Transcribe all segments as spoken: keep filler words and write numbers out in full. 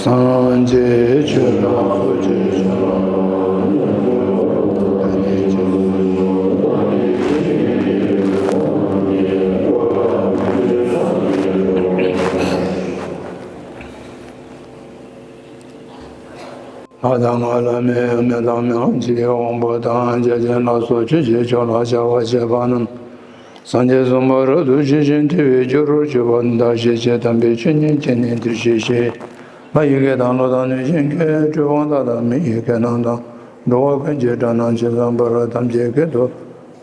སངས་རྒྱས་ཆོས་རྣམས་ཐུགས་རྗེ་ཆེ། ང་དང་ང་ལ་མེད། མི་དང་མི་འམ་ཅི་ཡི་དབང་པོ་དང་། བརྒྱ་བྱིན་ལ་སོགས་ཆོས་ཀྱི་ཕྱོགས་ལ་སྦྱར་བར་བྱེད་པ་རྣམས། སངས་རྒྱས་གསུངས་པ་རབ་ཏུ་ཞི་ཞིང་དུལ་བའི་རྒྱུ་རུ་གྱུར་པ་བདག་གཞན་གཅེས་དམ་པའི་ཆོས་ཉིད་ཀྱི་གནས་འདིར་གཤེགས་ཤིག། ལྷ་ཡི་སྐད་དང་ཀླུ་དང་གནོད་སྦྱིན་སྐད། གྲུལ་བུམ་དག་དང་མི་ཡི་སྐད་རྣམས་དང་། འགྲོ་བ་ཀུན་གྱི་སྒྲ་རྣམས་ཇི་ཙམ་པར། ཐམས་ཅད་སྐད་དུ་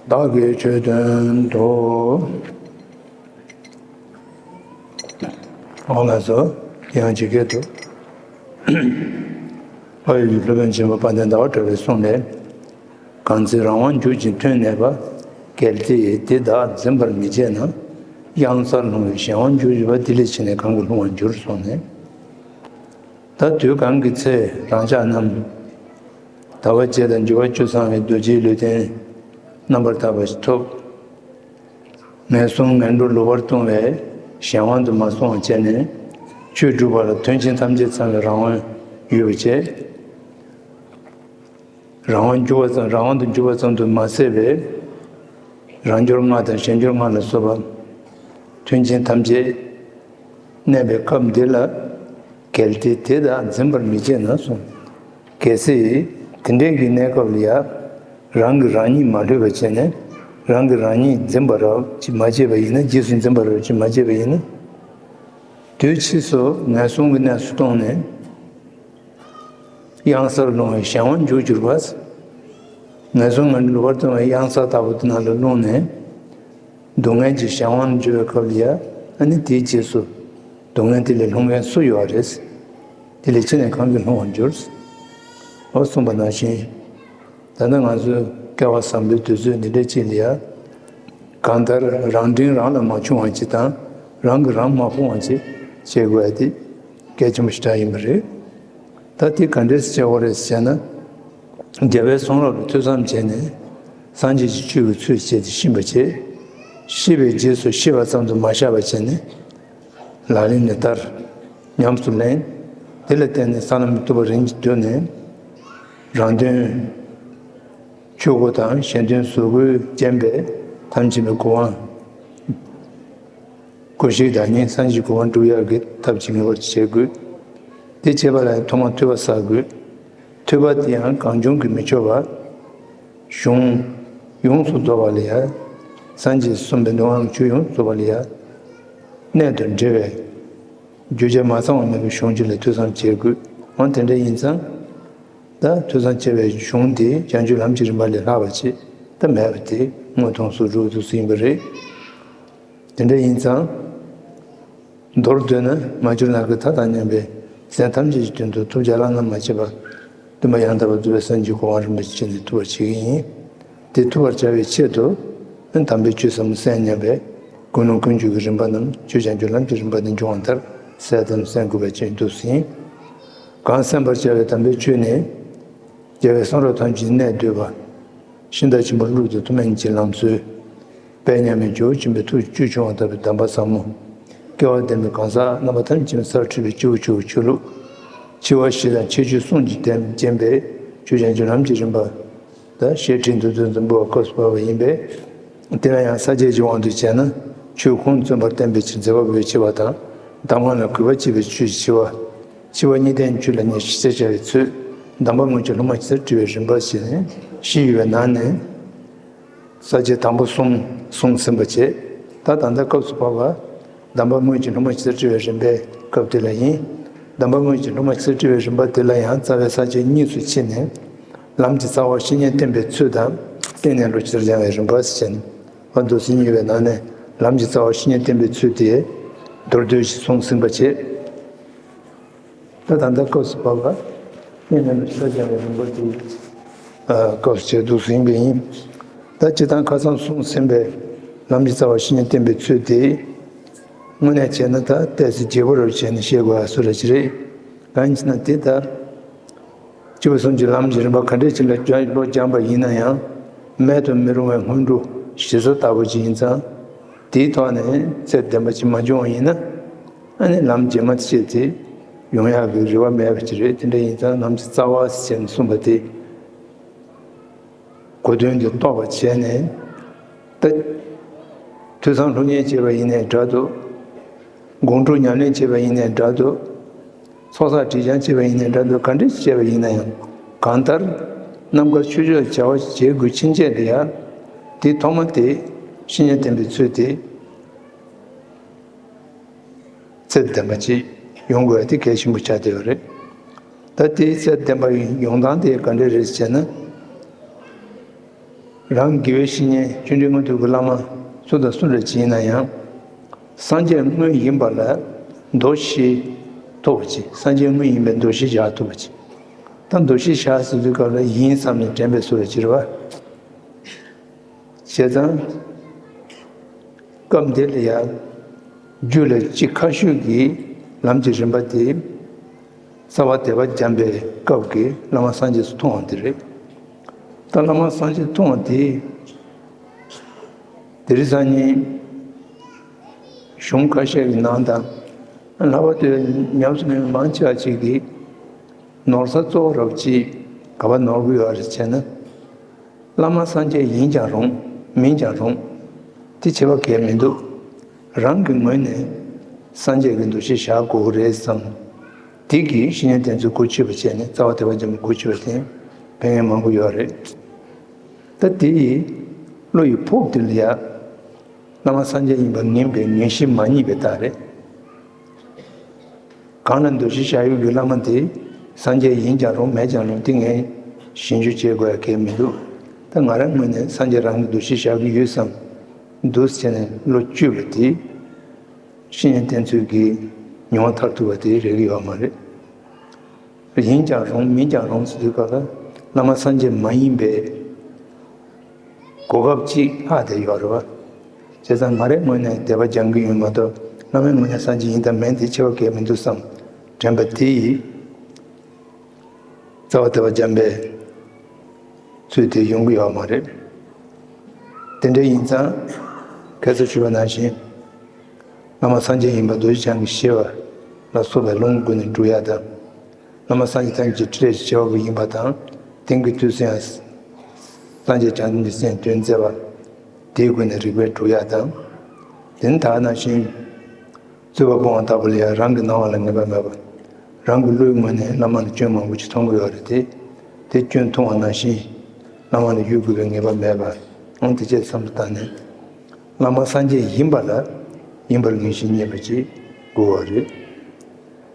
བདག་གིས་ཆོས་བསྟན་ཏོ། འོ་ལགས་སོ། ཡང་ཇི་སྐད་དུ། ཕ་ཡུལ་གྱི་སློབ་དཔོན་ཆེན་པོ་དཔལ་ལྡན་ཟླ་བ་གྲགས་པའི་གསུང་ལས། གང་ཚེ་རང་དབང་འགྱུར་ཞིང་ཐོན་གནས་པ། གལ་ཏེ་དེ་དག་འཛིན་པར་མི་བྱེད་ན། གཡང་སར་ལྷུང་བའི་གཞན་དབང་འགྱུར་བ། དེ་ལས་ཕྱིས་ནས་གང་གིས་ལྷུང་བར་འགྱུར་གསུངས་ནས། ད་དུས་གང་གི་ཚེ་རང་ཅག་རྣམས། ཟླ་བ་གཅིག་དང་འགྱུར་བ་བཅུ་ཚང་བའི་རྡོ་རྗེའི་ལུས་རྟེན་རྣམ་པར་དག་པ་ཞིག་ཐོབ། ངན་སོང་ངན་འགྲོར་ལུས་པར་ལྟུང་བའི་གཞན་དབང་དུ་མ་སོང་བ་བྱས་ནས། ཆོས་སྒྲུབ་པ་ལ་མཐུན་རྐྱེན་ཐམས་ཅད་ཚང་བའི་རང་དབང་ཡོད་པ་བྱས། རང་དབང་འགྱུར་བ་ཙམ། རང་དབང་དུ་འགྱུར་བ་ཙམ་དུ་མ་ཟད་པའི། རང་འགྱུར་ལྔ་དང་གཞན་འགྱུར་ལྔ་ལ་སོགས་པ་མཐུན་རྐྱེན་ཐམས་ཅད་གནས་པའི་སྐབས་འདི་ལ། གལ་ཏེ་དེ་དག་འཛིན་པར་མི་བྱེད་ན་གསུངས། གལ་སྲིད་དེ་འདྲའི་གི་གནས་སྐབས་ལ་ཡང་རང་གིས་རང་ཉིད་མ་བསླུས་པ་བྱས་ནས། རང་གིས་རང་ཉིད་འཛིན་པར་མ་བྱས་པ་ཡིན་ན། རྗེས་སུ་འཛིན་པར་མ་བྱས་པ་ཡིན་ན། དུས་ཕྱིས་སུ་ངན་སོང་གི་གནས་སུ་ལྟུང་ནས། གཡང་སར་ལྷུང་བའི་གཞན་དབང་འགྱུར་གྱུར་པ། ངན་སོང་ངན་འགྲོར་ལུས་པར་ལྟུང་བའི་གཡང་ས་ལྟ་བུ་དེ་ནང་ལ་ལྷུང་ནས། སྡུག་བསྔལ་གྱི་གཞན་དབང་འགྱུར་བའི་སྐབས་ལ་ཡང་། ཨ་ནི་དེའི་རྗེས་སུ་སྡུག་བསྔལ་དེ་ལས་ལྷུང་མཁན་སུ་ཡོད་རེད། དེ་ལས་ཕྱིས་ནས་གང་གིས་ལྷུང་བར་འགྱུར། འོ་གསུངས་པ་ནང་བཞིན། ད་ལྟ་ང་ཚོའི་སྐལ་བ་བཟང་པོའི་དུས་ཚོད་འདི་འདྲ་ཅིག་ལ་ཡང་། གང་ལྟར་རང་དྲིན་རང་ལ་མ་བྱུང་བ་ཅིག་དང་། རང་གིས་རང་མ་ཕོངས་པ་ཅིག་བྱེད་དགོས་ཡ་དེ་གལ་ཆེན་པོ་ཞེ་དྲག་ཡིན་པ་རེད། ད་དེ་ག་འདྲས་བྱེད་དགོས་རེད་ཟེར་ན། རྒྱལ་བའི་གསུང་རབ་ལ་ཐོས་བསམ་བྱས་ནས། སངས་རྒྱས་ཀྱི་ཆོས་ཀྱི་ཚུལ་བྱས་ཏེ་ཤེས་པ་བྱེད། ཤེས་པའི་རྗེས་སུ་ཤེས་པ་ཙམ་དུ་མ་བཞག་པ་བྱས་ནས། ལག་ལེན་ལ་བསྟར། ཉམས་སུ་ལེན། དེ་ལ་བརྟེན་ནས་ས་ལམ་མི་བཏུབ་པ་རིམ་གྱིས་བཏོད་ནས། རང་དོན་ཆོས་སྒོ་དང་གཞན་དོན་གཟུགས་སྒོས་བརྒྱན་པའི་ཐམས་ཅད་པའི་གོ་འཕང་སྒོ་བཞི་བདག་ཉིད་སངས་རྒྱས་གོ་འཕང་སྒྲུབ་ཡག་གི་ཐབས་ཀྱི་ངེས་པར་དུ་བྱེད་དགོས། དེ་བྱེད་པ་ལ་ཐོག་མར་ཐོས་པ་བསགས་དགོས། ཐོས་པ་དེ་ཡང་གང་བྱུང་གིས་མི་ཆོག་པར། གཞུང་ཡོངས་སུ་རྫོགས་པ་ལ་ཡང་། སངས་རྒྱས་གསུངས་པའི་འདུལ་བ་ཆོས་ཡོངས་སུ་རྫོགས་པ་ལ་ཡང་། གནད་དང་འབྲེལ་བའི་རྒྱུ་ཆ་མ་ཚང་བ་མེད་པའི་གཞུང་ཅིག་ལ་ཐོས་བསམ་བྱེད་དགོས། འོ་དེ་འདྲ་ཡིན་ཙང་། ད་ཐོས་བསམ་བྱས་པའི་གཞུང་དེ་བྱང་ཆུབ་ལམ་གྱི་རིམ་པ་ལས་ལྷག་པ་ཅིག་ད་མེད་པ་དེ་དངོས་མཐོང་སོགས་འགྲོ་འདུག་ཟིན་པ་རེད། དེ་འདྲ་ཡིན་ཙང་། མདོར་བསྡུས་ན། མ་གྱུར་ནམ་མཁའི་མཐའ་དང་མཉམ་པའི་སེམས་ཐམས་ཅད་ཀྱི་དོན་དུ་ཐུགས་རྒྱ་ལམ་ལ་མ་སྐྱེས་པར། སྟོན་པ་ཡང་དག་པར་རྫོགས་པའི་སངས་རྒྱས་གོ་འཕང་རིན་པོ་ཆེ་ནི་ཐུབ་པར་བྱེད་ཀྱི་ཡིན། དེ་ཐུབ་པར་བྱ་བའི་ཆེད་དུ། དམ་པའི་ཆོས་ཟབ་མོ་གསན་སྙམ་པའི་ཀུན་སློང་ཀུན་སྤྱོད་ཀྱི་རིམ་པ་རྣམས་ཆོས་བྱང་ཆུབ་ལམ་གྱི་རིམ་པ་ནས་འབྱུང་བ་ལྟར་གསལ་ཙམ་གསན་དགོས་པ་ཅིག་འདུག་ཟིན། གང་གསན་པར་བྱ་བའི་དམ་པའི་ཆོས་ནི། རྒྱལ་བའི་གསུང་རབ་ཐམས་ཅད་གནད་བསྡུས་པ། ཤིང་རྟ་ཆེན་པོ་ཀླུ་རྒྱལ་ཐུབ་དབང་གི་ལམ་སྲོལ། དཔལ་མཉམ་མེད་ཇོ་བོ་ཆེན་པོའི་ཐུགས་ཀྱི་བཅུད་ཆུང་བ་ལྟ་བུའི་གདམས་པ་ཟབ་མོ། སྐལ་བ་ལྡན་པའི་གང་ཟག་རྣམ་པ་ཐམས་ཅད་སར་ཁྲིད་པའི་སྤྱི་བོ་ཆོས་ཀྱི་ཆོས་ལུགས། ཆེ་བ་བཞི་དང་ཁྱད་ཆོས་གསུམ་གྱིས་ལྡན་པའི་ཆོས་བྱང་ཆུབ་ལམ་གྱི་རིམ་པ། ད་ཞེས་ཁྲིད་འདུག་དོན་དུ་འབུལ་བ་སྐབས་སུ་བབས་པ་ཡིན་པས། དེ་ལ་ཡང་ས་བཅད་ཀྱི་དབང་དུ་བྱས་ན། ཆོས་ཁུངས་བཙུན་པར་བསྟན་པའི་ཕྱིར་མཛད་པ་པོའི་ཆེ་བ་དང་། གདམས་ངག་ལ་གུས་པ་བསྐྱེད་པའི་ཆོས་ཀྱི་ཆེ་བ། ཆེ་བ་གཉིས་ལྡན་ཆོས་ལ་ཉེར་ཞི་བྱ་བའི་ཚུལ། གདམས་པ་དངོས་ཀྱི་སློབ་མ་ཇི་ལྟར་ཁྲིད་པའི་རིམ་པ་བཞི་ནས་བཞི་ཡོད་པའི་ནང་ནས། ས་བཅད་དང་པོ་གསུམ་གསུངས་ཟིན་པ་བྱས། ད་ད་ལྟ་སྐབས་སུ་བབས་པ། གདམས་པ་དངོས་ཀྱི་སློབ་མ་ཇི་ལྟར་ཁྲིད་པའི་རིམ་པའི་སྐབས་དེ་ལ་ཡིན། གདམས་པ་དངོས་ཀྱི་སློབ་མ་ཇི་ལྟར་ཁྲིད་པའི་རིམ་པ་དེ་ལ་ཡང་རྩ་བའི་ས་བཅད་གཉིས་སུ་ཕྱེ་ནས། ལམ་གྱི་རྩ་བ་བཤེས་གཉེན་བསྟེན་པའི་ཚུལ་དང་། བསྟེན་གནས་ལུགས་ཇི་ལྟར་སྦྱང་བའི་རིམ་པ་ཟེར་ནས། འོ་འདུག་ཟིན་ཡོད་པའི་ནང་ནས་ལམ་གྱི་རྩ་བ་བཤེས་གཉེན་བསྟེན་པའི་ཚུལ་དེ་མདོར་བསྡུས་ཤིག་གསུངས་ཟིན་པ་བྱས། ད་ད་ལྟ་སྐབས་སུ་བབས་པ། བསྟེན་གནས་ལུགས་ཇི་ལྟར་སྦྱང་བའི་རིམ་པ་དེ། ཨ། སྐབས་སུ་བྱས་འདུག་ཟིན་པ་ཡིན། ད་སྤྱིར་བཏང་ཁ་སང་གསུངས་ཟིན་པའི་ལམ་གྱི་རྩ་བ་བཤེས་གཉེན་བསྟེན་པའི་ཚུལ་དེ། དངོས་གནས་བྱས་ན་ད་ཏོག་ཙམ་རྒྱས་པོ་རུ་བྱས་ནས་བཤད་དགོས་པ་སུ་ར་ཅི་རེད། གང་ཡིན་ཟེར་ན་དེ་ལྟར། སྐྱེས་བུ་གསུམ་གྱི་ལམ་གྱི་རིམ་པ་ག་འདྲས་ཅིག་ལ་སྦྱངས་བློ་སྦྱངས་པ་ཡིན་ན་ཡང་། མེད་དུ་མི་རུང་བའི་སྔོན་འགྲོ་གཞི་རྩ་ལྟ་བུ་ཅིག་ཡིན་ཙང་། དེའི་ཐོག་ནས་ཚད་ལྡན་པ་ཅིག་མ་བྱུང་བ་ཡིན་ན། ཨ་ནི་ལམ་རྗེས་མ་བྱས་ཏེ། ཡོང་ཡག་གི་རེ་བ་མེད་པ་ཅིག་རེད། དེ་འདྲ་ཡིན་ཙང་ནམ་འཆི་རྩ་བ་ཟེར་ནས་གསུངས་པ་དེ་གོ་དོན་དེ་རྟོགས་པ་བྱས་ནས། ད་ཐོས་བསམ་སློབ་གཉེར་བྱས་པ་ཡིན་ནའི་འདྲ་འདུག། སྒོམ་སྒྲུབ་ཉམས་ལེན་བྱས་པ་ཡིན་ནའི་འདྲ་འདུག། ཚོགས་བསགས་སྒྲིབ་སྦྱང་བྱས་པ་ཡིན་ནའི་འདྲ་འདུག། ག་འདྲ་བྱས་པ་ཡིན་ན་ཡང་གང་ལྟར་རྣམ་དཀར་ཆོས་སྤྱོད་བྱ་བ་བྱེད་དགོས་ཕྱིན་ཆད་ལ་ཡང་དེ་ཐོག་མ་དེ་བཤེས་གཉེན་བསྟེན་པའི་ཚུལ་དེ། ཚད་ལྡན་པ་ཅིག་ཡོང་དགོས་པ་དེ་གལ་ཆེན་པོ་ཆགས་བསྡད་ཡོད་རེད། ད་དེའི་ཚད་ལྡན་པ་ཡོང་སྟངས་དེ་ག་འདྲ་རེད་ཟེར་ན། རང་དགེ་བའི་བཤེས་གཉེན་བཅོམ་ལྡན་མངོན་མཐོ་གི་བླ་མ་སུ་དང་སུ་འདྲ་ཅིག་ཡིན་ན་ཡང་། སངས་རྒྱས་དངོས་ཡིན་པ་ལ་འདུ་ཤེས་ཐུབ་པ་ཅིག། སངས་རྒྱས་དངོས་ཡིན་པའི་འདུ་ཤེས་བཞག་ཐུབ་པ་ཅིག། ད་འདུ་ཤེས་བཞག་ཟེར་དུས་སྐབས་ལ་ཡིན་བསམ་ནས་དྲན་པའི་ཚུལ་ལ་བྱེད་པ། བྱས་ཙང་། སྐབས་འདི་ལ་ཡང་རྒྱུད་ལ་གཅིག་ཁ་ཤོས་ཀྱི་ལམ་གྱི་རིམ་པ་དེ་རྩ་བ་དད་པ་བརྒྱན་པའི་སྐབས་ཀྱི་བླ་མ་སངས་རྒྱས་སུ་མཐོང་བ་འདི་རེད། ད་བླ་མ་སངས་རྒྱས་མཐོང་བ་དེ་དེ་རིང་སང་ཉིན་གཞུང་ཁ་ཤས་ཀྱི་ནང་དང་། ལྷག་པར་དུ་ཉམས་སུ་ལེན་མི་མང་ཆེ་བ་ཅིག་གིས། ནོར་ས་གཙོ་བོ་རབ་ཅིག་ག་པར་ནོར་གི་ཡོད་རེད་ཟེར་ན། བླ་མ་སངས་རྒྱས་ཡིན་ཀྱང་རུང་མིན་ཀྱང་རུང་། དེ་ཁྱད་པར་གང་ཡང་མི་འདུག། རང་གི་ངོས་ནས་སངས་རྒྱས་ཀྱི་འདུ་ཤེས་བཞག་དགོས་ཀྱི་རེད་བསམ། དེ་གིས་བཤེས་གཉེན་བསྟེན་ཚུལ་གོ་ཆོད་པ་བྱས་ནས་རྩ་བ་དད་པ་བརྒྱན་པ་གོ་ཆོད་པ་དེ་ཕན་ཡོན་མང་པོ་ཡོད་རེད། ད་དེ་ཡི་བློ་ཡི་ཕུགས་འདི་ལ་ཡ། བླ་མ་སངས་རྒྱས་ཡིན་པ་ངེས་པའི་ངེས་ཤེས་མ་རྙེད་པའི་རྟགས་རེད། གང་ལ་འདུ་ཤེས་བཞག་ཡོད་ཀྱི་བླ་མ་དེ་སངས་རྒྱས་ཡིན་ཀྱང་རུང་མེད་ཀྱང་རུང་དེ་ངས་ཞིབ་འཇུག་བྱེད་དགོས་ཡ་གང་ཡང་མི་འདུག། ད་ང་རང་ངོས་ནས་སངས་རྒྱས་རང་གི་འདུ་ཤེས་བཞག་གི་ཡོད་བསམ། འདུག་ཟེར་ནས་བློ་བཅོས་པ་དེ་བཤེས་གཉེན་བསྟེན་ཚུལ་གྱི་མྱོང་བ་མཐར་ཐུག་པ་དེ་རེག་གི་ཡོད་མ་རེད། ཡིན་ཀྱང་རུང་མིན་ཀྱང་རུང་ཟེར་དུས་སྐབས་ལ་བླ་མ་སངས་རྒྱས་མ་ཡིན་པའི་གོ་སྐབས་ཅིག་ལྷག་བསྡད་ཡོད་རེད་བ། བྱས་ཙང་ང་རའི་ངོས་ནས་དད་པ་སྦྱང་གི་ཡོད་མ་གཏོགས་བླ་མའི་ངོས་ནས་སངས་རྒྱས་ཡིན་དང་མིན་དེ་ཁྱད་པར་གང་ཡང་མི་འདུག་བསམ་དྲན་པ་དེ་ཡིས། རྩ་བ་དད་པ་བརྒྱན་པའི་ཚུལ་དེ་ཡོང་གི་ཡོད་མ་རེད། དེ་འདྲ་ཡིན་ཙང་། ཁ་སང་ཞུས་པ་ནང་བཞིན། བླ་མ་སངས་རྒྱས་ཡིན་པ་རྡོ་རྗེ་འཆང་གི་ཞེས་པ་ལ་སོགས་པའི་ལུང་གི་སྒོ་ནས་སྒྲུབ་ཡ་དང་། བླ་མ་སངས་རྒྱས་ཐམས་ཅད་ཀྱི་ཁྲིད་ལས་ཞི་བ་པོ་ཡིན་པ་དང་། དེང་གི་དུས་སུ་ཡང་། སངས་རྒྱས་བྱང་སེམས་ཀྱི་སེམས་དོན་མཛད་པ། དེའི་སྒོ་ནས་རིགས་པས་སྒྲུབ་ཡ་དང་། དེ་ནི་ད་ག་ནང་བཞིན། རྩོད་པ་སྤོང་བ་ལྟ་བུ་ལ་ཡང་རང་གི་སྣང་བ་ལ་ངེས་པ་མེད་པ། རང་གི་བློའི་ངོས་ནས་བླ་མ་ལ་སྐྱོན་མང་པོ་ཅིག་མཐོང་གི་ཡོད་རེད་དེ། དེ་སྐྱོན་མཐོང་བ་ནང་བཞིན། བླ་མ་ལ་གཡོལ་དགོས་པའི་ངེས་པ་མེད་པ། འོང་དེ་བྱས་བསམ་བློ་བཏང་ནས། བླ་མ་སངས་རྒྱས་ཡིན་པ་ལ་ཡིན་པར་ངེས་ཤེས་རྙེད་པ་ཅིག་དགོས་པ་རེད།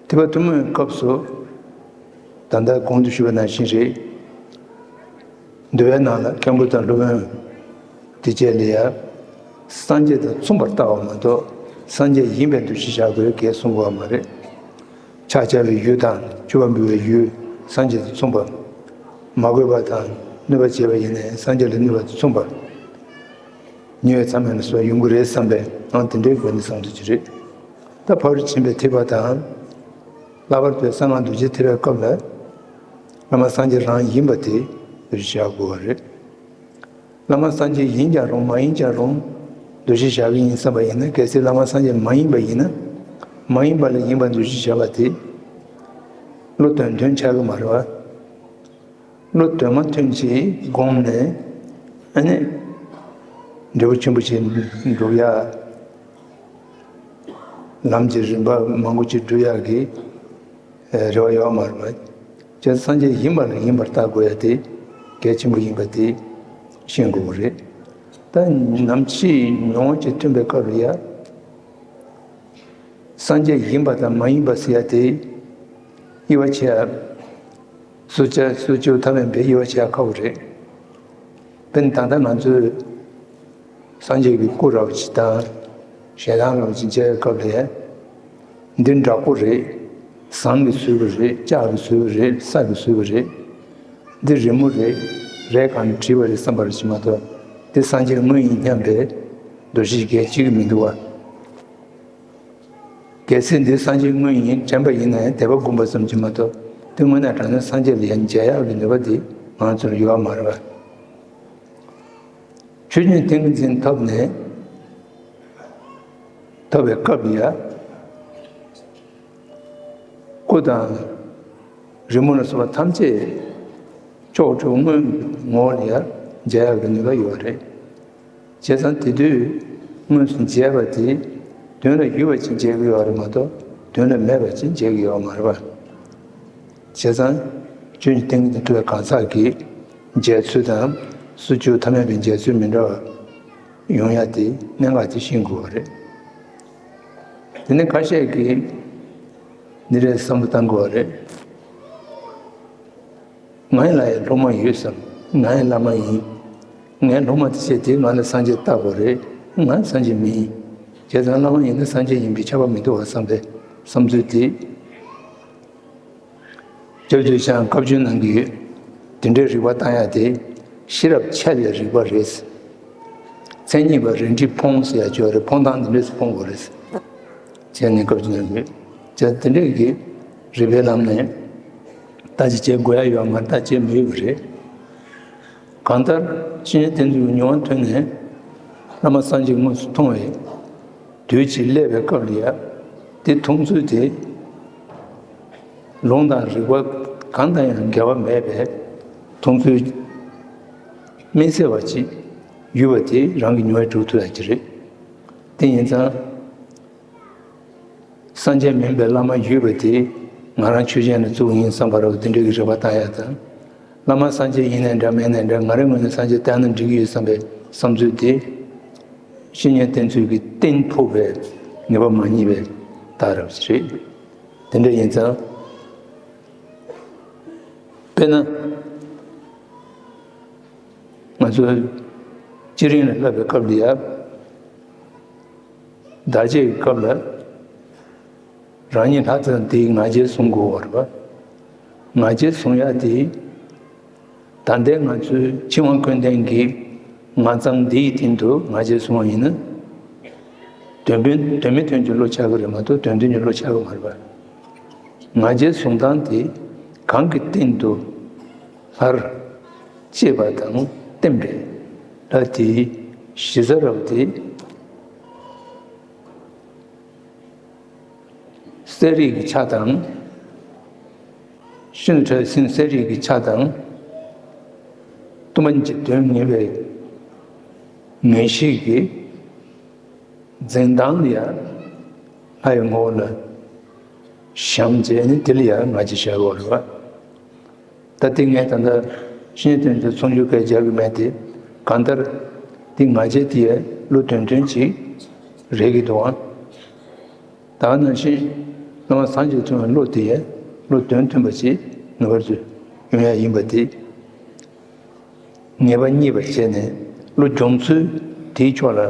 ཐེག་པ་ཐུན་མོང་གི་སྐབས་སུ། ད་ལྟ་གོང་དུ་ཞུས་པ་ནང་བཞིན་རེད། འདུལ་བའི་ནང་ལ་མཁན་པོ་དང་སློབ་དཔོན་དེ་བཅས་ལ་ཡང་སངས་རྒྱས་དང་མཚུངས་པར་ལྟ་བ་མ་གཏོགས་སངས་རྒྱས་ཡིན་པའི་འདུ་ཤེས་བཞག་དགོས་གལ་གསུང་དགོས་པ་མ་རེད། ཕྱག་བྱ་བའི་ཡུལ་དང་མཆོད་པ་འབུལ་བའི་ཡུལ་སངས་རྒྱས་དང་མཚུངས་པ། མ་གོས་པ་དང་གནོད་པ་བྱས་པ་ཡིན་ནའི་སངས་རྒྱས་ལ་གནོད་པ་དང་མཚུངས་པ། ཉེ་བའི་མཚམས་མེད་ལ་སོགས་ཡོང་གི་རེད་བསམ་པའི་ངང་དེ་འདྲའི་སྒོ་ནས་བསམ་ཚུལ་ཅིག་རེད། ད་ཕ་རོལ་ཕྱིན་པའི་ཐེག་པ་དང་། ལྷག་པར་དུ་གསང་སྔགས་རྡོ་རྗེ་ཐེག་པའི་སྐབས་ལ། བླ་མ་སངས་རྒྱས་རང་ཡིན་པ་དེ་འདུ་ཤེས་བཞག་དགོས་པ་རེད། བླ་མ་སངས་རྒྱས་ཡིན་ཀྱང་རུང་མ་ཡིན་ཀྱང་རུང་འདུ་ཤེས་བཞག་གི་ཡིན་བསམ་པ་ཡིན་ན། གལ་སྲིད་བླ་མ་སངས་རྒྱས་མ་ཡིན་པ་ཡིན་ན། མ་ཡིན་པ་ལ་ཡིན་པར་འདུ་ཤེས་བཞག་པ་དེ་བློ་དོན་མཐུན་ཆགས་ཀྱི་མ་རེད་བ། བློ་དོན་མ་མཐུན་ཅིག་བསྒོམས་ནས་ཨ་ནི་འབྲས་བུ་ཆེན་པོ་ཞིག་འགྲུབ་ཡ། ལམ་གྱི་རིམ་པ་མང་པོ་ཅིག་སྒྲུབ་ཡག་གི་རེ་བ་ཡོད་མ་རེད་པ། བྱས་ཙང་སངས་རྒྱས་ཡིན་པ་ལ་ཡིན་པར་བལྟ་དགོས་ཡ་དེ་གལ་ཆེན་པོ་ཡིན་པ་དེ་ཤེས་དགོས་པ་རེད། ད་ནམ་འཆི་མྱོང་བ་ཅིག་ཐོན་པའི་སྐབས་ལ་ཡ། སངས་རྒྱས་ཡིན་པ་དང་མ་ཡིན་པ་ཟེར་ཡ་དེ་དབྱེ་བ་ཕྱེ་ཡ། སུ་ཆ་སུ་ཆུ་ཐ་མལ་པའི་དབྱེ་བ་ཕྱེ་ཡ་ཁག་པོ་རེད། དཔེར་ན་ད་ལྟ་ང་ཚོས། སངས་རྒྱས་ཀྱི་སྐུ་རབ་ཅིག་དང་ཞལ་ཐང་རབ་ཅིག་མཇལ་བའི་སྐབས་ལ། འདི་འདྲ་པོ་རེད། ཟངས་ཀྱིས་བཟོས་པ་རེད། ལྕགས་ཀྱིས་བཟོས་པ་རེད། ས་གིས་བཟོས་པ་རེད། འདི་རི་མོ་རེད། རས་གང་བྲིས་པ་རེད་བསམ་པ་རེད་ཅིག་མ་གཏོགས་འདི་སངས་རྒྱས་དངོས་ཡིན་སྙམ་པའི་འདུ་ཤེས་གལ་གཅིག་མི་འདུག་བ། གལ་སྲིད་འདི་སངས་རྒྱས་དངོས་ཡིན་དྲན་པ་ཡིན་ན་ཡང་དད་པ་བསྒོམ་པ་ཙམ་གྱིས་མ་གཏོགས་འདི་དངོས་གནས་དྲང་གནས་སངས་རྒྱས་ལ་ཡང་མཇལ་ཡག་གི་ནུས་པ་འདི་ང་ཚོར་ཡོད་མ་རེད་བ། ཆོས་ཉིད་ཏིང་ངེ་འཛིན་ཐོབ་ནས་ཐོབ་པའི་སྐབས་ཡ། སྐུ་དང་རི་མོ་ལ་སོགས་པ་ཐམས་ཅད་ཕྱོགས་དྲུག་དངོས་ངོ་བོ་ལ་ཡང་མཇལ་ཡག་གི་ནུས་པ་ཡོད་རེད། བྱས་ཙང་དེ་དུས་དངོས་སུ་མཇལ་བ་དེ་དོན་ལ་ཡོད་པ་ཅིག་མཇལ་གྱི་ཡོད་རེད་མ་གཏོགས་དོན་ལ་མེད་པ་ཅིག་མཇལ་གྱི་ཡོད་མ་རེད་པ། བྱས་ཙང་ཆོས་ཀྱི་སྟེང་དུ་ཐུབ་པའི་གང་ཟག་གིས་མཇལ་ཚུལ་དང་སུ་བཅུ་ཐ་མལ་པའི་མཇལ་ཚུལ་མི་འདྲ་བ་ཡོང་ཡ་དེ་གནད་འགག་དེ་ཤེས་དགོས་པ་རེད། དེ་ནས་ཁ་ཤས་ཀྱིས་འདི་འདྲའི་བསམ་བློ་བཏང་དགོས་པ་རེད། ང་ལ་ཡང་སློབ་མ་ཡོད་བསམ། ང་ཡང་བླ་མ་ཡིན། ངའི་སློབ་མ་དེ་ཚོས་དེ་ང་ལ་སངས་རྒྱས་བལྟ་དགོས་རེད། ང་སངས་རྒྱས་མིན། བྱས་ཙང་བླ་མ་ཡིན་ན་སངས་རྒྱས་ཡིན་པའི་ཁྱབ་པ་མི་འདུག་བ་བསམ་པའི་བསམ་ཚུལ་དེ། སྐྱབས་རྗེ་ཤངས་བཀའ་བརྒྱུད་ནང་གི་དེ་འདྲའི་རིགས་པ་བཏང་ཡ་དེ་ཤེས་རབ་འཆལ་བའི་རིགས་པ་རེད། མཚན་ཉིད་པ་རལ་གྲིས་ཕུང་ཟེར་ཡ་ཅིག་ཡོད་རེད། ཕུང་སྟངས་དེ་འདྲས་སུ་ཕུང་དགོས་རེད། བྱས་ནས་སྐབས་ཅིག་ནང་གི་བྱས་དེ་འདྲས་ཀྱི་རིགས་པའི་ལམ་ནས་ལྟ་ཅི་བྱེད་དགོས་ཡ་ཡོད་མ་རེད། ལྟ་བྱེད་མི་འོས་པ་རེད། གང་ལྟར་བཤེས་གཉེན་བསྟེན་ཚུལ་གྱི་མྱོང་བ་ཐོན་ནས་བླ་མ་སངས་རྒྱས་དངོས་སུ་མཐོང་བའི་དུས་ཀྱི་སླེབས་པའི་སྐབས་ལ་ཡ་དེ་མཐོང་ཚུལ་དེ་ལུང་དང་རིགས་པ་གང་དང་ཡང་འགལ་བ་མེད་པའི་མཐོང་ཚུལ་དམིགས་བསལ་བ་ཅིག་ཡོད་པ་དེ་རང་གི་མྱོང་བས་གྲུབ་ཐུབ་ཡ་ཅིག་རེད། དེ་ཡིན་ཙང་། སངས་རྒྱས་མིན་པའི་བླ་མ་ཡོད་པ་དེ་ང་རང་ཆོས་ཅན་ལ་གཙུག་ཡིན་བསམ་པ་རེད་པ། དེ་འདྲ་གི་རེ་བ་བཏང་ཡ་དང་། བླ་མ་སངས་རྒྱས་ཡིན་ནའི་འདྲ་མིན་ནའི་འདྲ་ང་རའི་ངོས་ནས་སངས་རྒྱས་བསྟེན་ན་འགྲིག་གི་ཡོད་བསམ་པའི་བསམ་ཚུལ་དེ། བཤེས་གཉེན་བསྟེན་ཚུལ་གྱི་རྟེན་ཕོག་པའི་ངེས་པ་མ་རྙེད་པའི་རྟགས་རེད་པ་རེད། དེ་འདྲ་ཡིན་ཙང་། དཔེར་ན། ང་ཚོ་སྤྱི་རིགས་ལ་བསླབ་པའི་སྐབས་འདི་ཡ། བདག་བསྐྱེད་ཀྱི་སྐབས་ལ་རང་ཉིད་ལྷ་དང་དེའི་ང་རྒྱལ་བཟུང་དགོས་པ་རེད་པ། ང་རྒྱལ་བཟུང་ཡ་དེ་ད་ལྟའི་ང་ཚོའི་ཕྱི་དབང་ཀུན་ལྡན་གྱི་ང་ཙམ་འདིའི་སྟེང་དུ་ང་རྒྱལ་བཟུང་བ་ཡིན་ན། དོན་དོན་མི་དོན་གྱི་བློ་ཆགས་ཀྱི་རེད་མ་གཏོགས་དོན་དོན་གྱི་བློ་ཆགས་ཀྱི་མ་རེད་པ། ང་རྒྱལ་བཟུང་སྟངས་དེ་གང་གི་སྟེང་དུ་ལྷར་གཅེས་པ་དང་བརྟེན་པའི་ལྷ་དེའི་གཞི་རྩ་རབ་དེ། གསལ་རིག་གི་ཆ་དང་། ཤིན་ཏུ་ཕྲ་བའི་སེམས་གསལ་རིག་གི་ཆ་དང་། སྟོང་པ་ཉིད་ཀྱི་དོན་ངེས་པའི་ངེས་ཤེས་ཀྱི་འཛིན་སྟངས་ལ་ཡང་ལྷ་ཡི་ངོ་བོ་ལ་བཞག་བྱས་ནས་དེ་ལ་ཡང་ང་རྒྱལ་བཞག་དགོས་རེད་པ། ད་དེ་ངས་ད་ལྟ་བཤེས་གཉེན་བསྟེན་ཚུལ་མཚོན་རྒྱུ་གས་རྒྱག་གི་མེད་དེ། གང་ལྟར་དེ་ང་རྒྱལ་དེ་ཡང་བློ་དོན་མཐུན་ཅིག་རེད་ཀྱི་འདུག་ཨང་། ད་ག་ནང་བཞིན་བླ་མ་སངས་རྒྱས་མཐོང་བའི་བློ་དེ་ཡང་བློ་དོན་མཐུན་པ་ཅིག་ངེས་པར་དུ་ཡོང་ཡ་ཡིན་པ་དེ། ངེས་པ་རྙེད་པ་བྱས་ནས་བློ་སྦྱོང་ཚུལ་དེའི་ཕྱོགས་ལ་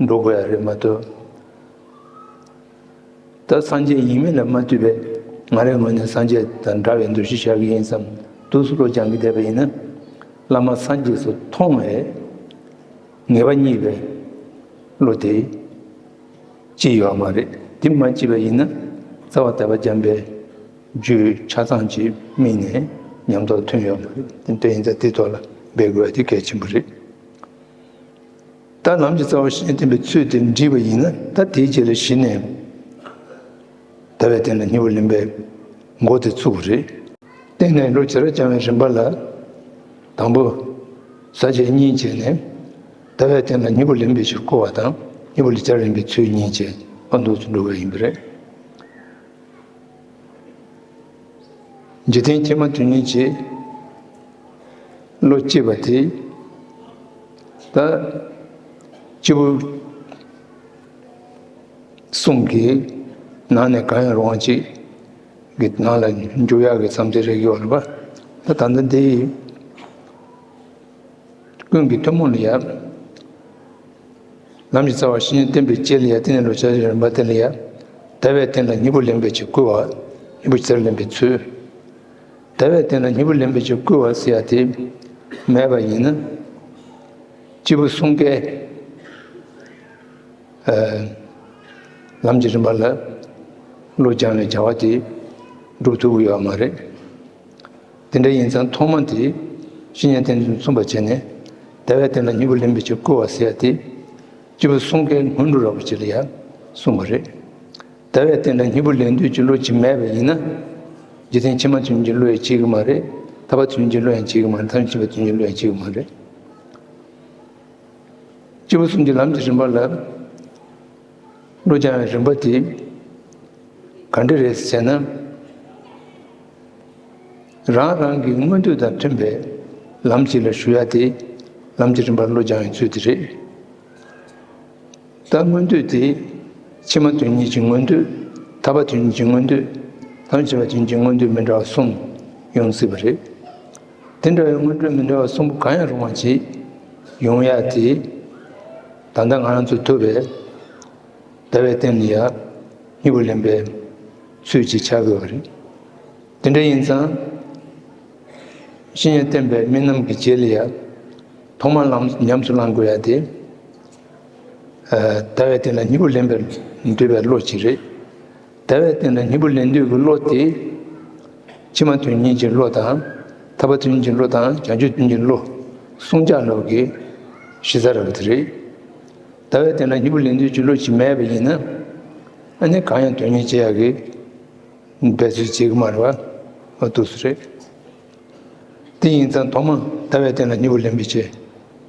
འགྲོ་དགོས་ཡ་རེད་མ་གཏོགས། ད་སངས་རྒྱས་ཡིན་མིན་ལ་མ་ལྟོས་པའི་ང་རའི་ངོས་ནས་སངས་རྒྱས་དང་འདྲ་བའི་འདུ་ཤེས་བཞག་གི་ཡིན་བསམ་འདུག་སེ་བློ་སྦྱང་གི་བསྡད་པ་ཡིན་ན། བླ་མ་སངས་རྒྱས་སུ་མཐོང་བའི་ངེས་པ་རྙེད་པའི་བློ་དེ་སྐྱེ་ཡོད་མ་རེད། དེ་མ་སྐྱེས་པ་ཡིན་ན་རྩ་བ་དད་པ་བྱམས་པའི་རྒྱུ་ཆ་ཚང་གི་དམིགས་ནས་ཉམས་རྟོགས་ཐོན་ཡོད་མ་རེད། དེ་འདྲ་ཡིན་ཙང་དེ་ཐོག་ལ་འབད་དགོས་པ་དེ་གལ་ཆེན་པོ་རེད། ད་ལམ་གྱི་རྩ་བ་བཤེས་གཉེན་བསྟེན་པའི་ཚུལ་དེ་འདྲིས་པ་ཡིན་ན། ད་དེའི་རྗེས་ལ་གཞི་ནས་དལ་བའི་རྟེན་ལ་སྙིང་པོ་ལེན་པའི་འགོ་དེ་ཚུགས་པ་རེད། བསྟེན་ནས་བློ་ཇེ་རབ་སྦྱང་བའི་རིམ་པ་ལ། དང་པོ། ཟབ་ཆོས་གཉིས་བྱས་ནས་དལ་བའི་རྟེན་ལ་སྙིང་པོ་ལེན་པའི་ཕྱིར་བསྐུལ་བ་དང་། སྙིང་པོ་ལས་ཇེ་རབ་ལེན་པའི་ཚུལ་གཉིས་བྱས་ཨ་འདུག་སེ་འགྲོ་དགོས་ཡིན་པ་རེད། འཇིག་རྟེན་ཁྱིམ་པ་དོན་གཉེར་གྱི་བློ་སྐྱེས་པ་དེ། ད་སྐྱེས་བུ་གསུམ་གྱི་ནང་ནས་གང་ཡང་རུང་བ་གཅིག་གི་ནང་ལ་འཇུག་ཡག་གི་བསམ་ཚུལ་རེ་ཡོད་རེད་པ། ད་ད་ལྟ་འདི་ཀུན་གྱི་ཐུན་མོང་ལ་ཡ། ལམ་གྱི་རྩ་བ་བཤེས་གཉེན་བསྟེན་པའི་རྗེས་ལ་ཡ། བསྟེན་ནས་བློ་ཇེ་རབ་རིམ་པ་དེ་ལ་ཡ། དལ་བའི་རྟེན་ལ་སྙིང་པོ་ལེན་པའི་ཕྱིར་བསྐུལ་བ། སྙིང་པོ་ཇེ་རབ་ལེན་པའི་ཚུལ། དལ་བའི་རྟེན་ལ་སྙིང་པོ་ལེན་པའི་ཕྱིར་བསྐུལ་བ་ཟེར་ཡ་དེ་མེད་པ་ཡིན་ན། སྐྱེས་བུ་གསུམ་ཀའི་ལམ་གྱི་རིམ་པ་ལ་བློ་སྦྱང་བའི་བྱ་བ་དེ་འགྲུབ་ཐུབ་ཀྱི་ཡོད་མ་རེད། དེ་འདྲ་ཡིན་ཙང་ཐོག་མ་དེ་བཤེས་གཉེན་བསྟེན་ཚུལ་མཚོན་པ་བྱས་ནས་དལ་བའི་རྟེན་ལ་སྙིང་པོ་ལེན་པའི་ཕྱིར་བསྐུལ་བ་ཟེར་ཡ་དེ་སྐྱེས་བུ་གསུམ་ཀའི་སྔོན་འགྲོ་རབ་ཏུ་བྱེད་ལ་ཡང་གསུངས་པ་རེད། ཟླ་བའི་སྟེང་ལ་སྙིང་པོ་ལེན་འདོད་ཀྱི་བློ་ཅིག་མེད་པ་ཡིན་ན། འཇིག་རྟེན་ཕྱི་མ་དོན་གྱི་བློ་ཡང་བྱེད་ཀྱི་མ་རེད། ཐར་པ་དོན་གྱི་བློ་ཡང་བྱེད་ཀྱི་མ་རེད། ཐམས་ཅད་པའི་དོན་གྱི་བློ་ཡང་བྱེད་ཀྱི་མ་རེད། སྐྱེས་བུ་གསུམ་གྱི་ལམ་གྱི་རིམ་པ་ལ། བློ་སྦྱང་བའི་རིམ་པ་དེ་ག་འདྲ་རེད་ཟེར་ན། རང་རང་གི་མངོན་འདོད་དང་མཐུན་པའི་ལམ་ཅིག་ལ་ཞུགས་ཡ་དེ་ལམ་གྱི་རིམ་པར་བློ་སྦྱང་བའི་ཚུལ་དེ་རེད། ད་མངོན་འདོད་དེ་ཕྱི་མ་དོན་གཉེར་གྱི་མངོན་འདོད། ཐར་པ་དོན་གཉེར་གྱི་མངོན་འདོད། ཐམས་ཅད་པ་དོན་གྱི་མངོན་འདོད་མི་འདྲ་བ་གསུམ་ཡོང་སྲིད་པ་རེད། དེ་འདྲ་བའི་མངོན་འདོད་མི་འདྲ་བ་གསུམ་པོ་གང་ཡང་རུང་བ་ཅིག་ཡོང་ཡ་དེ། ད་ལྟ་ང་རང་ཚོ་ཐུབ་པའི་ཟླ་བའི་སྟེང་ལ་ཡ་སྙིང་པོ་ལེན་པའི་ཚུལ་ཅིག་ཆགས་དགོས་པ་རེད། དེ་འདྲ་ཡིན་ཙང་། བཤེས་གཉེན་བསྟེན་པའི་རྨི་ལམ་གྱི་རྗེས་ལ་ཡ་ཐོག་མར་ལམ་ཉམས་སུ་བླང་དགོས་ཡ་དེ། ཨ། ཟླ་བའི་སྟེང་ལ་སྙིང་པོ་ལེན་པར་འདོད་པའི་བློ་ཅིག་རེད། ཟླ་བའི་སྟེང་ལ་སྙིང་པོ་ལེན་འདོད་ཀྱི་བློ་དེ། ཕྱི་མ་དོན་གཉེར་གྱི་བློ་དང་། ཐར་པ་དོན་གཉེར་གྱི་བློ་དང་། བྱང་ཆུབ་དོན་གཉེར་གྱི་བློ། གསུམ་ཆར་ལུགས་ཀྱི་གཞི་རྩ་རབ་དེ་རེད། ཟླ་བའི་སྟེང་ལ་སྙིང་པོ་ལེན་འདོད་ཀྱི་བློ་ཅིག་མེད་པ་ཡིན་ན། ཨ་ནི་གང་ཡང་དོན་གཉེར་བྱེད་ཡག་གི་འབད་རྩོལ་བྱེད་ཀྱི་མ་རེད་པ། འོ་འདུག་སེ་རེད། དེ་ཡིན་ཙང་ཐོག་མ་ཟླ་བའི་སྟེང་ལ་སྙིང་པོ་ལེན་པའི་ཆེད་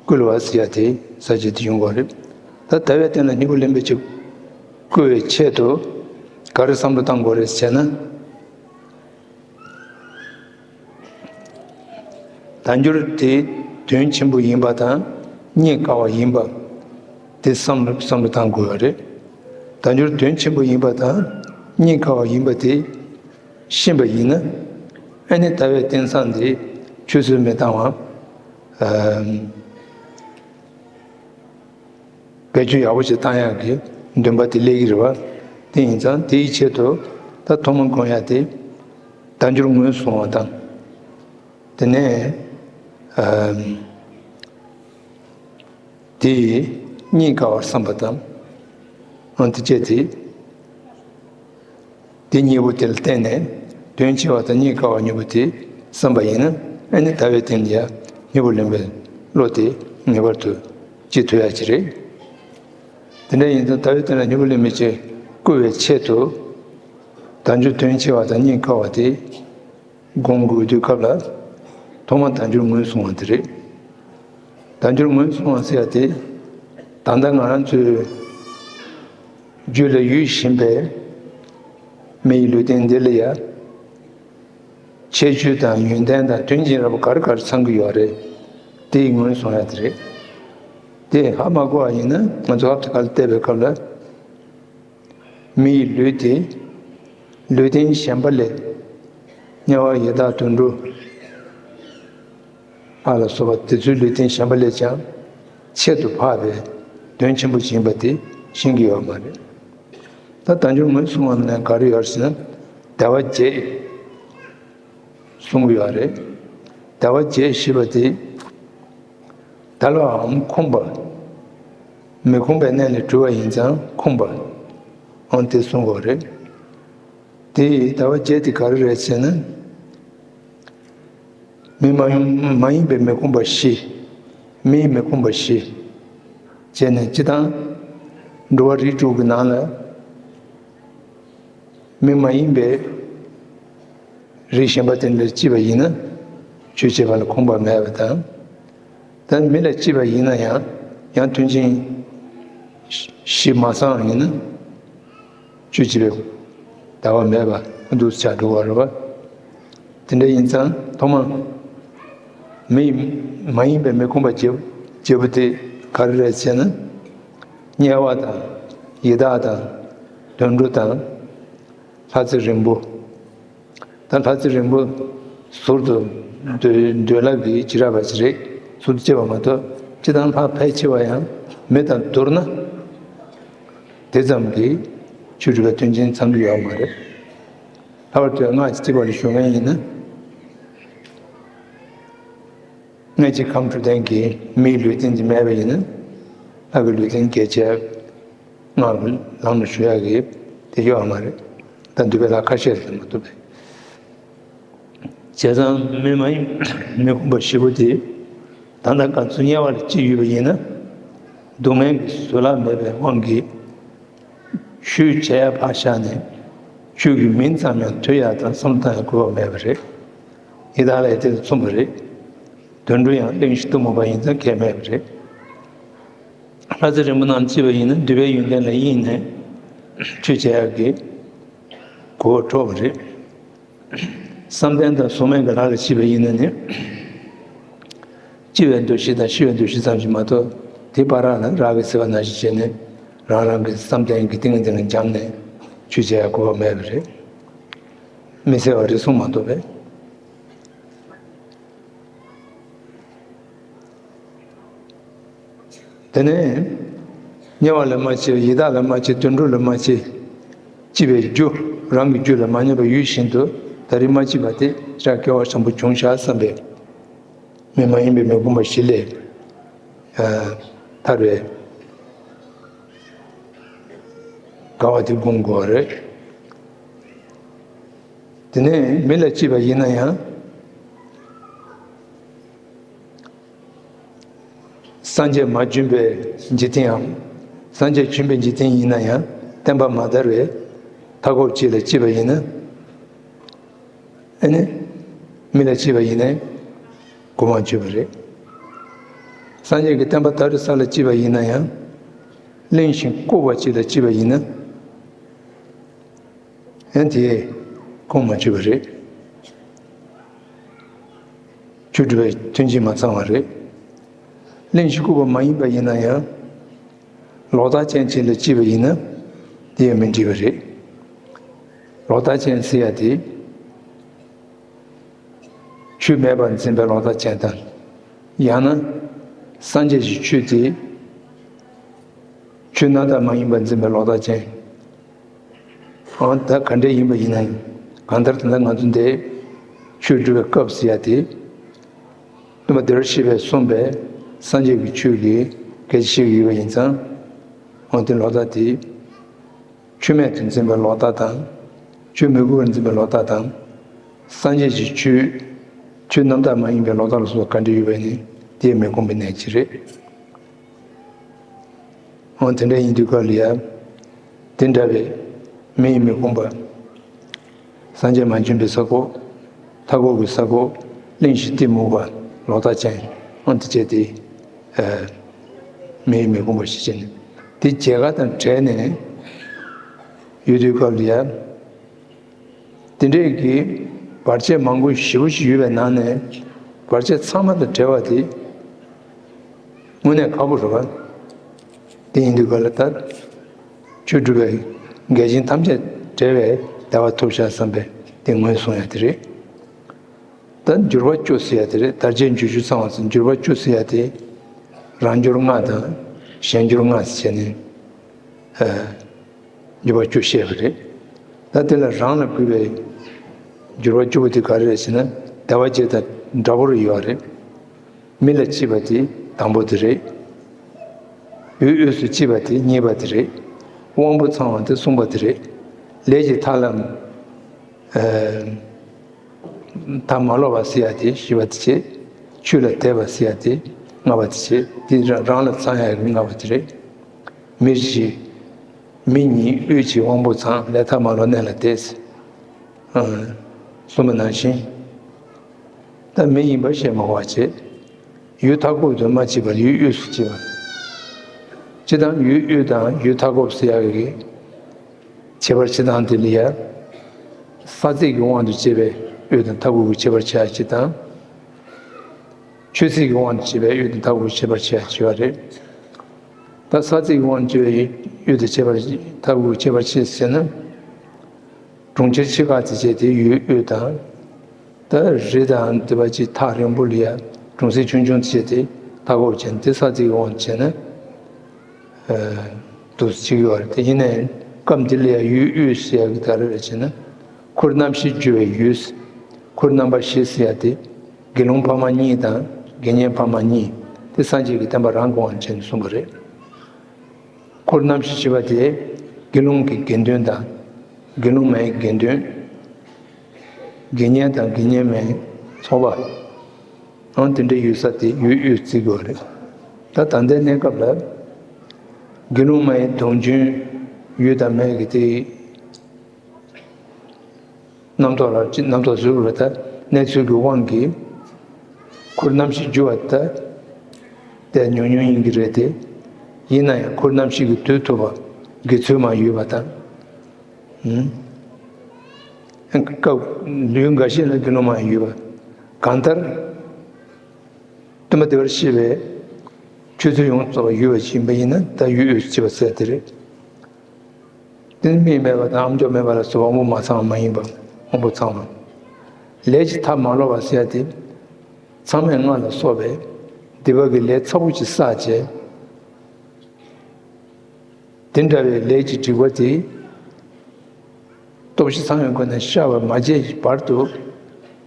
བསྐུལ་བ་ཟེར་ཡ་དེ་ས་བཅད་དེ་ཡོང་གི་རེད། ད་ཟླ་བའི་སྟེང་ལ་སྙིང་པོ་ལེན་པའི་ཆེད་བསྐུལ་བའི་ཆེད་དུ་ག་རེ་བསམ་བློ་བཏང་དགོས་རེད་ཟེར་ན། བདག་འགྱུར་དེ་དོན་ཆེན་པོ་ཡིན་པ་དང་རྙེད་དཀའ་བ་ཡིན་པ་དེ་བསམ་བློ་བསམ་བློ་བཏང་དགོས་པ་རེད། བདག་འགྱུར་དོན་ཆེན་པོ་ཡིན་པ་དང་རྙེད་དཀའ་བ་ཡིན་པ་དེ་ཤེས་པ་ཡིན་ན། ཨ་ནི་ཟླ་བའི་རྟེན་བཟང་དེ་ཆུད་ཟོས་མི་བཏང་བ། ཨ། བེད་སྤྱོད་ཡག་པོ་ཞིག་བཏང་ཡག་གི་འདུན་པ་དེ་སླེབས་ཀྱི་རེད་པ། དེ་ཡིན་ཙང་དེའི་ཆེད་དུ་ད་ཐོག་མར་དགོངས་ཡག་དེ་བདག་འགྱུར་ངོས་བཟུང་བ་དང་། དེ་ནས་ཨ་དེ་རྙེད་དཀའ་བར་བསམ་པ་དང་། ཨང་དེ་བཅས་དེ། དེ་གཉིས་པོ་དེ་ལ་བརྟེན་ནས་དོན་ཆེ་བ་དང་རྙེད་དཀའ་བ་གཉིས་པོ་དེ་བསམ་པ་ཡིན་ན། ཨ་ནི་ཟླ་བའི་སྟེང་ལ་ཡ་སྙིང་པོ་ལེན་པའི་བློ་དེ་ངེས་པར་དུ་སྐྱེ་ཐུབ་ཡ་ཅིག་རེད། དེ་འདྲ་ཡིན་ཙང་ཟླ་བའི་སྟེང་ལ་སྙིང་པོ་ལེན་པའི་ཆེད་བསྐུལ་བའི་ཆེད་དུ། བདག་འགྱུར་དོན་ཆེ་བ་དང་རྙེད་དཀའ་བ་དེ་སྒོམ་དགོས་དུས་སྐབས་ལ་ཐོག་མར་བདག་འགྱུར་ངོས་བཟུང་བ་དེ་རེད། བདག་འགྱུར་ངོས་བཟུང་བ་ཟེར་ཡ་དེ། ད་ལྟ་ང་རང་ཚོའི་རྒྱུད་ལ་ཡོད་བཞིན་པའི་མི་ཡི་ལུས་རྟེན་འདི་ལ་ཡ། ཁྱད་ཆོས་དང་ཡོན་ཏན་དང་མཐུན་རྐྱེན་རབ་ག་རེ་ག་རེ་ཚང་གི་ཡོད་རེད། དེ་ཡི་ངོས་བཟུང་ཡ་དེ་རེད། དེ་ཧ་མ་གོ་བ་ཡིན་ན་ང་ཚོ་ཧབ་ཏེ་ག་ལ་བལྟས་པའི་སྐབས་ལ། མི་ཡི་ལུས་དེ་ལུས་རྟེན་གཞན་པ་ལས། དམྱལ་བ་ཡི་དྭགས་དུད་འགྲོ་ཨ་ལ་སོགས་པ་དེ་ཚོའི་ལུས་རྟེན་གཞན་པ་ལས་ཀྱང་ཁྱད་དུ་འཕགས་པའི་དོན་ཆེན་པོ་ཞིག་ཡིན་པ་དེ་ཤེས་ཀྱི་ཡོད་མ་རེད། ད་བདག་འགྱུར་ངོས་བཟུང་བ་ནས་ག་རེ་ཡོད་ཟེར་ན། དལ་བ་བརྒྱད་གསུང་གི་ཡོད་རེད། དལ་བ་བརྒྱད་ཞེས་པ་དེ། དལ་བའམ་ཁོམ་པ། མི་ཁོམ་པའི་གནས་ལས་གྲོལ་བ་ཡིན་ཙང་ཁོམ་པ། ཨང་དེ་གསུང་གི་ཡོད་རེད། དེ་ཡི་དལ་བ་བརྒྱད་དེ་ག་རེ་རེད་ཟེར་ན། མི་མ་ཡིན་མ་ཡིན་པའི་མི་ཁོམ་པ་བཞི། མིའི་མི་ཁོམ་པ་བཞི། བྱས་ནས་སྤྱིར་བཏང་འགྲོ་བ་རིགས་དྲུག་གི་ནང་ལ། མི་མ་ཡིན་པའི་རིགས་གཞན་པ་དེ་འདྲ་སྐྱེས་པ་ཡིན་ན། ཆོས་བྱེད་པ་ལ་ཁོམ་པ་མེད་པ་དང་། ད་མི་ལ་སྐྱེས་པ་ཡིན་ན་ཡང་ཡང་མཐུན་རྐྱེན་བཞི་མ་ཚང་བ་ཡིན་ན། ཆོས་བྱེད་པའི་ལྟ་བ་མེད་པ་འདུག་ཆགས་འགྲོ་བ་རེད་པ། དེ་འདྲ་ཡིན་ཙང་ཐོག་མ་མི་མ་ཡིན་པའི་མི་ཁོམ་པ་བརྒྱད་བརྒྱད་པོ་དེ་ག་རེ་རེད་ཟེར་ན། དམྱལ་བ་དང་ཡི་དྭགས་དང་དུད་འགྲོ་དང་ལྷ་ཚེ་རིང་པོ། ད་ལྷ་ཚེ་རིང་པོ་ཟུར་དུ་འདོད་འདོད་ལྷ་གི་བྱེ་བྲག་པ་ཞིག་རེད། ཟུར་དུ་བཅད་པ་མ་གཏོགས་སྤྱིར་བཏང་ལྷ་ཕལ་ཆེ་བ་ཡང་མི་དང་བསྡུར་ན། དེ་ཙམ་གྱིས་ཆོས་སྒྲུབ་པའི་མཐུན་རྐྱེན་ཚང་གི་ཡོད་མ་རེད། ལྷག་པར་དུ་སྔགས་ཀྱི་ཐེག་པ་ལ་ཞུགས་མཁན་ཡིན་ན། སྔགས་ཀྱི་ཁམས་དྲུག་ལྡན་གྱི་མིའི་ལུས་རྟེན་དེ་མེད་པ་ཡིན་ན། ལྷ་གི་ལུས་རྟེན་སྐྱེད་བྱེད་སྔགས་ཀྱི་ལམ་ལ་ཞུགས་ཡག་གི་དེ་ཡོད་མ་རེད། ད་འདུས་པའི་ལྷ་ཁ་ཤས་ལ་མ་གཏོགས་པས། བྱས་ཙང་མི་མ་ཡིན་མི་ཁོམ་པ་བཞི་པོ་དེ་ད་ལྟ་ག་ཚོད་དམྱལ་བ་ལ་སྐྱེས་ཡོད་པ་ཡིན་ན། སྡུག་བསྔལ་གྱི་བཟོད་གླགས་མེད་པའི་དབང་གིས། ཆོས་བྱེད་ཡ་ཕར་བཞག་ནས་ཆོས་ཀྱི་མིང་ཙམ་ཡང་ཐོས་ཡ་དང་བསམ་བློ་བཏང་ཡ་དགོས་པ་མེད་པ་རེད། ཡི་དྭགས་ལ་ཡི་དེ་དང་མཚུངས་པ་རེད། དོན་གྲུབ་ཡང་གླེང་གཞི་གཏི་མུག་པ་ཡིན་ཙང་གལ་མེད་པ་རེད། ལྷ་རྩེ་རིན་པོ་རྣམས་སྐྱིད་པ་ཡིན་ན་འདུས་པའི་ཡོན་ཏན་ལ་གཡེངས་ནས་ཆོས་བྱེད་ཡ་གི་གོ་འཕྲོ་བ་རེད། བསམ་གཏན་དང་གཟུགས་མེད་ཀྱི་ལྷ་ལ་སྐྱིད་པ་ཡིན་ན་ནི། སྐྱིད་པའི་འདུ་ཤེས་དང་ཤི་བའི་འདུ་ཤེས་ཙམ་ཞིག་མ་གཏོགས་དེ་བར་ལ་རག་གི་ཟེར་བ་ནང་བཞིན་བྱས་ནས་རང་རང་གི་བསམ་གཏན་གྱི་ཏིང་ངེ་འཛིན་ལ་འབྱམས་ནས་ཆོས་བྱེད་ཡ་དགོས་པ་མེད་པ་རེད། མི་གསལ་བ་རེ་ཟུང་མ་གཏོགས་པས། དེ་ནས་དམྱལ་བ་ལ་མ་སྐྱེ། ཡི་དྭགས་ལ་མ་སྐྱེ། དུད་འགྲོ་ལ་མ་སྐྱེ། སྐྱིད་པའི་རྒྱུ། རང་གི་རྒྱུད་ལ་མ་སྐྱེས་པ་ཡོད་བཞིན་དུ་ད་རེས་མ་སྐྱེས་པ་དེ་ཅག་སྐལ་བ་བཟང་པོ་བྱུང་ཤག་བསམ་པའི་མི་མ་ཡིན་པའི་མི་ཁོམ་པ་བཞི་ལས་ཨ་ཐར་བའི་དགའ་བ་དེ་སྒོམ་དགོས་པ་རེད། དེ་ནས་མི་ལ་སྐྱིད་པ་ཡིན་ན་ཡང་། སངས་རྒྱས་མ་བྱོན་པའི་འཇིག་རྟེན་ཡང་། སངས་རྒྱས་བྱོན་པའི་འཇིག་རྟེན་ཡིན་ན་ཡང་བསྟན་པ་མ་དར་བའི་མཐའ་འཁོབ་ཅིག་ལ་སྐྱིད་པ་ཡིན་ན། ཨ་ནི། མི་ལ་སྐྱིད་པ་ཡིན་ན་གོ་མ་ཆོད་པ་རེད། སངས་རྒྱས་ཀྱི་བསྟན་པ་དར་བའི་ས་ལ་སྐྱིད་པ་ཡིན་ན་ཡང་། གླེང་ཞིང་ལྐུགས་པ་ཅིག་ལ་སྐྱིད་པ་ཡིན་ན། ཡང་དེ་གོ་མ་ཆོད་པ་རེད། ཆོས་སྒྲུབ་པའི་མཐུན་རྐྱེན་མ་ཚང་བ་རེད། གླེང་གཞི་ལྐུགས་པ་མ་ཡིན་པ་ཡིན་ན་ཡང་། ལོག་ལྟ་ཅན་ཅིག་ལ་སྐྱིད་པ་ཡིན་ན་དེ་ཡང་མི་འགྲིག་པ་རེད། ལོག་ལྟ་ཅན་ཟེར་ཡ་དེ། ཆོས་མེད་པར་འཛིན་པའི་ལོག་ལྟ་ཅན་དང་། ཡང་ན། སངས་རྒྱས་ཀྱི་ཆོས་དེ། ཆོས་རྣམ་དག་མ་ཡིན་པར་འཛིན་པའི་ལོག་ལྟ་ཅན། འོ་ད་ག་འདྲ་ཡིན་པ་ཡིན་ན་ཡང་། གང་ལྟར་ད་ལྟ་ང་ཚོ་འདིར་ཆོས་སྒྲུབ་པའི་སྐབས་ཟེར་ཡ་དེ། སྟོན་པ་བདེ་བར་གཤེགས་པས་གསུངས་པའི་སངས་རྒྱས་ཀྱི་ཆོས་ཀྱི་སྐད་ཆ་བཤད་ཀྱི་ཡོད་པ་ཡིན་ཙང་། འོ་དེ་ལོག་ལྟ་དེ། ཆོས་མེད་དུ་འཛིན་པའི་ལོག་ལྟ་དང་། ཆོས་མི་དགོས་པར་འཛིན་པའི་ལོག་ལྟ་དང་། སངས་རྒྱས་ཀྱི་ཆོས། ཆོས་རྣམ་དག་མ་ཡིན་པའི་ལོག་ལྟ་ལ་སོགས་པ་ག་འདྲ་ཡོད་པ་ནི་དེ་མི་ཁོམ་པའི་གནད་ཀྱིས་རེད། འོ་དེ་འདྲ་ཡིན་དུས་སྐབས་ལ་ཡང་། དེ་འདྲ་བའི་མི་ཡི་མི་ཁོམ་པ། སངས་རྒྱས་མ་བྱོན་པའི་ས་གོ། མཐའ་འཁོབ་ཀྱི་ས་གོ། གླེང་གཞི་གཏི་མུག་པ། ལོག་ལྟ་ཅན། འོ་དེ་བྱས་ཏེ། ཨ། མི་ཡི་མི་ཁོམ་པ་ཞེས་བྱས་ནས། དེ་རྒྱལ་ཁ་དང་བྲལ་ནས་ཡོད་དུས་སྐབས་ལ་ཡང་། དེ་འདྲས་ཀྱི་བར་ཆད་མང་པོ་ཞེ་པོ་ཞིག་ཡོད་པའི་ནང་ནས་བར་ཆད་ཚང་མ་དང་བྲལ་བ་དེ་དངོས་གནས་ཁག་པོ་རེད་པ། དེ་ཡིན་དུས་ག་ལ་ད་ཆོས་སྒྲུབ་པའི་འགལ་རྐྱེན་ཐམས་ཅད་བྲལ་བའི་བདེ་བ་ཐོབ་བཞག་བསམ་པའི་དེ་ངོས་བཟུང་ཡ་དེ་རེད། ད་འགྱུར་བ་བཅུ་ཟེར་ཡ་དེ་རེད། དལ་བརྒྱད་འབྱོར་བཅུ་ཚང་བ་ཚོ་འགྱུར་བ་བཅུ་ཟེར་ཡ་དེ། རང་འགྱུར་ལྔ་དང་གཞན་འགྱུར་ལྔ་ཟེར་བྱས་ནས། ཨ། འགྱུར་བ་བཅུ་བཤད་པ་རེད། ད་དེ་ལ་རང་ལ་དགོས་པའི་འགྱུར་བ་བཅུ་པོ་དེ་ག་རེ་རེད་ཟེར་ན་བདེ་བ་བརྒྱད་དང་འདྲ་པོ་རེ་ཡོད་རེད། མི་ལ་སྐྱིད་པ་དེ་དང་པོ་དེ་རེད། ཡུལ་དབུས་སུ་སྐྱིད་པ་དེ་གཉིས་པ་དེ་རེད། དབང་པོ་ཚང་བ་དེ་གསུམ་པ་དེ་རེད། ལས་ཀྱི་ཐབས་ལམ། ཨ། ཐབས་མ་ལོག་པ་ཟེར་ཡ་དེ་བཞི་པ་དེ་བྱས། ཆོས་ལ་དད་པ་ཟེར་ཡ་དེ་ལྔ་པ་དེ་བྱས། དེ་རང་རང་ལ་ཚང་ཡ་ལྔ་པ་དེ་རེད། མི་བཞི། མི་གཉིས་དབུས་ཀྱི་དབང་པོ་ཚང་། ལས་ཐབས་མ་ལོག་གནས་ལ་དད། ཨ། གསུངས་པ་ནང་བཞིན། ད་མི་ཡིན་པ་ཤེས་མ་དགོས་པ་བྱས། ཡུལ་མཐའ་འཁོབ་ཏུ་མ་སྐྱིད་པར་ཡུལ་དབུས་སུ་སྐྱིད་པ། སྤྱིར་བཏང་ཡུལ་དབུས་དང་ཡུལ་མཐའ་འཁོབ་ཟེར་ཡག་གི་ཁྱད་པར་བྱེད་སྟངས་དེ་ལ་ཡ། ས་བརྩིགས་ཀྱི་དབང་དུ་བྱས་པའི་དབུས་དང་མཐའ་འཁོབ་ཀྱི་ཁྱད་པར་ཕྱེ་ཡ་གཅིག་དང་། ཆོས་བརྩིགས་ཀྱི་དབང་དུ་བྱས་པའི་དབུས་དང་མཐའ་འཁོབ་ཀྱི་ཁྱད་པར་ཕྱེ་ཡ་གཅིག་པ་རེད། ད་ས་བརྩིགས་ཀྱི་དབང་དུ་བྱས་པའི་དབུས་དང་ཁྱད་པར་མཐའ་འཁོབ་ཀྱི་ཁྱད་པར་ཕྱེ་ཟེར་ན། གྲོང་ཁྱེར་ཆེ་ཁག་ཅིག་བྱས་ཏེ་ཡུལ་དབུས་དང་། ད་རི་དང་དེ་བ་ཅིག་ཐག་རིང་པོ་ལ་ཡ་གྲོང་གསེབ་ཆུང་ཆུང་བྱས་ཏེ་མཐའ་འཁོབ་བྱས་ནས་དེ་ས་བརྩིགས་དབང་བྱས་ན། ཨ། འདུག་སེ་བྱེད་ཀྱི་ཡོད་རེད། དེ་ཡིན་ནའི་སྐབས་འདི་ལ་ཡ་ཡུལ་དབུས་ཟེར་ཡ་གི་ད་རེ་རེ་བྱས་ན། འཁོར་རྣམ་བཞི་རྒྱུ་བའི་ཡུལ། འཁོར་རྣམ་པ་བཞི་ཟེར་ཡ་དེ། དགེ་སློང་ཕ་མ་གཉིས་དང་དགེ་བསྙེན་ཕ་མ་གཉིས། དེ་སངས་རྒྱས་ཀྱི་བསྟན་པ་རང་གི་དབང་བྱས་ནས་གསུངས་པ་རེད། འཁོར་རྣམ་བཞི་ཞེས་པ་དེ་དགེ་སློང་གི་དགེ་འདུན་དང་། དགེ་སློང་མའི་དགེ་འདུན། དགེ་བསྙེན་དང་དགེ་བསྙེན་མའི་ཚོགས་པ། འོ་དེ་འདྲའི་ཡུལ་ས་དེ་ཡུལ་དབུས་བརྩི་དགོས་རེད། ད་ད་ལྟའི་གནས་སྐབས་ལ། དགེ་སློང་མའི་གདུང་རྒྱུན། ཡོད་དང་མེད་ཀྱི་དེ། རྣམ་རྟོག་ལ་ཅི་རྣམ་རྟོག་ཟེར་བ་ད་གནས་ཚུལ་གྱི་དབང་གིས་ཁུར་རྣམ་ཤེས་རྒྱུ་བ་ད་དེ་ཉུང་ཉུང་ཡིན་གྱི་རེད་དེ། ཡིན་ན་ཡང་ཁུར་རྣམ་ཤེས་ཀྱི་དུས་ཐུབ་པ་དགེ་ཚུལ་མ་ཡོད་པ་དང་། ཧུམ། སྐབས་ལུས་འགའ་ཤས་ལ་དགེ་སློང་མ་ཡོད་པ། གང་ལྟར། སྟོན་པ་བདེ་བར་གཤེགས་པའི་ཆོས་ཚུལ་ཡོངས་རྫོགས་པ་ཡོད་པ་ཞིག་ཡིན་པ་ཡིན་ན་ད་ཡོད་ཡོད་ཅེས་པ་ཟེར་དེ་རེད། དེ་ནི་མིག་མེད་པ་དང་ཨ་མཆོག་མེད་པ་ལ་སོགས་པ་དབང་པོ་མ་ཚང་བ་མ་ཡིན་པ་དབང་པོ་ཚང་བ། ལས་ཀྱི་མཐའ་མ་ལོག་པ་ཟེར་ཡ་དེ། མཚམས་མེད་ལྔ་ལ་སོགས་པའི་སྡིག་པ་གི་ལས་ཚ་པོ་ཅིག་བསགས་བྱས། དེ་འདྲ་བའི་ལས་ཀྱི་སྒྲིབ་པ་དེ། སྟོབས་བཞི་ཚང་བའི་སྒོ་ནས་བཤགས་པ་མ་བྱས་ཀྱི་བར་དུ།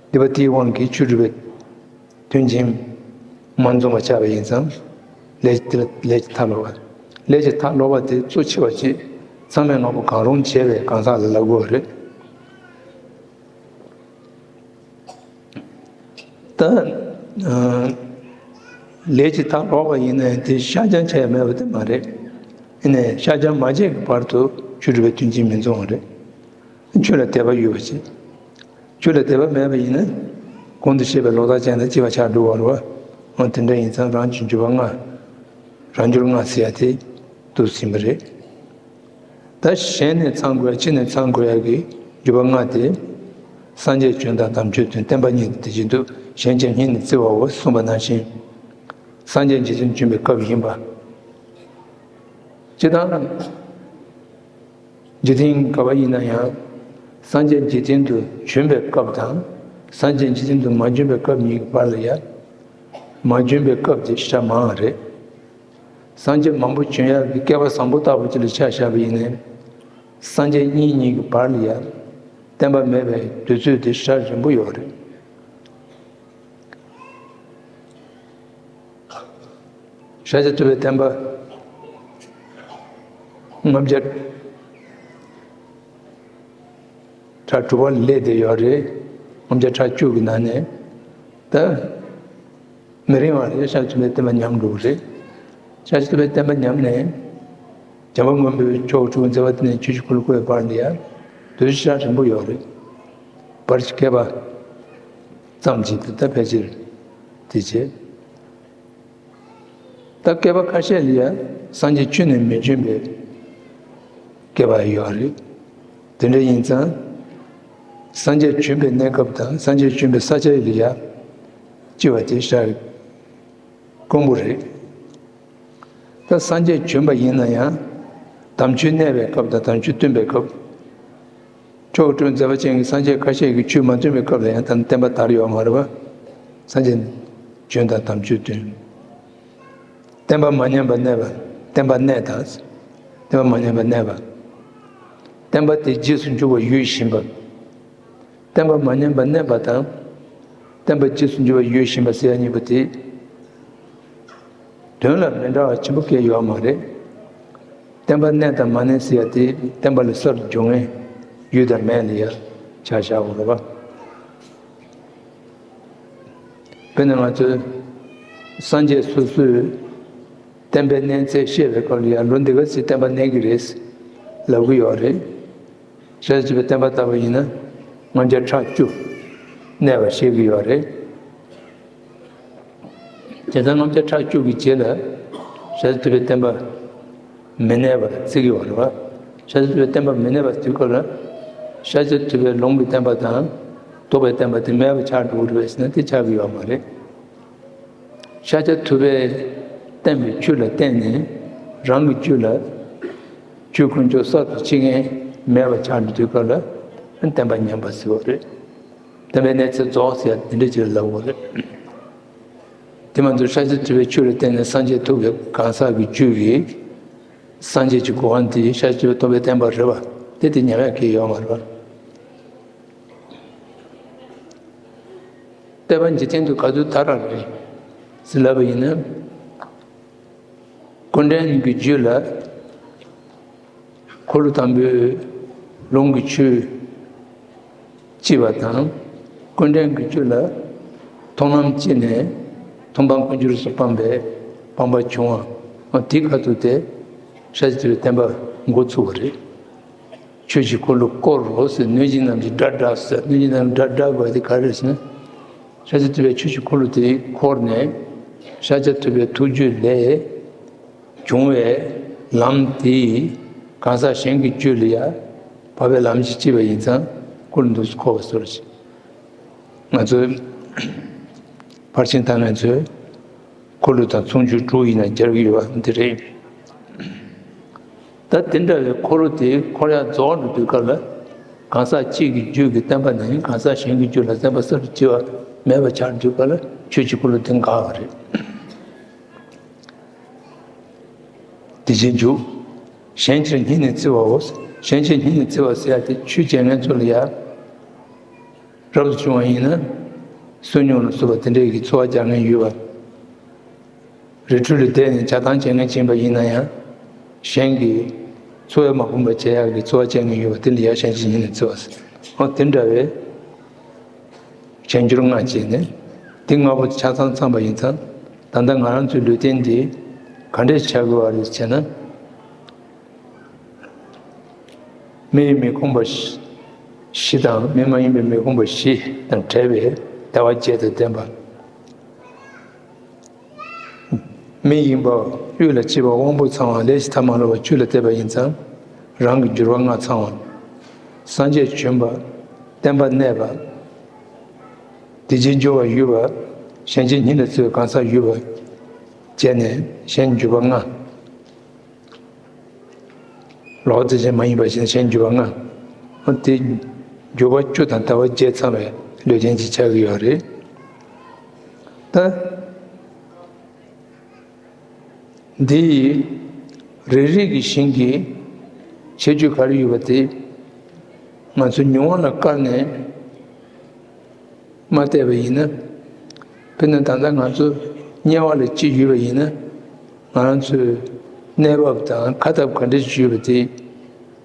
སྡིག་པ་དེའི་དབང་གིས་ཆོས་སྒྲུབ་པའི་དོན་རྐྱེན་མ་འཛོམས་པ་ཆགས་པ་ཡིན་ཙང་། ལས་དེ་ལ་ལས་ཀྱི་མཐའ་ལོག་པ། ལས་ཀྱི་མཐའ་ལོག་པ་དེ་གཙོ་ཆེ་བ་ཅིག་མཚམས་མེད་ལྔ་པོ་གང་རུང་བྱས་པའི་གང་ཟག་ལ་ལབ་དགོས་པ་རེད། ད། ཨ། ལས་ཀྱི་མཐའ་ལོག་པ་ཡིན་ན་ཡང་དེ་བཤགས་སྦྱང་བྱས་ཡ་མེད་པ་དེ་མ་རེད། ཡིན་ནའི་བཤགས་སྦྱང་མ་བྱས་ཀྱི་བར་དུ་ཆོས་སྒྲུབ་པའི་དོན་རྐྱེན་མི་འཛོམས་པ་རེད། ཆོས་ལ་དད་པ་ཡོད་པ་ཅིག་ཆོས་ལ་དད་པ་མེད་པ་ཡིན་ན། གོང་དུ་བཤད་པའི་ལོག་ལྟ་ཅན་དང་གཅིག་པ་ཆགས་འགྲོ་བ་རེད་བ། འོ་དེ་འདྲ་ཡིན་ཙང་རང་གི་འགྱུར་བ་ལྔ། རང་འགྱུར་ལྔ་ཟེར་ཡ་དེ་འདུག་ཟིན་པ་རེད། ད་གཞན་ནས་ཚང་དགོས་ཡ་ཕྱི་ནས་ཚང་དགོས་ཡ་གི་འགྱུར་བ་ལྔ་དེ། སངས་རྒྱས་བྱོན་དང་དམ་ཆོས་སྟོན་བསྟན་པ་གཉིས་དེ་བཞིན་དུ་གཞན་གྱིས་སྙིང་ནས་བརྩི་བའོ་གསུངས་པ་ནང་བཞིན། སངས་རྒྱས་འཇིག་རྟེན་བྱོན་པའི་སྐབས་ཡིན་པ། སྤྱིར་བཏང་། འཇིག་རྟེན་ག་བ་ཡིན་ན་ཡང་། སངས་རྒྱས་འཇིག་རྟེན་དུ་བྱོན་པའི་སྐབས་དང་། སངས་རྒྱས་འཇིག་རྟེན་དུ་མ་བྱོན་པའི་སྐབས་གཉིས་ཀྱི་བར་ལ་ཡ། མ་བྱོན་པའི་སྐབས་དེ་ཞེ་དྲག་མང་བ་རེད། སངས་རྒྱས་མང་པོ་བྱོན་ཡག་གི་བསྐལ་པ་བཟང་པོ་ལྟ་བུ་ཅིག་ལ་ཆ་བཞག་པ་ཡིན་ནའི། སངས་རྒྱས་གཉིས་གཉིས་ཀྱི་བར་ལ་ཡ། བསྟན་པ་མེད་པའི་དུས་ཚོད་དེ་ཞེ་དྲག་རིང་པོ་ཡོད་རེད། ཤཱཀྱ་ཐུབ་པའི་བསྟན་པ་ལྔ་བརྒྱ་ཕྲག་དྲུག་པ་ལ་སླེབས་བསྡད་ཡོད་རེད། ལྔ་བརྒྱ་ཕྲག་བཅུ་གི་ནང་ནས་ད་མི་རིང་བ་རེད། ཤཱཀྱ་ཐུབ་པའི་བསྟན་པ་ཉམས་འགྲོ་གི་རེད། ཤཱཀྱ་ཐུབ་པའི་བསྟན་པ་ཉམས་ནས་བྱམས་པ་མགོན་པོས་ཕྱོགས་དྲུག་མཛད་པ་དེ་ནས་ཆོས་ཀྱི་འཁོར་ལོ་བསྐོར་བའི་བར་ལ་ཡ་དུས་ཚོད་ཞེ་དྲག་རིང་པོ་ཡོད་རེད། བར་གྱི་བསྐལ་པ་ཙམ་ཞིག་ཏུ་ད་ཕལ་ཆེར་དེ་བྱས། ད་བསྐལ་པ་ཁ་ཤས་ལ་ཡང་སངས་རྒྱས་ཁྱོན་ནས་མི་འབྱོན་པའི་བསྐལ་པ་ཡོད་རེད། དེ་འདྲ་ཡིན་ཙང་། སངས་རྒྱས་བྱོན་པའི་གནས་སྐབས་དང་སངས་རྒྱས་བྱོན་པའི་ས་ཆ་ལ་ཡང་སྐྱེ་བ་དེ་ཤར་དཀོན་པོ་རེད། ད་སངས་རྒྱས་བྱོན་པ་ཡིན་ན་ཡང་། དམ་ཆོས་གནས་པའི་སྐབས་དང་དམ་ཆོས་སྟོན་པའི་སྐབས། ཕྱོགས་དྲུག་མཛད་པ་ཅན་གྱི་སངས་རྒྱས་ཁ་ཤས་ཀྱིས་ཆོས་མ་སྟོན་པའི་སྐབས་ལ་ཡང་ད་བསྟན་པ་དར་ཡོད་མ་རེད་པ། སངས་རྒྱས་བྱོན་དང་དམ་ཆོས་སྟོན། བསྟན་པ་མ་ཉམས་པར་གནས་པ། བསྟན་པ་གནས་དང་། བསྟན་པ་མ་ཉམས་པར་གནས་པ། བསྟན་པ་དེ་རྗེས་སུ་འཇུག་པར་ཡུལ་བཞིན་པ། བསྟན་པ་མ་ཉམས་པར་གནས་པ་དང་། བསྟན་པ་རྗེས་སུ་འཇུག་པར་ཡུལ་བཞིན་པ་ཟེར་ཡ་གཉིས་པོ་དེ། དོན་ལ་མི་འདྲ་བ་ཆེན་པོ་སྐྱེ་ཡོད་མ་རེད། བསྟན་པ་གནས་དང་མ་གནས་ཟེར་ཡ་དེ་བསྟན་པ་ལས་གསར་དུ་འབྱུང་མཁན་ཡོད་དང་མེད་ལ་ཡ་ཆ་བཞག་དགོས་རེད་པ། དཔེར་ན་ང་ཚོས་སངས་རྒྱས་སོ་སོས་བསྟན་པའི་གནས་ཚད་བཤད་པའི་སྐབས་ལ་ཡ་ལོ་འདི་ག་ཚོད་བསྟན་པ་གནས་ཀྱི་རེད་ལབ་ཀྱི་ཡོད་རེད། ཤཱཀྱ་ཐུབ་པའི་བསྟན་པ་ལྟ་བུ་ཡིན་ན་ལྔ་བརྒྱ་ཕྲག་བཅུ་གནས་པ་བཤད་ཀྱི་ཡོད་རེད། དེ་ལྟར་ལྔ་བརྒྱ་ཕྲག་བཅུ་གི་རྗེས་ལ་ཤཱཀྱ་ཐུབ་པའི་བསྟན་པ་མི་གནས་པར་བརྩི་གི་ཡོད་རེད་པ། ཤཱཀྱ་ཐུབ་པའི་བསྟན་པ་མི་གནས་པར་བརྩི་སྐབས་ལ་ཤཱཀྱ་ཐུབ་པའི་ལུང་གི་བསྟན་པ་དང་རྟོགས་པའི་བསྟན་པ་དེ་མེད་པ་ཆགས་འགྲོ་གི་རེད་པས་ཟེར་ན་དེ་ཆགས་ཀྱི་ཡོད་མ་རེད། ཤཱཀྱ་ཐུབ་པས་བསྟན་པའི་ཆོས་ལ་བརྟེན་ནས་རང་གི་རྒྱུད་ལ་ཆོས་དཀོན་མཆོག་གསར་དུ་སྐྱེ་མཁན་མེད་པ་ཆགས་འགྲོ་དུས་སྐབས་ལ་བསྟན་པ་ཉམས་པ་ཟེར་བ་རེད། བསྟན་པའི་གནས་ཚད་རྫོགས་ཟེར་ཡ་དེ་འདྲ་ཅིག་ལ་ལབ་དགོས་རེད། དེ་མ་གཏོགས་ཤཱཀྱ་ཐུབ་པའི་ཆོས་ལ་བརྟེན་ནས་སངས་རྒྱས་ཐུབ་པའི་གང་ཟག་གི་རྒྱུད་ཀྱི་སངས་རྒྱས་ཀྱི་གོ་འཕང་དེ་ཤཱཀྱ་ཐུབ་པས་རྟོགས་པའི་བསྟན་པ་རེད་པ། དེ་དེ་ཉམས་ཡག་གི་ཡོད་མ་རེད་པ། བསྟན་པ་འཇིག་རྟེན་དུ་ག་དུས་དར་བ་རེད་ཟེར་ལབ་པ་ཡིན་ན། སྐུ་ཕྲེང་གི་རྒྱུད་ལ་འཁོར་ལོ་དང་པོའི་ལུང་གི་ཆོས་སྐྱེས་པ་དང་། སྐུ་ཕྲེང་གི་རྒྱུད་ལ་མཐོང་ལམ་སྐྱེས་ནས་མཐོང་སྤང་ཀུན་འགྱུར་སོགས་སྤངས་པའི་སྤངས་པ་བྱུང་བ། དེའི་ཁ་ཐུག་དེ་ཤཱཀྱ་ཐུབ་པའི་བསྟན་པ་ འགོ་ཚུགས་པ་རེད། ཆོས་ཀྱི་འཁོར་ལོ་བསྐོར་རོ་ཟེར། གནོད་སྦྱིན་རྣམས་ཀྱིས་སྒྲ་བསྒྲགས་ཟེར། གནོད་སྦྱིན་རྣམས་སྒྲ་བསྒྲགས་དགོས་དེ་ག་རེ་རེད་ཟེར་ན། ཤཱཀྱ་ཐུབ་པས་ཆོས་ཀྱི་འཁོར་ལོ་དེ་བསྐོར་ནས། ཤཱཀྱ་ཐུབ་པའི་ཐུགས་རྒྱུད་ལས་བྱུང་བའི་ལམ་དེ་གང་ཟག་གཞན་གྱི་རྒྱུད་ལ་ཡང་བབས་པའི་ལམ་ཞིག་སྐྱེས་པ་ཡིན་ཙང་འཁོར་ལོ་འདུག་སེ་འཁོར་བ་བཟོ་འདྲ་ཞིག་ང་ཚོའི་ཕར་ཕྱིན་བཏང་མཁན་ཚོས་འཁོར་ལོ་དང་མཚུངས་ཆོས་དྲུག་ཡིན་ན་སྦྱར་གྱི་ཡོད་པ་འདི་རེད། ད་དེ་འདྲ་བའི་འཁོར་ལོ་དེ་འཁོར་ཡག་རྫོགས་འགྲོ་དུས་སྐབས་ལ། གང་ཟག་གཅིག་གི་རྒྱུད་ཀྱི་བསྟན་པ་ནི་གང་ཟག་གཞན་གྱི་རྒྱུད་ལ་བསྟན་པ་གསར་དུ་སྐྱེ་བ་མེད་པ་ཆགས་དུས་སྐབས་ལ་ཆོས་ཀྱི་འཁོར་ལོ་དེ་འགག་པ་རེད། དེ་བཞིན་འཇུག་གཞན་ཕྱིར་སྙིང་ནས་བརྩི་བའོ། གཞན་ཕྱིར་སྙིང་ནས་བརྩི་བ་ཟེར་ཡ་དེ་ཆོས་བྱེད་མཁན་ཚོ་ལ་ཡ། རབ་ཏུ་བྱུང་བ་ཡིན་ན། བསོད་སྙོམས་ལ་སོགས་པ་དེ་འདྲས་ཀྱི་འཚོ་བ་རྒྱག་མཁན་ཡོད་པ། རི་ཁྲོད་ལ་བསྡད་ནས་བྱ་བཏང་བྱེད་མཁན་ཡིན་པ་ཡིན་ན་ཡང་། གཞན་གྱི་འཚོ་བའི་མ་ཕོངས་པ་བྱེད་ཡག་གི་འཚོ་བ་བྱེད་མཁན་ཡོད་པ་དེ་ལ་ཡང་གཞན་ཕྱིར་སྙིང་ནས་བརྩི་བ་ཟེར། འོ་དེ་འདྲ་བའི་གཞན་འགྱུར་ལྔ་བྱས་ནས། དེ་ལྔ་པོ་ཆ་ཚང་ཚང་བ་ཡིན་ཙང་། ད་ལྟ་ང་རང་ཚོའི་ལུས་རྟེན་འདི་ག་འདྲས་ཆགས་དགོས་པ་རེད་ཟེར་ན། མི་ཡི་མི་ཁོམ་པ་བཞི་དང་མི་མ་ཡིན་པའི་མི་ཁོམ་པ་བཞི་དང་བྲལ་བའི་དལ་བ་བརྒྱད་དང་ལྡན་པ། མི་ཡིན་པ་དབུལ་ལ་སྐྱེས་པ་དབང་པོ་ཚང་བ་ལས་ཀྱི་མཐའ་མ་ལོག་པ་བཅུ་ལ་བལྟས་པ་ཡིན་ཙང་རང་གི་འགྱུར་བ་ལྔ་ཚང་བ། སངས་རྒྱས་བྱོན་པ། བསྟན་པ་གནས་པ། དེ་རྗེས་འགྱུར་བ་ཡོད་པ། གཞན་ཕྱིར་སྙིང་ལ་བརྩི་བའི་གང་ཟག་ཡོད་པ་བྱས་ནས་གཞན་འགྱུར་བ་ལྔ། ལོག་ལྟ་ཅན་མ་ཡིན་པ་ཞིག་གཞན་འགྱུར་བ་ལྔ། དེ་འགྱུར་བ་བཅུ་དང་དལ་བ་བརྒྱད་ཚང་བའི་ལུས་རྟེན་ཅིག་ཆགས་ཀྱི་ཡོད་རེད། ད་འདི་ཡི་རེ་རེ་གི་ཞིང་གི་ཁྱད་ཆོས་ག་རེ་ཡོད་པ་དེ་ང་ཚོ་མྱོང་བ་ལ་བཀར་ནས། མ་བལྟས་པ་ཡིན་ན། དཔེར་ན་ད་ལྟ་ང་ཚོ་དམྱལ་བ་ལ་སྐྱེས་ཡོད་པ་ཡིན་ན། ང་རང་ཚོའི་གནས་བབ་དང་ཁ་སྟབས་ག་འདྲ་ཞིག་ཡོད་པ་དེ་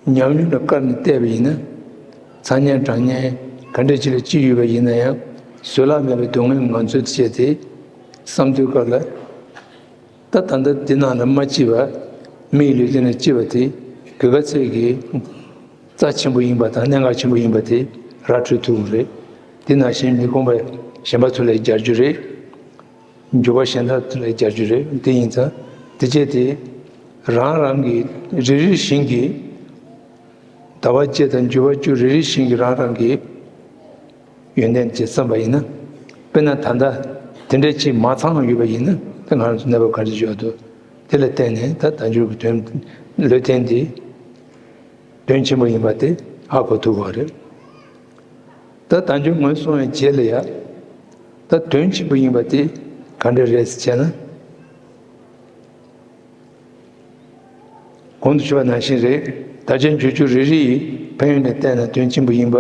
ཉམས་མྱོང་ལ་བཀར་ནས་བལྟས་པ་ཡིན་ན། ཚ་དམྱལ་གྲང་དམྱལ་ག་འདྲ་ཅིག་ལ་སྐྱེས་ཡོད་པ་ཡིན་ན་ཡང་བཟོད་གླགས་མེད་པའི་སྡུག་བསྔལ་ང་ཚོའི་བྱས་ཏེ་བསམ་དུས་སྐབས་ལ། ད་ད་ལྟ་འདི་ནང་ལ་མ་སྐྱེས་པ། མིའི་ལུས་རྟེན་ལ་སྐྱེས་པ་དེ་གོས་ཁ་ཚད་ཀྱི་རྩ་ཆེན་པོ་ཡིན་པ་དང་གནད་འགག་ཆེན་པོ་ཡིན་པ་དེ་ར་འཕྲོད་ཐུབ་ཀྱི་རེད། དེ་ནང་བཞིན་མི་ཁོམ་པ་གཞན་པ་ཚོ་ལ་སྦྱར་རྒྱུ་རེད། འགྱུར་བ་གཞན་དག་ཚོ་ལ་སྦྱར་རྒྱུ་རེད། དེ་ཡིན་ཙང་དེ་བྱས་ཏེ་རང་རང་གི་རེ་རེ་བཞིན་གྱི་དལ་བ་བརྒྱད་དང་འགྱུར་བ་བཅུ་རེ་རེ་བཞིན་གྱི་རང་རང་གི་ཡོན་ཏན་ཅིག་བསམ་པ་ཡིན་ན། དཔེར་ན་ད་ལྟ་དེ་འདྲ་ཅིག་མ་ཚང་བ་ཡོད་པ་ཡིན་ན་ད་ང་རང་ཚོ་གནས་བབ་ག་འདྲ་ཡོད་འདུག་དེ་ལ་བརྟེན་ནས་ད་དལ་འབྱོར་གྱི་དོན་ལུས་རྟེན་འདི་དོན་ཆེན་པོ་ཡིན་པ་དེ་ཧ་གོ་ཐུབ་པ་རེད། ད་དལ་འབྱོར་ངོས་བཟུང་བའི་རྗེས་ལ་ཡ། ད་དོན་ཆེན་པོ་ཡིན་པ་དེ་ག་འདྲ་རེད་ཟེར་ན། གོང་དུ་ཞུས་པ་ནང་བཞིན་རེད། དལ་འབྱོར་འབྱོར་བཅུ་རེ་རེ་ཡི་ཕན་ཡོན་ལ་བལྟས་ན་དོན་ཆེན་པོ་ཡིན་པ་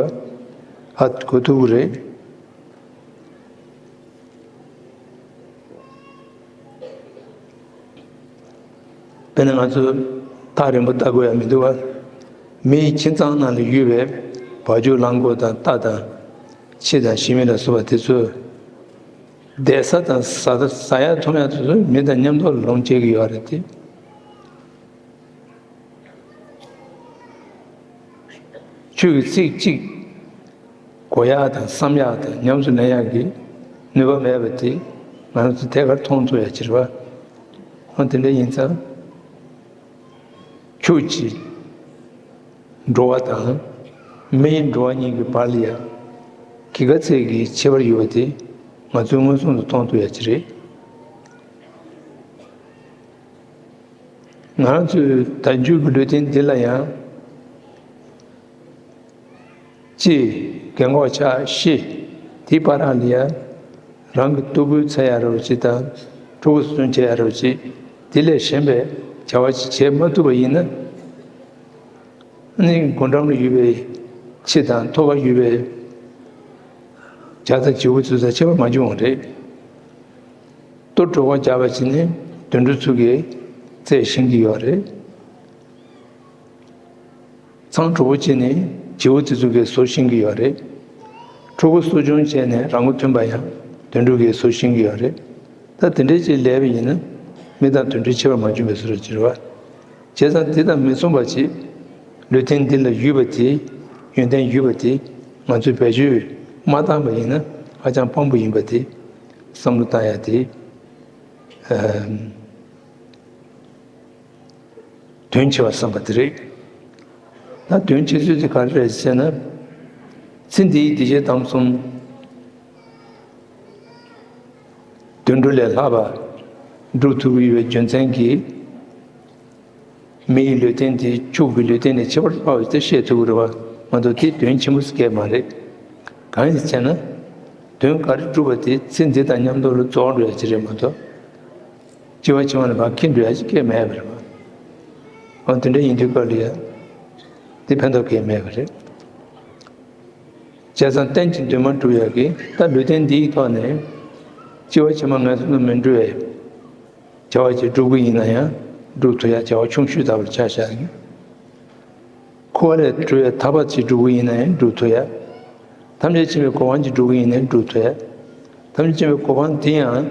ཧ་གོ་ཐུབ་ཀྱི་རེད། དཔེར་ན་ང་ཚོས་ཐག་རིང་པོ་ལྟ་དགོས་ཡ་མི་འདུག་བ། མི་ཡི་ཁྱིམ་ཚང་ནང་ལ་ཡོད་པའི་བ་ཕྱུགས་གླང་གོག་དང་རྟ་དང་ཁྱི་དང་ཤི་མི་ལ་སོགས་པ་དེ་ཚོས་བསྡད་ས་དང་ཟ་ཟ་ཡ་འཐུང་ཡ་དེ་ཚོ་མི་དང་མཉམ་དུ་ལོངས་སྤྱད་ཀྱི་ཡོད་རེད་དེ། ཁྱོད་ཀྱི་ཚིག་གཅིག་གོ་ཡག་དང་བསམ་ཡག་དང་ཉམས་སུ་ལེན་ཡག་གི་ནུས་པ་མེད་པ་དེ་ང་རང་ཚོ་ཐད་ཀར་མཐོང་ཐུབ་ཡག་ཕྱིར་བ། འོ་དེ་འདྲ་ཡིན་ཙང་། ཁྱོད་ཀྱི་འགྲོ་བ་དང་མི་ཡི་འགྲོ་བ་གཉིས་ཀྱི་བར་ལ་ཡང་གི་ག་ཚད་ཀྱི་ཁྱད་པར་ཡོད་པ་དེ་ང་ཚོས་མངོན་སུམ་དུ་མཐོང་ཐུབ་ཡག་ཅིག་རེད། ང་རང་ཚོའི་དལ་འབྱོར་གྱི་ལུས་རྟེན་འདི་ལ་ཡང་། གཅིག་རྒན་གོག་ཆགས་ཤི། དེའི་བར་ལ་ཡང་རང་གི་ལྟོ་གོས་འཚོལ་ཡག་འདྲ་བོ་ཅིག་དང་ཕྲུ་གུ་གསོ་སྐྱོང་བྱེད་ཡག་འདྲ་བོ་ཅིག་དེ་ལས་གཞན་པའི་བྱ་བ་ཅིག་བྱེད་མ་ཐུབ་པ་ཡིན་ན། ནི་སྒོ་འགྲམ་ལ་ཡོད་པའི་ཁྱི་དང་ཐོག་ཁར་ཡོད་པའི་བྱ་དང་བྱིའུ་ཚོ་དང་ཁྱད་པར་མ་བྱུང་བ་རེད། ལྟོ་གྲོགས་པོ་རྒྱག་པ་བྱས་ནས་དུད་འགྲོ་ཚོ་གིས་རྩེད་ཤེས་ཀྱི་ཡོད་རེད། ཚང་གྲོགས་པོ་བྱས་ནས་བྱིའུ་དེ་ཚོ་གིས་བཟོ་ཤེས་ཀྱི་ཡོད་རེད། ཕྲུ་གུ་གསོ་སྐྱོང་བྱས་ནས་རང་མགོ་ཐོན་པ་ཡང་དུད་འགྲོ་གིས་བཟོ་ཤེས་ཀྱི་ཡོད་རེད། ད་དེ་འདྲའི་ཅིག་ལས་པ་ཡིན་ན་མི་དང་དུད་འགྲོའི་ཁྱད་པར་མ་བྱུང་བའི་བཟོ་འདྲ་ཅིག་རེད་བ། བྱས་ཙང་དེ་དང་མི་མཚུངས་པ་ཅིག་ལུས་རྟེན་འདི་ལ་ཡོད་པ་དེ། ཡོན་ཏན་ཡོད་པ་དེ་ང་ཚོས་བེད་སྤྱོད་མ་བཏང་པ་ཡིན་ན་ཧ་ཅང་དཔང་པོ་ཡིན་པ་དེ་བསམ་བློ་བཏང་ཡ་དེ། ཨ། དོན་ཆེ་བ་བསམ་པ་དེ་རེད། ད་དོན་ཆེ་ཚུལ་དེ་ག་རེ་རེད་ཟེར་ན། ཚེ་འདིའི་བདེ་སྐྱིད་དམ་གསུམ་དུད་འགྲོ་ལས་ལྷག་པ་སྒྲུབ་ཐུབ་ཀྱི་ཡོད་པའི་རྒྱུ་མཚན་གྱིས། མི་ཡི་ལུས་རྟེན་དེ་ཕྱུགས་ཀྱི་ལུས་རྟེན་ལས་ཆེ་བར་ཐལ་བ་དེ་བཤད་ཐུབ་ཀྱི་རེད་པ། མ་གཏོགས་དེ་དོན་ཆེན་པོ་ཞིག་མ་རེད། གང་ཡིན་ཟེར་ན། དོན་ག་རེ་སྒྲུབ་པ་དེ་ཚེ་འདི་དང་མཉམ་དུ་ལ་རྫོགས་འགྲོ་ཡ་ཅིག་རེད་མ་གཏོགས། སྐྱེ་བ་ཕྱི་མ་ལ་ཕར་འཁྱེར་འགྲོ་ཡ་ཅིག་གང་ཡང་མེད་པ་རེད་པ། འོ་དེ་འདྲ་ཡིན་དུས་སྐབས་ལ་ཡ། དེ་ཕན་ཐོགས་གང་ཡང་མེད་པ་རེད། བྱས་ཙང་གཏན་གྱི་འདུན་མ་འགྲུབ་ཡ་གི་ད་ལུས་རྟེན་འདིའི་ཐོག་ནས་སྐྱེ་བ་ཕྱི་མ་ངན་སོང་དུ་མི་འགྲོ་བའི་བྱ་བ་ཅིག་སྒྲུབ་ཀྱི་ཡིན་ན་ཡང་སྒྲུབ་ཐུབ་ཡ་བྱ་བ་ཆུང་ཤོས་ལྟ་བུར་ཆ་བཞག་ཡིན། འཁོར་བ་ལས་གྲོལ་བའི་ཐར་པ་ཅིག་སྒྲུབ་ཀྱི་ཡིན་ན་ཡང་སྒྲུབ་ཐུབ་ཡ། ཐམས་ཅད་མཁྱེན་པའི་གོ་འཕང་ཅིག་སྒྲུབ་ཀྱི་ཡིན་ན་ཡང་སྒྲུབ་ཐུབ་ཡ། ཐམས་ཅད་མཁྱེན་པའི་གོ་འཕང་དེ་ཡང་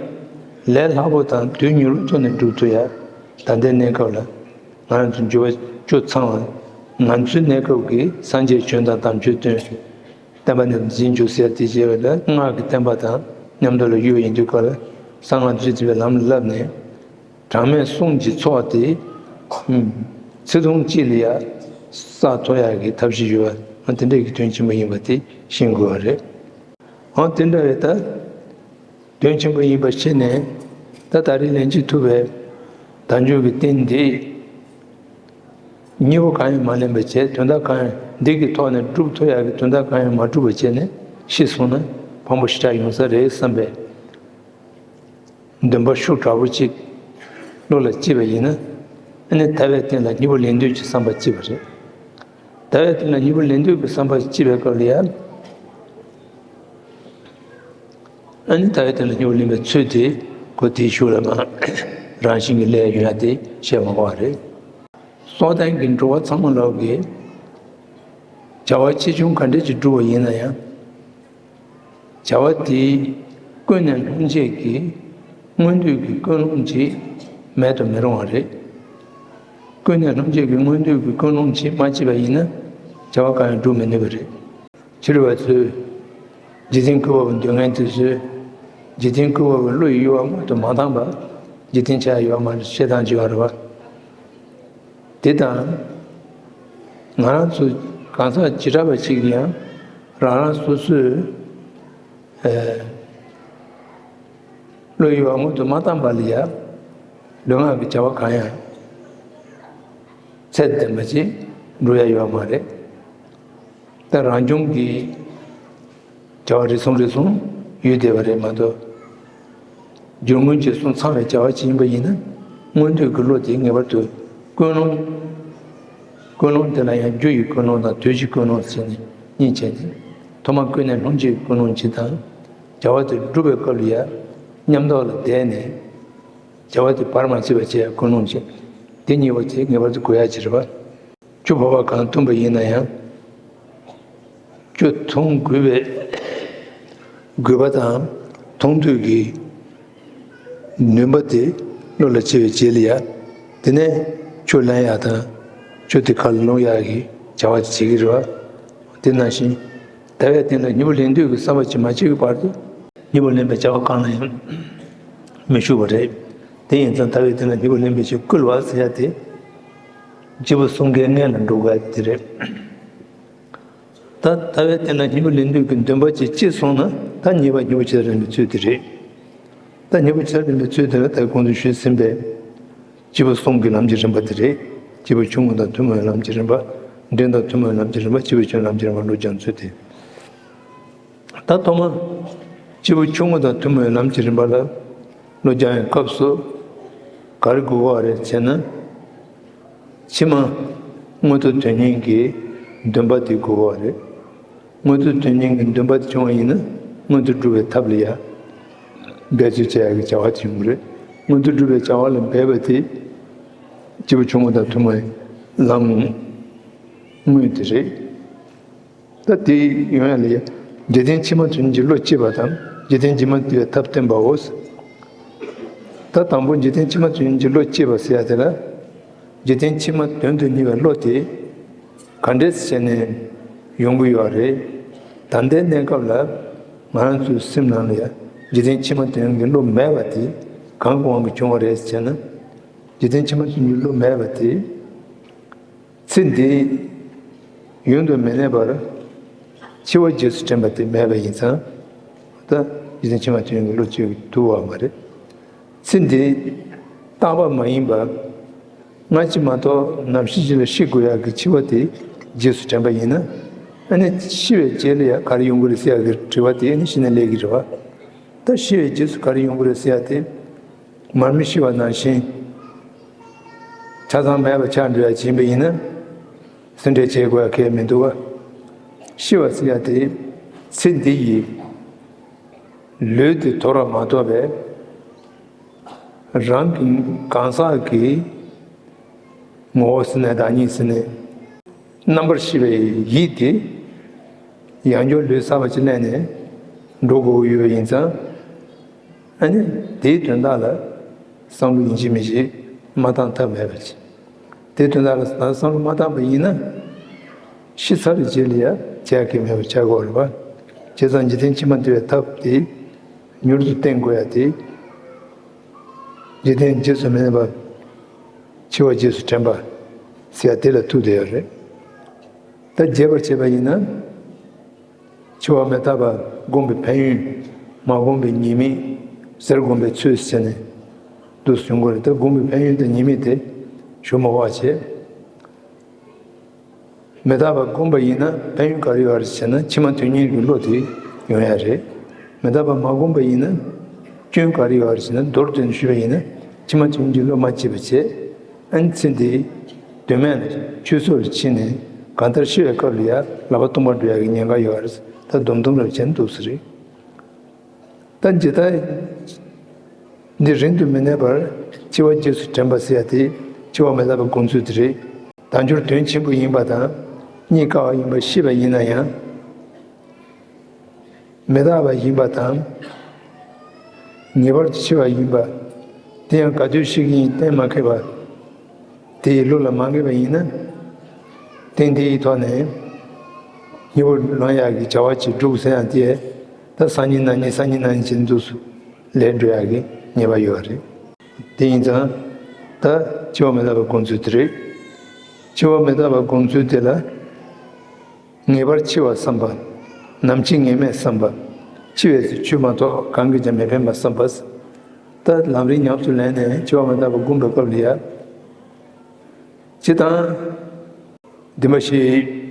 ལས་སླ་པོ་དང་དུས་མྱུར་བའི་ཐོག་ནས་སྒྲུབ་ཐུབ་ཡ། ད་ལྟའི་གནས་སྐབས་ལ་ང་རང་ཚོ་འགྱུར་བ་བཅུ་ཚང་བ། ང་ཚོའི་གནས་སྐབས་ཀྱི་སངས་རྒྱས་བྱོན་དང་དམ་ཆོས་སྟོན། བསྟན་པ་ནི་འཛིན་འཇུག་ཟེར་དེ་བྱས་པ་ལ་སྔགས་ཀྱི་བསྟན་པ་དང་མཉམ་དུ་ལ་ཡོད་ཡིན་དུས་སྐབས་ལ་གསང་སྔགས་རྡོ་རྗེ་ཐེག་པའི་ལམ་ལ་བསླབས་ནས། གྲངས་མེད་གསུམ་གྱི་ཚོགས་དེ་ཚེ་ཐུང་གཅིག་ལ་ཡ་བསགས་ཐུབ་ཡག་གི་ཐབས་ཤེས་ཡོད་པ་དེ་འདྲ་གི་དོན་ཆེན་པོ་ཡིན་པ་དེ་ཤེས་དགོས་པ་རེད། འོ་དེ་འདྲ་བས་ད་དོན་ཆེན་པོ་ཡིན་པ་ཤེས་ནས་ད་ད་རེས་ལན་གཅིག་ཐུབ་པའི་དལ་འབྱོར་གྱི་རྟེན་འདི། གཉིས་པོ་གང་ཡང་མ་ལེན་པ་བྱས་དོན་དག་གང་ཡང་འདི་གི་ཐོག་ནས་སྒྲུབ་ཐུབ་ཡག་གི་དོན་དག་གང་ཡང་མ་སྒྲུབ་པ་བྱས་ནས་ཤི་སོང་ན་ཕངས་པོ་ཞེ་དྲག་ཡོང་ས་རེད་བསམ་པའི་འདུན་པ་ཤུགས་དྲག་པོ་ཅིག་བློ་ལ་སྐྱེས་པ་ཡིན་ན། ཨ་ནི་ཐར་པའི་རྟེན་ལ་གཉིས་པོ་ལེན་འདོད་ཀྱི་བསམ་པ་སྐྱེས་པ་རེད། ཐར་པའི་རྟེན་ལ་གཉིས་པོ་ལེན་འདོད་ཀྱི་བསམ་པ་སྐྱེས་པའི་སྐབས་ལ་ཡང་། ཨ་ནི་ཐར་པའི་རྟེན་ལ་གཉིས་པོ་ལེན་པའི་ཚུལ་དེ་ཁོ་དེའི་གཞུག་ལ་མ་རང་བཞིན་གྱིས་སླེབས་ཡོང་ཡ་དེ་བཤད་མ་དགོས་པ་རེད། སྲོག་ལྡན་གྱི་འགྲོ་བ་ཚང་མ་ལོག་གི་བྱ་བ་ཆེ་ཆུང་ག་འདྲ་ཅིག་བསྒྲུབས་པ་ཡིན་ན་ཡང་། བྱ་བ་དེ་ཀུན་ནས་སློང་བྱེད་ཀྱི་མངོན་འདོད་ཀྱི་ཀུན་སློང་ཅིག་མེད་དུ་མི་རུང་བ་རེད། ཀུན་ནས་སློང་བྱེད་ཀྱི་མངོན་འདོད་ཀྱི་ཀུན་སློང་ཅིག་མ་སྐྱེས་པ་ཡིན་ན་བྱ་བ་གང་ཡང་སྒྲུབ་མི་ནུས་པ་རེད། ཕྱི་རོལ་པ་ཚོས་འཇིག་རྟེན་བཀོད་པ་པོ་འདོད་མཁན་དེ་ཚོས་འཇིག་རྟེན་བཀོད་པ་པོའི་བློ་ཡི་གཡོ་བ་སྔོན་དུ་མ་བཏང་བར་འཇིག་རྟེན་ཆགས་ཡོད་མ་རེད་བཤད་སྟངས་ཅིག་ཡོད་རེད་བ། དེ་དང་། ང་རང་ཚོ་གང་ཟག་བྱེ་བྲག་པ་ཞིག་ཡང་རང་རང་སོ་སོའི་ཨེ། བློ་ཡི་གཡོ་བ་སྔོན་དུ་མ་བཏང་བ་ལ་ཡང་ལུས་ངག་གི་བྱ་བ་གང་ཡང་ཚད་ལྡན་པ་ཅིག་འགྲོ་ཡ་ཡོད་མ་རེད། ད་རང་བྱུང་གི་བྱ་བ་རེ་ཟུང་རེ་ཟུང་ཡོད་བསྡད་པ་རེད་མ་གཏོགས། རྒྱུ་སྔོན་གྱི་སོང་ཚང་བའི་བྱ་བ་ཅིག་ཡིན་པ་ཡིན་ན་མངོན་འདོད་ཀྱི་བློ་དེ་ངེས་པར་དུ་ཀུན་སློང་། ཀུན་སློང་དེ་ལ་ཡང་རྒྱུ་ཡི་ཀུན་སློང་དང་དུས་ཀྱི་ཀུན་སློང་ཟེར་ནས་གཉིས་བྱས་ནས་ཐོག་མར་ཀུན་ནས་སློང་བྱེད་ཀྱི་ཀུན་སློང་གཅིག་དང་། བྱ་བ་དེ་སྒྲུབ་པའི་སྐབས་ལ་ཡང་མཉམ་ཐོག་ལ་བསྡད་ནས་བྱ་བ་དེ་བར་མ་ཆད་པ་བྱེད་ཡ་ཀུན་སློང་གཅིག་དེ་གཉིས་པོ་དེ་ངེས་པར་དུ་དགོས་ཡ་ཅིག་རེད་པ། ཆུ་ཕོར་པ་གང་འཐུང་པ་ཡིན་ན་ཡང་། ཆུ་འཐུང་དགོས་པའི་དགོས་པ་དང་འཐུང་འདོད་ཀྱི་ནུས་པ་དེ་བློ་ལ་སྐྱེ་བའི་རྗེས་ལ་ཡ། དེ་ནས་ཆུ་ལེན་ཡག་དང་ཆུ་དེ་ཁ་ལ་བླུག་ཡག་གི་བྱ་བ་དེ་བྱེད་ཀྱི་རེད་བ། དེ་ནང་བཞིན་ཐར་པའི་རྟེན་ལ་གཉིས་པོ་ལེན་འདོད་ཀྱི་བསམ་པ་ཅིག་མ་སྐྱེས་ཀྱི་བར་དུ་གཉིས་པོ་ལེན་པའི་བྱ་བ་གང་ལ་ཡང་མི་ཞུགས་པ་རེད། དེ་ཡིན་ཙང་ཐར་པའི་རྟེན་ལ་གཉིས་པོ་ལེན་པའི་ཕྱིར་བསྐུལ་བ་ཟེར་ཡ་དེ། སྐྱེས་བུ་གསུམ་ཀའི་མངལ་ལ་འགྲོ་དགོས་ཡ་དེ་རེད། ད་ཐར་པའི་རྟེན་ལ་གཉིས་པོ་ལེན་འདོད་ཀྱི་འདུན་པ་ཅིག་སྐྱེས་སོང་ན་ད་གཉིས་པ་གཉིས་པོ་ཆེ་རིང་གི་ཚུལ་དེ་རེད། ད་གཉིས་པོ་ཆེ་རིང་གི་ཚུལ་དེ་ལ་ད་གོང་དུ་ཞུས་ཟིན་པའི་སྐྱེས་བུ་གསུམ་གྱི་ལམ་གྱི་རིམ་པ་དེ་རེད། སྐྱེས་བུ་ཆུང་ངུ་དང་ཐུན་མོང་བའི་ལམ་གྱི་རིམ་པ། འབྲིང་དང་ཐུན་མོང་བའི་ལམ་གྱི་རིམ་པ། སྐྱེས་བུ་ཆུང་ངུའི་ལམ་གྱི་རིམ་པ་བློ་སྦྱང་ཚུལ་དེ། ད་ཐོག་མར་སྐྱེས་བུ་ཆུང་ངུ་དང་ཐུན་མོང་བའི་ལམ་གྱི་རིམ་པ་ལ་བློ་སྦྱང་བའི་སྐབས་སུ་ག་རེ་དགོས་པ་རེད་ཟེར་ན། ཕྱི་མ་མངོན་མཐོ་དོན་གཉེར་གྱི་འདུན་པ་དེ་དགོས་པ་རེད། མངོན་མཐོ་དོན་གཉེར་གྱི་འདུན་པ་དེ་བྱུང་བ་ཡིན་ན་མངོན་མཐོ་སྒྲུབ་པའི་ཐབས་ལ་ཡང་འབད་རྩོལ་བྱེད་ཡག་གི་བྱ་བ་དེ་ཡོང་གི་རེད། མངོན་མཐོ་སྒྲུབ་པའི་བྱ་བ་ལ་འབད་པ་དེ་སྐྱེས་བུ་ཆུང་ངུ་དང་ཐུན་མོང་བའི་ལམ་དངོས་དེ་རེད། ད་དེ་ཡོང་ཡ་ལ་ཡ། འཇིག་རྟེན་ཕྱི་མ་དོན་གཉེར་གྱི་བློ་སྐྱེས་པ་དང་འཇིག་རྟེན་རྗེས་མ་དེ་བའི་ཐབས་བསྟན་པའོ། ད་དང་པོ་འཇིག་རྟེན་ཕྱི་མ་དོན་གཉེར་གྱི་བློ་སྐྱེས་པ་ཟེར་ཡ་དེ་ལ། འཇིག་རྟེན་ཕྱི་མ་དོན་དུ་གཉེར་བའི་བློ་དེ་ག་འདྲས་བྱས་ནས་ཡོང་གི་ཡོད་རེད། ད་ལྟའི་གནས་སྐབས་ལ་ང་རང་ཚོའི་སེམས་ནང་ལ་ཡང་འཇིག་རྟེན་ཕྱི་མ་དོན་གྱི་བློ་མེད་པ་དེ་གང་གི་དབང་གིས་བྱུང་བ་རེད་ཟེར་ན། འཇིག་རྟེན་ཕྱི་མ་དོན་གྱི་བློ་མེད་པ་དེ། ཚེ་འདི་ཡུན་དུ་མི་གནས་པར་འཆི་བ་རྗེས་སུ་དྲན་པ་དེ་མེད་པ་ཡིན་ཙང་། ད་འཇིག་རྟེན་ཕྱི་མ་དོན་གྱི་བློ་ཅིག་ཐུབ་པ་མ་རེད། ཚེ་འདི་རྟག་པ་མ་ཡིན་པ། སྔ་ཕྱི་མ་གཏོགས་ནམ་ཞིག་ཅིག་ལ་ཤི་དགོས་ཡག་གི་འཆི་བ་དེ་རྗེས་སུ་དྲན་པ་ཡིན་ན། ཨ་ནི་ཤི་བའི་རྗེས་ལ་ཡང་ག་རེ་ཡོང་གི་རེད་ཟེར་ཡག་གི་དྲི་བ་དེ་ཨ་ནི་ཤི་ནས་སླེབས་ཀྱི་རེད་བ། ད་ཤི་བའི་རྗེས་སུ་ག་རེ་ཡོང་གི་རེད་ཟེར་ཡག་དེ། མར་མེ་ཤི་བ་ནང་བཞིན་ཆ་ཚང་མེད་པ་ཆགས་འགྲོ་ཡག་ཡིན་པ་ཡིན་ན། སེམས་ཁྲལ་བྱེད་དགོས་ཡག་གང་ཡང་མི་འདུག་བ། ཤི་བ་ཟེར་ཡག་དེ་ཚེ་འདི་ཡི་ལུས་དེ་དོར་བ་མ་གཏོགས་པའི། རང་གི་གང་ཟག་གི་ངོ་བོ་ཟེར་ནས་བདག་ཉིད་ཟེར་ནས། རྣམ་པར་ཤེས་པའི་ཡིད་དེ་ཡང་བསྐྱར་ལུས་གསར་པ་ཅིག་ལེན་ནས་འགྲོ་དགོས་ཀྱི་ཡོད་པ་ཡིན་ཙང་། ཨ་ནི་དེའི་དོན་དག་ལ་བསམ་བློ་ཡིན་གཅིག་མིན་གཅིག་མ་བཏང་ཐབས་མེད་པ་ཅིག་དེའི་དོན་དག་ལ་བསམ་བློ་མ་བཏང་པ་ཡིན་ན། ཤི་ཚར་བའི་རྗེས་ལ་ཡང་བྱ་གི་མེད་པ་ཆགས་ཀྱི་ཡོད་རེད་པ། བྱས་ཙང་འཇིག་རྟེན་ཕྱི་མ་འདུལ་བའི་ཐབས་དེ། མྱུར་དུ་བསྟེན་དགོས་ཡ་དེ། འཇིག་རྟེན་རྗེས་སུ་མི་གནས་པ། འཆི་བ་རྗེས་སུ་དྲན་པ་ཟེར་ཡ་དེ་ལ་ཐུག་བསྡད་ཡོད་རེད། ད་རྒྱས་པར་བྱས་པ་ཡིན་ན། འཆི་བ་མི་རྟག་པ་སྒོམ་པའི་ཕན་ཡོན། མ་བསྒོམས་པའི་ཉེས་དམིགས་ཟེར། སྒོམ་པའི་ཚུལ་ཟེར་ནས་འདུག་སེ་ཡོང་གི་རེད། ད་སྒོམ་པའི་ཕན་ཡོན་དང་ཉེས་དམིགས་དེ་ཞུ་མ་དགོས་པ་བྱས། མི་རྟག་པ་བསྒོམས་པ་ཡིན་ན་ཕན་ཡོན་ག་རེ་ཡོད་རེད་ཟེར་ན། ཕྱི་མ་དོན་གཉེར་གྱི་བློ་དེ་ཡོང་ཡ་རེད། མི་རྟག་པ་མ་བསྒོམས་པ་ཡིན་ན་སྐྱོན་ག་རེ་ཡོད་རེད་ཟེར་ན། མདོར་བསྡུས་ནས་ཞུས་པ་ཡིན་ན་ཕྱི་མ་དོན་གཉེར་གྱི་བློ་མ་སྐྱེས་པ་བྱས། ཨ་ནི་ཚེ་འདིའི་དོན་མེད་ལ་ཆོས་ཚོགས་ལ་ཕྱིན་ནས་གང་ལྟར་ཤི་བའི་སྐབས་ལ་ཡ་ལག་པ་སྟོང་པར་འགྲོ་ཡ་གི་ཉེན་ཁ་ཡོད་རེད། ད་སྡོམ་སྡོམ་རེ་བྱས་ནས་འདུག་སེ་རེད། ད་འཇིག་རྟེན་འདི་རིང་དུ་མི་གནས་པར་འཆི་བ་རྗེས་སུ་དྲན་པ་ཟེར་ཡ་དེ་འཆི་བ་མི་རྟག་པའི་སྒོམ་ཚུལ་དེ་རེད། དལ་འབྱོར་དོན་ཆེན་པོ་ཡིན་པ་དང་རྙེད་དཀའ་བ་ཡིན་པ་ཤེས་པ་ཡིན་ན་ཡང་། མི་རྟག་པ་ཡིན་པ་དང་། ངེས་པར་དུ་འཆི་བ་ཡིན་པ། དེ་ཡང་ག་དུས་ཤི་གི་ཡིན་གཏན་མ་འཁེལ་བ། དེ་ཡི་བློ་ལ་མ་ངེས་པ་ཡིན་ན། གཏན་དེ་ཡི་ཐོག་ནས་མྱུར་པོ་ལོན་ཡག་གི་བྱ་བ་ཅིག་སྒྲུབ་ཟེར་ཡང་དེ། ད་སང་ཉིན་གནངས་ཉིན་སང་ཉིན་གནངས་ཉིན་བྱས་འདུག་སེ་ལས་འགྲོ་ཡག་གི་ཉེས་པ་ཡོད་རེད། དེ་ཡིན་ཙང་ད་འཆི་བ་མི་རྟག་པའི་སྒོམ་ཚུལ་དེ་རེད། འཆི་བ་མི་རྟག་པའི་སྒོམ་ཚུལ་དེ་ལ། ངེས་པར་འཆི་བ་བསམ་པ། ནམ་འཆི་ངེས་མེད་བསམ་པ། འཆི་བའི་ཚེ་ཆོས་མ་གཏོགས་གང་གིས་ཀྱང་མི་ཕན་པ་བསམ་པ། ད་ལམ་རིམ་ཉམས་སུ་ལེན་ནས་འཆི་བ་མི་རྟག་པ་སྒོམ་པའི་སྐབས་ལ་ཡ། སྤྱིར་བཏང་། བདེན་པ་བཞི།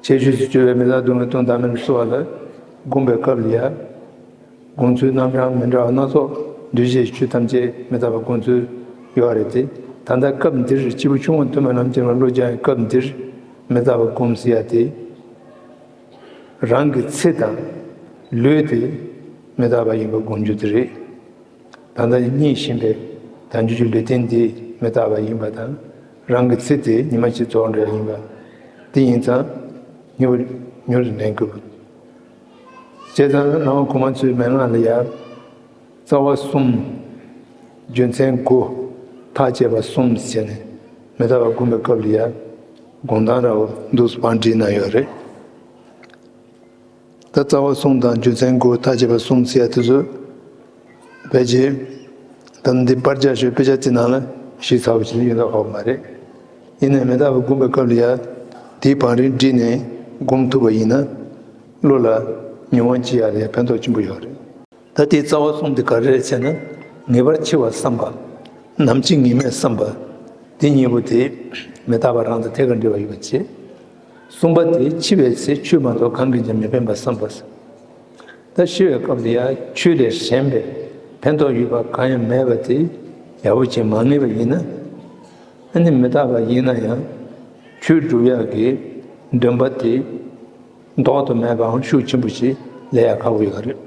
ཁྱད་ཆོས་སུ་གྱུར་པའི་མི་རྟག་སྡུག་བསྔལ་སྟོང་བདག་མེད་ལ་སོགས་པ་ལ་སྒོམ་པའི་སྐབས་ལ་ཡ། སྒོམ་ཚུལ་རྣམ་གྲངས་མི་འདྲ་བ་སྣ་ཚོགས། འདུས་བྱས་ཆོས་ཐམས་ཅད་མི་རྟག་པ་སྒོམ་ཚུལ་ཡོད་རེད་དེ། ད་ལྟ་སྐབས་འདིར་སྐྱེས་བུ་ཆུང་བ་ཐོག་མའི་ལམ་གྱི་བློ་སྦྱང་བའི་སྐབས་འདིར་མི་རྟག་པ་སྒོམ་ཟེར་ཡ་དེ། རང་གི་ཚེ་དང་ལུས་དེ་མི་རྟག་པ་ཡིན་པ་སྒོམ་རྒྱུ་དེ་རེད། ད་ལྟ་རྙེད་བཞིན་པའི་དལ་འབྱོར་གྱི་ལུས་རྟེན་འདི་མི་རྟག་པ་ཡིན་པ་དང་། རང་གི་ཚེ་དེ་ཉི་མ་གཅིག་རྫོགས་འགྲོ་ཡ་ཡིན་པ། དེ་ཡིན་ཙང་མྱུར་མྱུར་དུ་ལེན་དགོས། བྱས་ཙང་བླ་མ་གོང་མ་ཚོའི་མན་ངག་ལ་ཡ། རྩ་བ་གསུམ། རྒྱུ་མཚན་དགུ། ཐག་བཅད་པ་གསུམ་ཟེར་ནས་མི་རྟག་པ་སྒོམ་པའི་སྐབས་ལ་ཡ། དགོངས་དོན་ར་བ་འདུག་སེ་བང་བསྒྲིགས་གནང་ཡོད་རེད། ད་རྩ་བ་གསུམ་དང་རྒྱུ་མཚན་དགུ། ཐག་བཅད་པ་གསུམ་ཟེར་ཡ་དེ་ཚོ་ཕལ་ཆེར་ད་འདི་པར་རྒྱག་ཞོར་དཔེ་ཆ་དེ་ནང་ལ་ཞིག་ཚར་བ་ཞིག་ཡོད་མདོག་ཁ་པོ་མ་རེད། ཡིན་ནའི་མི་རྟག་པ་སྒོམ་པའི་སྐབས་ལ་ཡ་དེའི་བང་རིམ་བསྒྲིགས་ནས་སྒོམ་ཐུབ་པ་ཡིན་ན། བློ་ལ་མྱོང་བ་སྐྱེ་ཡ་ལ་ཡ་ཕན་ཐོགས་ཆེན་པོ་ཡོད་རེད། ད་དེའི་རྩ་བ་གསུམ་དེ་ག་རེ་རེད་ཟེར་ན། ངེས་པར་འཆི་བ་བསམ་པ། ནམ་འཆི་ངེས་མེད་བསམ་པ། དེ་གཉིས་པོ་དེ་མི་རྟག་པ་རང་དང་ཐད་ཀར་འབྲེལ་བ་ཡོད་པ་བྱས། གསུམ་པ་དེ་འཆི་བའི་ཚེ་ཆོས་མ་གཏོགས་གང་གིས་ཀྱང་མི་ཕན་པ་བསམ་པ། ད་ཤི་བའི་སྐབས་ལ་ཡང་ཆོས་ལས་གཞན་པའི་ཕན་ཐོགས་ཡོད་པ་གང་ཡང་མེད་པ་དེ་ཡག་པོ་ཅིག་མ་ངེས་པ་ཡིན་ན། ཨ་ནི་མི་རྟག་པ་ཡིན་ན་ཡང་ཆོས་སྒྲུབ་ཡག་གི་འདུན་པ་དེ་ལྡོག་ཏུ་མེད་པའམ་ཤུགས་ཆེན་པོ་ཞིག་སླེབས་ཡག་ཁག་པོ་ཡོད་རེད།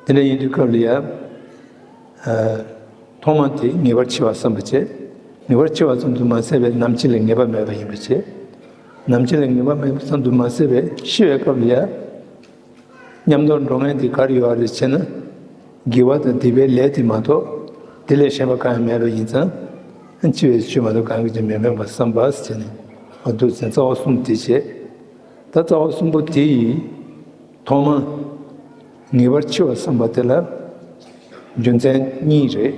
དེ་འདྲ་ཡིན་དུས་སྐབས་ལ་ཡ། ཨ། ཐོག་མ་དེ་ངེས་པར་འཆི་བ་བསམ་པ་བྱས། ངེས་པར་འཆི་བ་ཙམ་དུ་མ་ཟད་པའི་ནམ་འཆི་ལ་ངེས་པ་མེད་པ་ཡིན་པ་བྱས། ནམ་འཆི་ལ་ངེས་པ་མེད་པ་ཙམ་དུ་མ་ཟད་པའི་ཤི་བའི་སྐབས་ལ་ཡ། མཉམ་དུ་འགྲོ་མཁན་དེ་ག་རེ་ཡོད་རེད་ཟེར་ན། དགེ་བ་དང་སྡིག་པའི་ལས་དེ་མ་གཏོགས། དེ་ལས་གཞན་པ་གང་ཡང་མེད་པ་ཡིན་ཙང་། འཆི་བའི་ཆོས་མ་གཏོགས་གང་གིས་ཀྱང་མི་སྨོད་པར་བསམ་པ་ཟེར་ནས། འོ་འདུག་ཟེར་རྩ་བ་གསུམ་དེ་བྱས། ད་རྩ་བ་གསུམ་པོ་དེ་ཡི་ཐོག་མ་ངེས་པར་འཆི་བ་བསམ་པ་དེ་ལ་རྒྱུ་མཚན་གཉིས་རེད།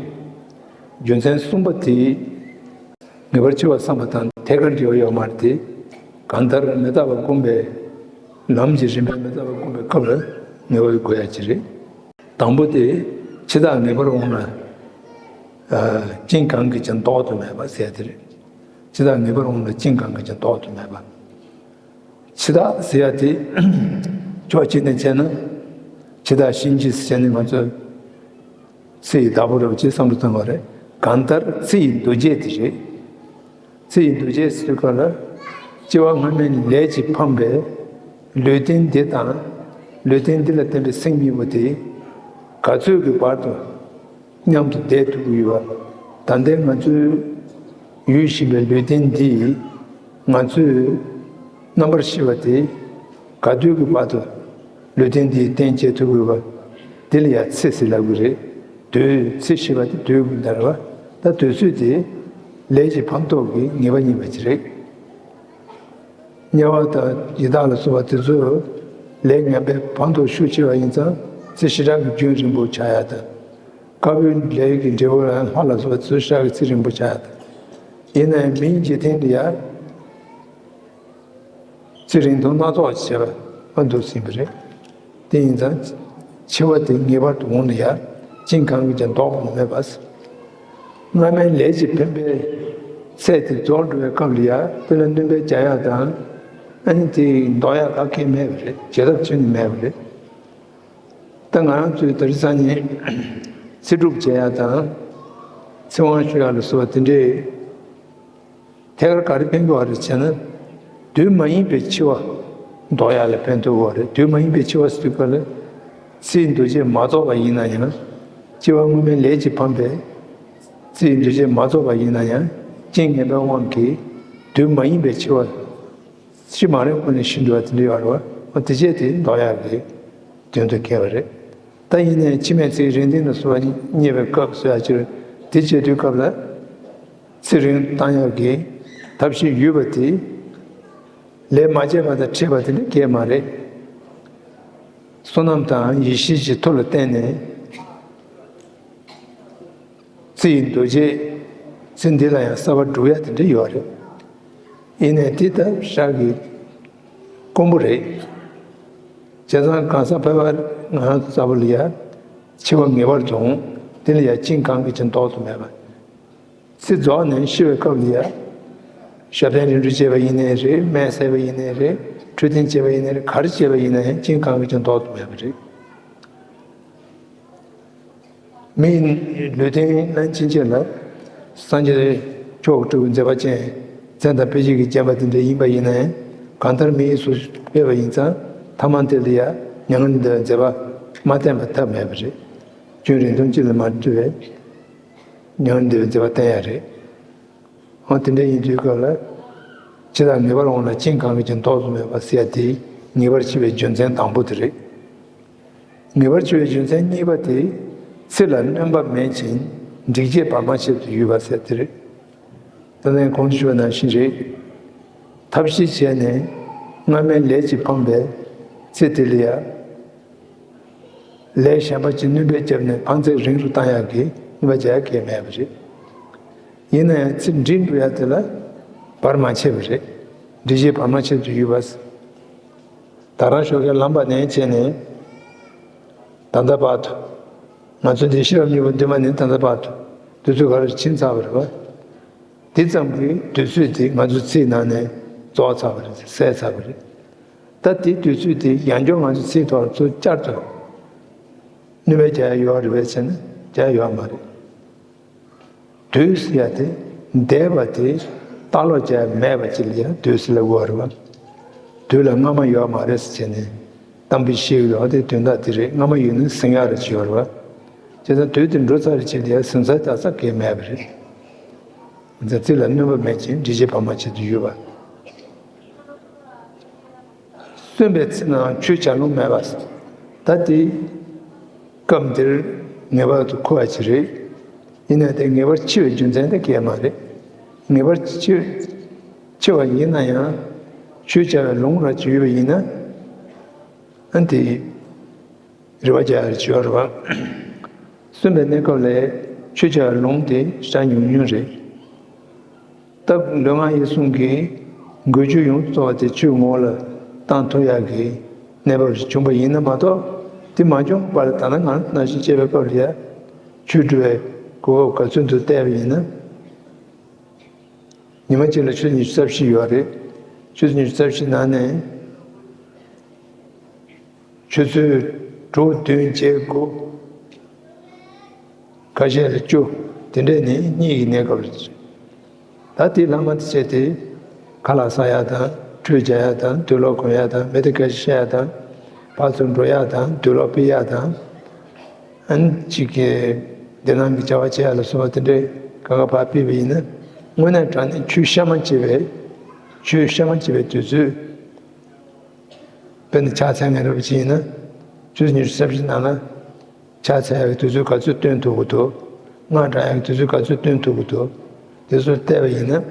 རྒྱུ་མཚན་གསུམ་པ་དེ། ངེས་པར་འཆི་བ་བསམ་པ་དང་ཐད་ཀར་འབྲེལ་བ་ཡོད་མ་རེད་དེ། གང་ལྟར་མི་རྟག་པ་སྒོམ་པའི་ལམ་གྱི་རིམ་པས་མི་རྟག་པ་སྒོམ་པའི་སྐབས་ལ་ངེས་པ་དགོས་ཡ་ཅིག་རེད། དང་པོ་དེ། འཆི་བདག་ངེས་པར་འོང་ལ། ཨ། རྐྱེན་གང་གིས་ཀྱང་ལྡོག་ཏུ་མེད་པ་ཟེར་ཡ་དེ་རེད། འཆི་བདག་ངེས་པར་འོང་ལ་རྐྱེན་གང་གིས་ཀྱང་ལྡོག་ཏུ་མེད་པ། འཆི་བདག་ཟེར་ཡ་དེ། ཕྱོགས་གཅིག་ནས་བྱས་ན། འཆི་བདག་གཤིན་རྗེ་ཟེར་ནས་ང་ཚོས་ཚེ་ཡི་བདག་པོ་རེད་པ་ཅེས་བསམ་བློ་གཏོང་བ་རེད། གང་ལྟར་ཚེ་ཡི་འདུ་བྱེད་དེ་རེད། ཚེ་ཡི་འདུ་བྱེད་ཟེར་དུས་སྐབས་ལ། སྐྱེ་བ་སྔ་མའི་ལས་ཀྱིས་འཕངས་པའི་ལུས་རྟེན་འདི་དང་། ལུས་རྟེན་འདི་ལ་བརྟེན་པའི་སེམས་གཉིས་པོ་དེ་ག་ཚོད་ཀྱི་བར་དུ་མཉམ་དུ་བསྡད་ཐུབ་ཀྱི་ཡོད་པ། ད་ལྟའི་ང་ཚོའི་ཡོད་བཞིན་པའི་ལུས་རྟེན་འདི་ང་ཚོས་རྣམ་པར་ཤེས་པ་དེ་ག་དུས་ཀྱི་བར་དུ་ལུས་རྟེན་འདིའི་རྟེན་བྱེད་ཐུབ་དགོས་པ། དེ་ལ་ཡང་ཚེ་ཟེར་ལབ་ཀྱི་རེད། དུས་ཚེ་ཞེས་པ་དེ་དུས་ཀྱི་འདྲ་བ། ད་དུས་ཚོད་དེ་ལས་ཀྱི་ཕན་ཐོགས་ཀྱི་ངེས་པ་རྙེད་པ་ཅིག་རེད། དམྱལ་བ་དང་ཡི་དྭགས་ལ་སོགས་པ་དེ་ཚོ་ལས་ངན་པའི་ཕན་ཐོགས་ཤུགས་ཆེ་བ་ཡིན་ཙང་ཚེ་ཞེ་དྲག་གི་རྒྱུན་རིང་པོ་ཆགས་ཡ་དང་། དཀར་པོའི་ལས་ཀྱི་འབྲས་བུ་ལ་ལྷ་ལ་སོགས་པ་དེ་ཚོ་ཞེ་དྲག་གི་ཚེ་རིང་པོ་ཆགས་ཡ་དང་། ཡིན་ནའང་མིའི་འཇིག་རྟེན་འདི་ཡང་། ཚེ་རིང་ཐུང་སྣ་ཚོགས་བྱས་པ་འདུག་ཟིན་པ་རེད། དེ་ཡིན་ཙང་། འཆི་བ་དེ་ངེས་པར་དུ་འོང་ལ་ཡ། རྐྱེན་གང་གིས་ཀྱང་ལྡོག་པ་མེད་པ། སྔ་མའི་ལས་ཀྱི་འཕེན་པའི་ཚད་དེ་རྫོགས་འགྲོ་བའི་སྐབས་ལ་ཡ། དེ་ལ་སྣོན་པ་རྒྱག་ཡ་དང་། ཨ་ནི་དེ་ལྡོག་ཡ་ག་གེ་མེད་པ་རེད། བྱེད་ཐབས་ཁྱོན་ནས་མེད་པ་རེད། ད་ང་རང་ཚོའི་དེ་རིང་སང་ཉིན་ཚེ་སྒྲུབ་བྱེད་ཡ་དང་། ཚེ་དབང་ཞུ་ཡ་ལ་སོགས་པ་དེ་འདྲའི། ཐད་ཀར་ག་རེ་ཕན་གྱི་ཡོད་རེད་ཟེར་ན། དུས་མ་ཡིན་པའི་འཆི་བ་ལྡོག་ཡག་ལ་ཕན་ཐོགས་ཡོད་རེད། དུས་མ་ཡིན་པའི་འཆི་བ་ཟེར་དུས་སྐབས་ལ། ཚེའི་འདུ་བྱེད་མ་རྫོགས་པ་ཡིན་ན་ཡང་། སྐྱེ་བ་སྔོན་མའི་ལས་ཀྱིས་འཕངས་པའི་ཚེའི་འདུ་བྱེད་མ་རྫོགས་པ་ཡིན་ན་ཡང་། རྐྱེན་ངན་པའི་དབང་གིས་དུས་མ་ཡིན་པའི་འཆི་བ། ཤི་མ་རན་ཁོ་ནས་ཤི་འགྲོ་བ་དེ་འདྲ་ཡོད་རེད་བ། འོ་དེ་བྱས་དེ་ལྡོག་ཡག་གི་དོན་དུ་འཁེལ་བ་རེད། ད་ཡིན་ནའི་འཆི་མེད་ཚེའི་རིང་བསྲེལ་ལ་སོགས་པ་རྙེད་པའི་སྐབས་སུ་ཡ་ཅིར་དེ་བྱེད་དུས་སྐབས་ལ། ཚེ་རིང་བཏང་ཡག་གི་ཐབས་ཤེས་ཡོད་པ་དེ། ལས་མ་བྱས་པ་དང་འཕྲད་པ་དེ་འདྲ་སྐྱེས་མ་རེད། བསོད་ནམས་དང་ཡེ་ཤེས་ཀྱི་མཐུ་ལ་བརྟེན་ནས། ཚེ་ཡི་འདུ་བྱེད། ཚེ་འདི་ལ་ཡང་གསར་པ་སྒྲུབ་ཡ་དེ་འདྲ་ཡོད་རེད། ཡིན་ནའི་དེ་ལྟ་ཞག་གི་དཀོན་པོ་རེད། བྱས་ཙང་གང་ཟག་ཕལ་པ་ང་རང་ཚོ་ལྟ་བུ་ལ་ཡ། འཆི་བ་ངེས་པར་དུ་འོང་། དེ་ལ་ཡ་རྐྱེན་གང་གིས་ཀྱང་ལྡོག་ཏུ་མེད་པ། ཚེ་རྫོགས་ནས་ཤི་བའི་སྐབས་ལ་ཡ། ཞབས་བརྟན་རིམ་གྲོ་བྱས་པ་ཡིན་ནའི་རེད། སྨན་བསད་པ་ཡིན་ནའི་རེད། འཕྲོད་བསྟེན་བྱས་པ་ཡིན་ནའི་རེད། ག་རེ་བྱས་པ་ཡིན་ན་ཡང་རྐྱེན་གང་གིས་ཀྱང་ལྡོག་ཏུ་མེད་པ་རེད། མིའི་ལུས་རྟེན་ལ་ཕྱིན་ཆད་ལ། སངས་རྒྱས་མཆོག་གི་སྤྲུལ་པའི་མཛད་པ་ཅན། མཚན་དང་དཔེ་བྱད་ཀྱིས་བརྒྱན་པ་དེ་འདྲ་ཡིན་པ་ཡིན་ན་ཡང་། གང་ལྟར་མིའི་གཟུགས་སུ་ཕེབས་པ་ཡིན་ཙང་། ཐ་མ་དེ་ལ་ཡང་མྱ་ངན་འདའ་བའི་མཛད་པ་མ་བསྟན་པ་ཐབས་མེད་པ་རེད། རྒྱུན་རིང་ཐུང་གཅིག་ལ་མ་ལྟོས་པའི་མྱ་ངན་འདའ་བའི་མཛད་པ་བསྟན་ཡ་རེད། འོ་དེ་འདྲ་ཡིན་དུས་སྐབས་ལ། འཆི་བདག་ངེས་པར་འོང་ལ་རྐྱེན་གང་གིས་ཀྱང་ལྡོག་ཏུ་མེད་པ་ཟེར་ཡ་དེ་ངེས་པར་འཆི་བའི་རྒྱུ་མཚན་དང་པོ་དེ་རེད། ངེས་པར་འཆི་བའི་རྒྱུ་མཚན་གཉིས་པ་དེ། ཚེ་ལ་སྣོན་པ་མེད་ཅིང་འགྲིག་བྱེད་བར་མ་ཆད་དུ་ཡོད་པ་ཟེར་དེ་རེད། ད་ལན་གོང་དུ་ཞུས་པ་ནང་བཞིན་རེད། ཐབས་ཤེས་བྱས་ནས་སྔ་མའི་ལས་ཀྱིས་འཕངས་པའི་ཚེ་དེ་ལ་ཡ། ལས་གཞན་པ་ཅིག་སྣོན་པ་བརྒྱབ་ནས་འཕངས་ཚད་རིང་རུ་བཏང་ཡག་གི་ནུས་པ་རྒྱག་ཡག་གང་ཡང་མེད་པ་རེད། ཡིན་ན་ཡང་ཚེ་འགྲིག་འགྲོ་ཡག་དེ་ལ་བར་མ་ཆད་པ་རེད། འགྲིག་བྱེད་བར་མ་ཆད་དུ་ཡོད་པ། ད་རང་ཞོགས་ཀས་ལངས་པ་ནས་བྱས་ནས། ད་ལྟ་བར་དུ། ང་ཚོ་འདི་ཤེས་རབ་སྙིང་པོ་འདོན་པ་ནས་ད་ལྟ་བར་དུ་དུས་ཚོད་ག་རེ་ཕྱིན་ཚར་བ་རེད་པ། དེ་ཙམ་གྱི་དུས་ཚོད་དེ་ང་ཚོའི་ཚེའི་ནང་ནས་རྫོགས་ཚར་བ་རེད། ཟད་ཚར་བ་རེད། ད་དེ་དུས་ཚོད་དེ་ཡང་བསྐྱར་ང་ཚོའི་ཚེའི་ཐོག་ལ་ཚུར་བསྐྱར་དུ་ནུས་པ་རྒྱག་ཡག་ཡོད་རེད་པས་ཟེར་ན་རྒྱག་ཡག་ཡོད་མ་རེད། དུས་ཟེར་ཡག་དེ་འདས་པ་དེ་ལྟ་ཀློག་བྱས་མེད་པ་ཅིག་ལ་ཡང་དུས་ཟེར་ལབ་དགོས་རེད་པ། དུས་ལ་སྔ་མ་ཡོད་མ་རེད་ཟེར་བྱས་ནས་གཏམ་དཔེ་བཤད་ཀྱི་ཡོད་དེ་དོན་དག་དེ་རེད། སྔ་མ་ཡོད་ན་ཟིན་ཡག་རེ་ཅིག་ཡོད་རེད་པ། བྱས་ཙང་དུས་དེ་འགྲོ་ཚར་རེ་བྱས་ཏེ་ཡང་ཟིན་ས་ལྟ་ས་གང་ཡང་མེད་པ་རེད། ཚེ་ལ་སྣོན་པ་མེད་ཅིང་འགྲིག་བྱེད་བར་མ་ཆད་དུ་ཡོད་པ། གསོན་པའི་ཚེ་ན་ཆོས་བྱ་ལོང་མེད་པ། ད་དེ་སྐབས་འདིར་ངེས་པར་དུ་མཁོ་བ་ཅིག་རེད། ཡིན་ན་དེ་ངེས་པར་འཆི་བའི་རྒྱུ་མཚན་དེ་གས་མ་རེད། ངེས་པར་འཆི་འཆི་བ་ཡིན་ན་ཡང་ཆོས་བྱ་བའི་ལུང་ར་ཅིག་ཡོད་པ་ཡིན་ན། ཨ་དེ་རེ་བ་རྒྱག་ཡ་ཅིག་ཡོད་རེད་བ། གསོན་པའི་གནས་སྐབས་ལ་ཆོས་བྱ་བའི་ལུང་དེ་ཞེ་དྲག་ཉུང་ཉུང་རེད། སྟབས་ལུས་ངག་ཡིད་གསུམ་གྱི་འགུལ་སྐྱོད་ཡོངས་སུ་རྫོགས་པ་དེ་ཆོས་ངོ་བོ་ལ་བཏང་ཐུབ་ཡག་གི་གནས་བབ་ཞིག་བྱུང་བ་ཡིན་ན་མ་གཏོགས། དེ་མ་བྱུང་བར་ད་ལྟ་ང་ནང་བཞིན་བྱས་པའི་སྐབས་ལ་ཡ་ཆོས་སྒྲུབ་པའི་གོ་སྐབས་ག་ཚོད་འདུག་བལྟས་པ་ཡིན་ན། ཉི་མ་གཅིག་ལ་ཆུ་ཚོད་ཉི་ཤུ་རྩ་བཞི་ཡོད་རེད། ཆུ་ཚོད་ཉི་ཤུ་རྩ་བཞི་ནང་ནས། ཆུ་ཚོད་དྲུག་བདུན་བརྒྱད་དགུ། ཁ་ཤས་ལ་བཅུ། དེ་འདྲས་ནི་གཉིད་ཀྱི་གནས་སྐབས་རེད། ད་དེའི་ལྷག་མ་དེ་བྱས་ཏེ། ཁ་ལག་ཟ་ཡག་དང་། ཁྲུས་རྒྱག་ཡག་དང་། དུག་ལོག་གོན་ཡག་དང་། མི་དེ་སྐད་ཆ་བཤད་ཡག་དང་། ཕར་ཚུར་འགྲོ་ཡག་དང་། དུག་ལོག་ཕུད་ཡག་དང་། ཨན་ཅིག་གི་འདི་ནང་གི་བྱ་བ་བྱེད་ཡག་ལ་སོགས་པ་དེ་འདྲས་གང་ག་ཕར་ཕུད་པ་ཡིན་ན། དངོས་གནས་དྲང་གནས་ཆོས་གཤའ་མ་བྱེད་པའི། ཆོས་གཤའ་མ་བྱེད་པའི་དུས་ཚོད། དཔེར་ན་ཕྱག་འཚལ་མཁན་འདྲ་པོ་ཅིག་ཡིན་ན། ཆུ་ཚོད་ཉི་ཤུ་རྩ་བཞི་ནང་ལ་ཕྱག་འཚལ་ཡག་གི་དུས་ཚོད་ག་ཚོད་བཏོན་ཐུབ་ཀྱི་འདུག་སྔགས་བགྲང་ཡག་གི་དུས་ཚོད་ག་ཚོད་བཏོན་ཐུབ་ཀྱི་འདུག་དེ་ཚོ་བལྟས་པ་ཡིན་ན།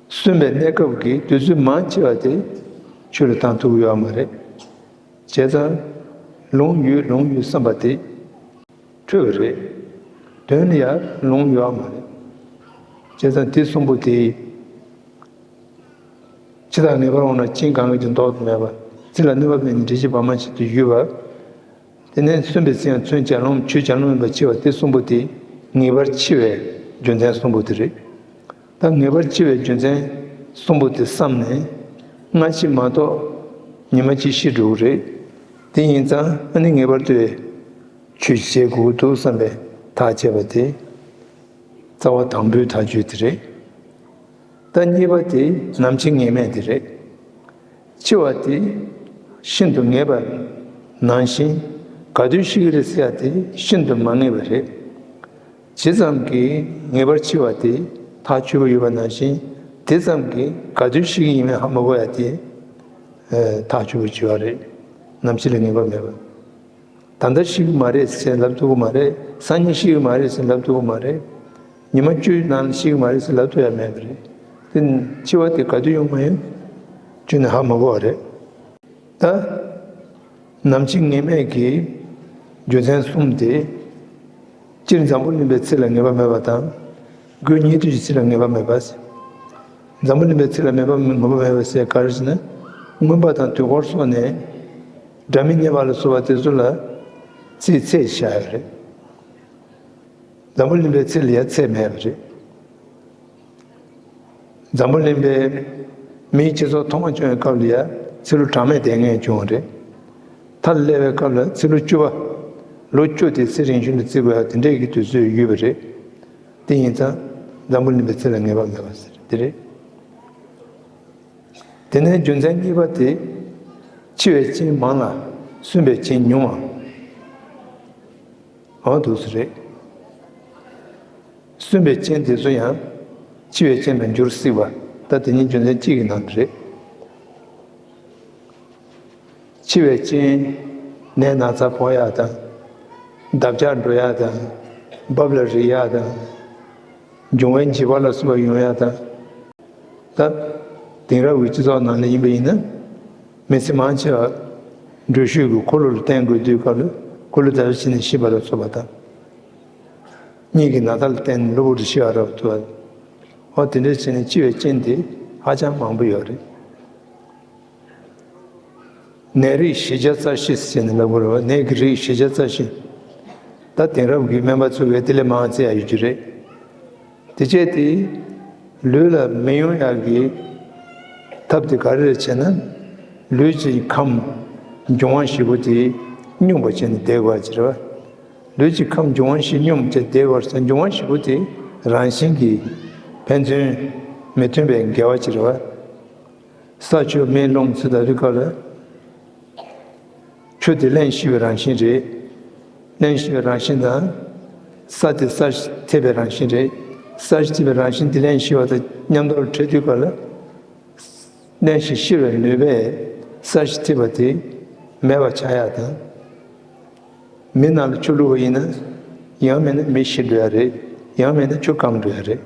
གསོན་པའི་གནས་སྐབས་ཀྱི་དུས་ཚོད་མང་ཆེ་བ་དེ་ཆོས་ལ་བཏང་ཐུབ་ཀྱི་ཡོད་མ་རེད། བྱས་ཙང་། ལུང་ཡོད་ལུང་ཡོད་བསམ་པ་དེ། འཕྲོད་པ་རེད། དོན་ལ་ཡང་ལུང་ཡོད་མ་རེད། བྱས་ཙང་དེ་གསུམ་པོ་དེ། འཆི་བདག་ངེས་པར་འོང་ན་གཅིན་གང་གིས་ཀྱང་ལྡོག་ཏུ་མེད་པ། ཚིག་ལ་གནོད་པ་མེད་ནས་འདྲེ་ཞིག་བར་མ་ཆད་དུ་ཡོད་པ། དེ་ནས་གསོན་པའི་ཚེ་ཡང་མཚོན་བྱ་རླུང་ཆུ་བྱ་རླུང་ཡིན་པ་འཆི་བ་དེ་གསུམ་པོ་དེ་ངེས་པར་འཆི་བའི་རྒྱུ་མཚན་གསུམ་པོ་དེ་རེད། ད་ངེས་པར་འཆི་བའི་རྒྱུ་མཚན་གསུམ་པོ་དེ་བསམ་ནས་སྔ་ཕྱི་མ་གཏོགས་ཉི་མ་གཅིག་ཤི་འགྲོ་གི་རེད། དེ་ཡིན་ཙང་ཨ་ནི་ངེས་པར་དུ་ཆོས་བྱེད་དགོས་ཀྱི་འདུག་བསམ་པའི་ཐག་བཅད་པ་དེ་རྩ་བ་དང་པོའི་ཐག་གཅོད་དེ་རེད། ད་གཉིས་པ་དེ་ནམ་འཆི་ངེས་མེད་དེ་རེད། འཆི་བ་དེ་ཤིན་ཏུ་ངེས་པ་ནང་བཞིན་ག་དུས་ཤི་གི་རེད་ཟེར་ཡ་དེ་ཤིན་ཏུ་མ་ངེས་པ་རེད། ཇི་ཙམ་གྱིས་ངེས་པར་འཆི་བ་དེ་ཐག་ཆོད་པ་ཡོད་པ་ནང་བཞིན་དེ་ཙམ་གྱིས་ག་དུས་ཤི་གི་ཡིན་མིན་ཧ་མ་གོ་ཡ་དེ་ཐག་ཆོད་པ་བྱེད་པ་རེད། ནམ་འཆི་ལ་ངེས་པ་མེད་པ། ད་ལྟ་ཤི་གི་མ་རེད་ཟེར་ལབ་ཐུབ་ཀྱི་མ་རེད། སང་ཉིན་ཤི་གི་མ་རེད་ཟེར་ལབ་ཐུབ་ཀྱི་མ་རེད། ཉི་མ་བཅུའི་ནང་ལ་ཤི་གི་མ་རེད་ཟེར་ལབ་ཐུབ་ཡ་མེད་པ་རེད། དེ་འཆི་བ་དེ་ག་དུས་ཡོང་མ་ཡོང་ཁྱོན་ནས་ཧ་མ་གོ་བ་རེད། ད་ནམ་འཆི་ངེས་མེད་ཀྱི་རྒྱུ་མཚན་གསུམ་དེ། སྤྱིར་འཛམ་བུ་གླིང་པའི་ཚེ་ལ་ངེས་པ་མེད་པ་དང་། སྒོས་ཉན་ཐོས་ཀྱི་ཚེ་ལ་ངེས་པ་མེད་པ། འཛམ་བུ་གླིང་པའི་ཚེ་ལ་ངེས་པ་མེད་ངེས་པ་མེད་པ་ཟེར་ག་རེ་ཟེར་ན། མངོན་པ་དང་དུས་འཁོར་སོགས་ནས་སྒྲ་མི་སྙན་པ་ལ་སོགས་པ་དེ་ཚོ་ལ་ཚེ་ཚད་བཞག་ཡོད་རེད། འཛམ་བུ་གླིང་པའི་ཚེ་ལ་ཡ་ཚད་མེད་པ་རེད། འཛམ་བུ་གླིང་པའི་མིའི་སྤྱི་ཚོགས་ཐོག་མ་བྱུང་བའི་སྐབས་ལ་ཡ་ཚེ་ལོ་གྲངས་མེད་དེ་སྔོན་བྱུང་བ་རེད། མཐའ་ལ་སླེབས་པའི་སྐབས་ལ་ཚེ་ལོ་བཅུ་པ། ལོ་བཅུ་དེ་ཚེ་རིང་ཤོས་ལ་བརྩི་དགོས་ཡ་དེ་འདྲས་ཀྱི་དུས་ཚོད་ཡོད་པ་རེད། དེ་ཡིན་ཙང་འཛམ་བུ་གླིང་པའི་ཚེ་ལ་ངེས་པ་མེད་པ་ཟེར་དེ་རེད། དེ་ནས་རྒྱུ་མཚན་གཉིས་པ་དེ། འཆི་བའི་རྐྱེན་མང་ལ་གསོན་པའི་རྐྱེན་ཉུང་བ། འོ་འདུག་སེ་རེད། གསོན་པའི་རྐྱེན་དེ་ཚོ་ཡང་འཆི་བའི་རྐྱེན་དུ་འགྱུར་སྲིད་པ། ད་དེ་གཉིས་རྒྱུ་མཚན་གཅིག་གི་ནང་དུ་རེད། འཆི་བའི་རྐྱེན། ནད་ན་ཚ་ཕོག་ཡག་དང་། འདབ་ཆགས་འགྲོ་ཡག་དང་། རྦབ་ལ་རིལ་ཡག་དང་། འབྱུང་བའི་འཇིགས་པ་ལ་སོགས་པ་ཡོང་ཡག་དང་། ད་དེང་རབས་ཀྱི་སྤྱི་ཚོགས་ནང་ལ་ཡིན་པ་ཡིན་ན། མི་ཚེ་མང་ཆེ་བ་འགྲུལ་བཞུད་ཀྱི་འཁོར་ལོ་ལ་བརྟེན་དགོས་དུས་སྐབས་ལ་འཁོར་ལོ་བརྡབ་གསིག་ནས་ཤི་བ་ལ་སོགས་པ་དང་། གཉིད་ཀྱི་ན་ཚ་ལ་བརྟེན་ནས་གློ་བུར་དུ་ཤི་བ་རབ་ཏུ། འོ་དེ་འདྲ་བྱས་ནས་འཆི་བའི་རྐྱེན་དེ་ཧ་ཅང་མང་པོ་ཡོད་རེད། ནད་རིགས་བཞི་བརྒྱ་རྩ་བཞི་ཟེར་ནས་ལབ་དགོས་རེད་བ། ནད་ཀྱི་རིགས་བཞི་བརྒྱ་རྩ་བཞི། ད་དེང་རབས་ཀྱི་སྨན་པ་ཚོ་གིས་དེ་ལས་མང་བཙལ་ཡ་ཡོད་རྒྱུ་རེད། དེ་བྱས་ཏེ། ལུས་ལ་མི་ཡོང་ཡག་གི་ཐབས་དེ་ག་རེ་རེད་ཟེར་ན། ལུས་ཀྱི་ཁམས་འབྱུང་བ་བཞི་པོ་དེ་སྙོམས་པ་བྱས་ནས་བསྡད་དགོས་པ་ཅིག་རེད་བ། ལུས་ཀྱི་ཁམས་འབྱུང་བ་བཞི་སྙོམས་བྱས་བསྡད་དགོས་པ་རེད་ཟེར། འབྱུང་བ་བཞི་པོ་དེ་རང་བཞིན་གྱིས་ཕན་ཚུན་མི་མཐུན་པའི་འགལ་བ་ཅིག་རེད་བ། ས་ཆུ་མེ་རླུང་ཟེར་ལབ་དུས་སྐབས་ལ། ཆུ་དེ་རླན་ཤེས་པའི་རང་བཞིན་རེད། རླན་ཤེས་པའི་རང་བཞིན་དང་། ས་དེ་ས་གཞི་འཐིབས་པའི་རང་བཞིན་རེད། ས་གཞི་འཐིབས་པའི་རང་བཞིན་དེ་རླན་ཤེས་པ་དང་མཉམ་དུ་འཕྲད་དུས་སྐབས་ལ། རླན་ཤེས་གཤེར་བའི་ནུས་པས་ས་གཞི་འཐིབས་པ་དེ་མེད་པ་ཆགས་ཡག་དང་། མེ་ནང་ལ་ཆུ་བླུགས་པ་ཡིན་ན། ཡང་མིན་ན་མི་ཤི་འགྲོ་ཡ་རེད། ཡང་མིན་ན་ཆུ་སྐམ་འགྲོ་ཡ་རེད།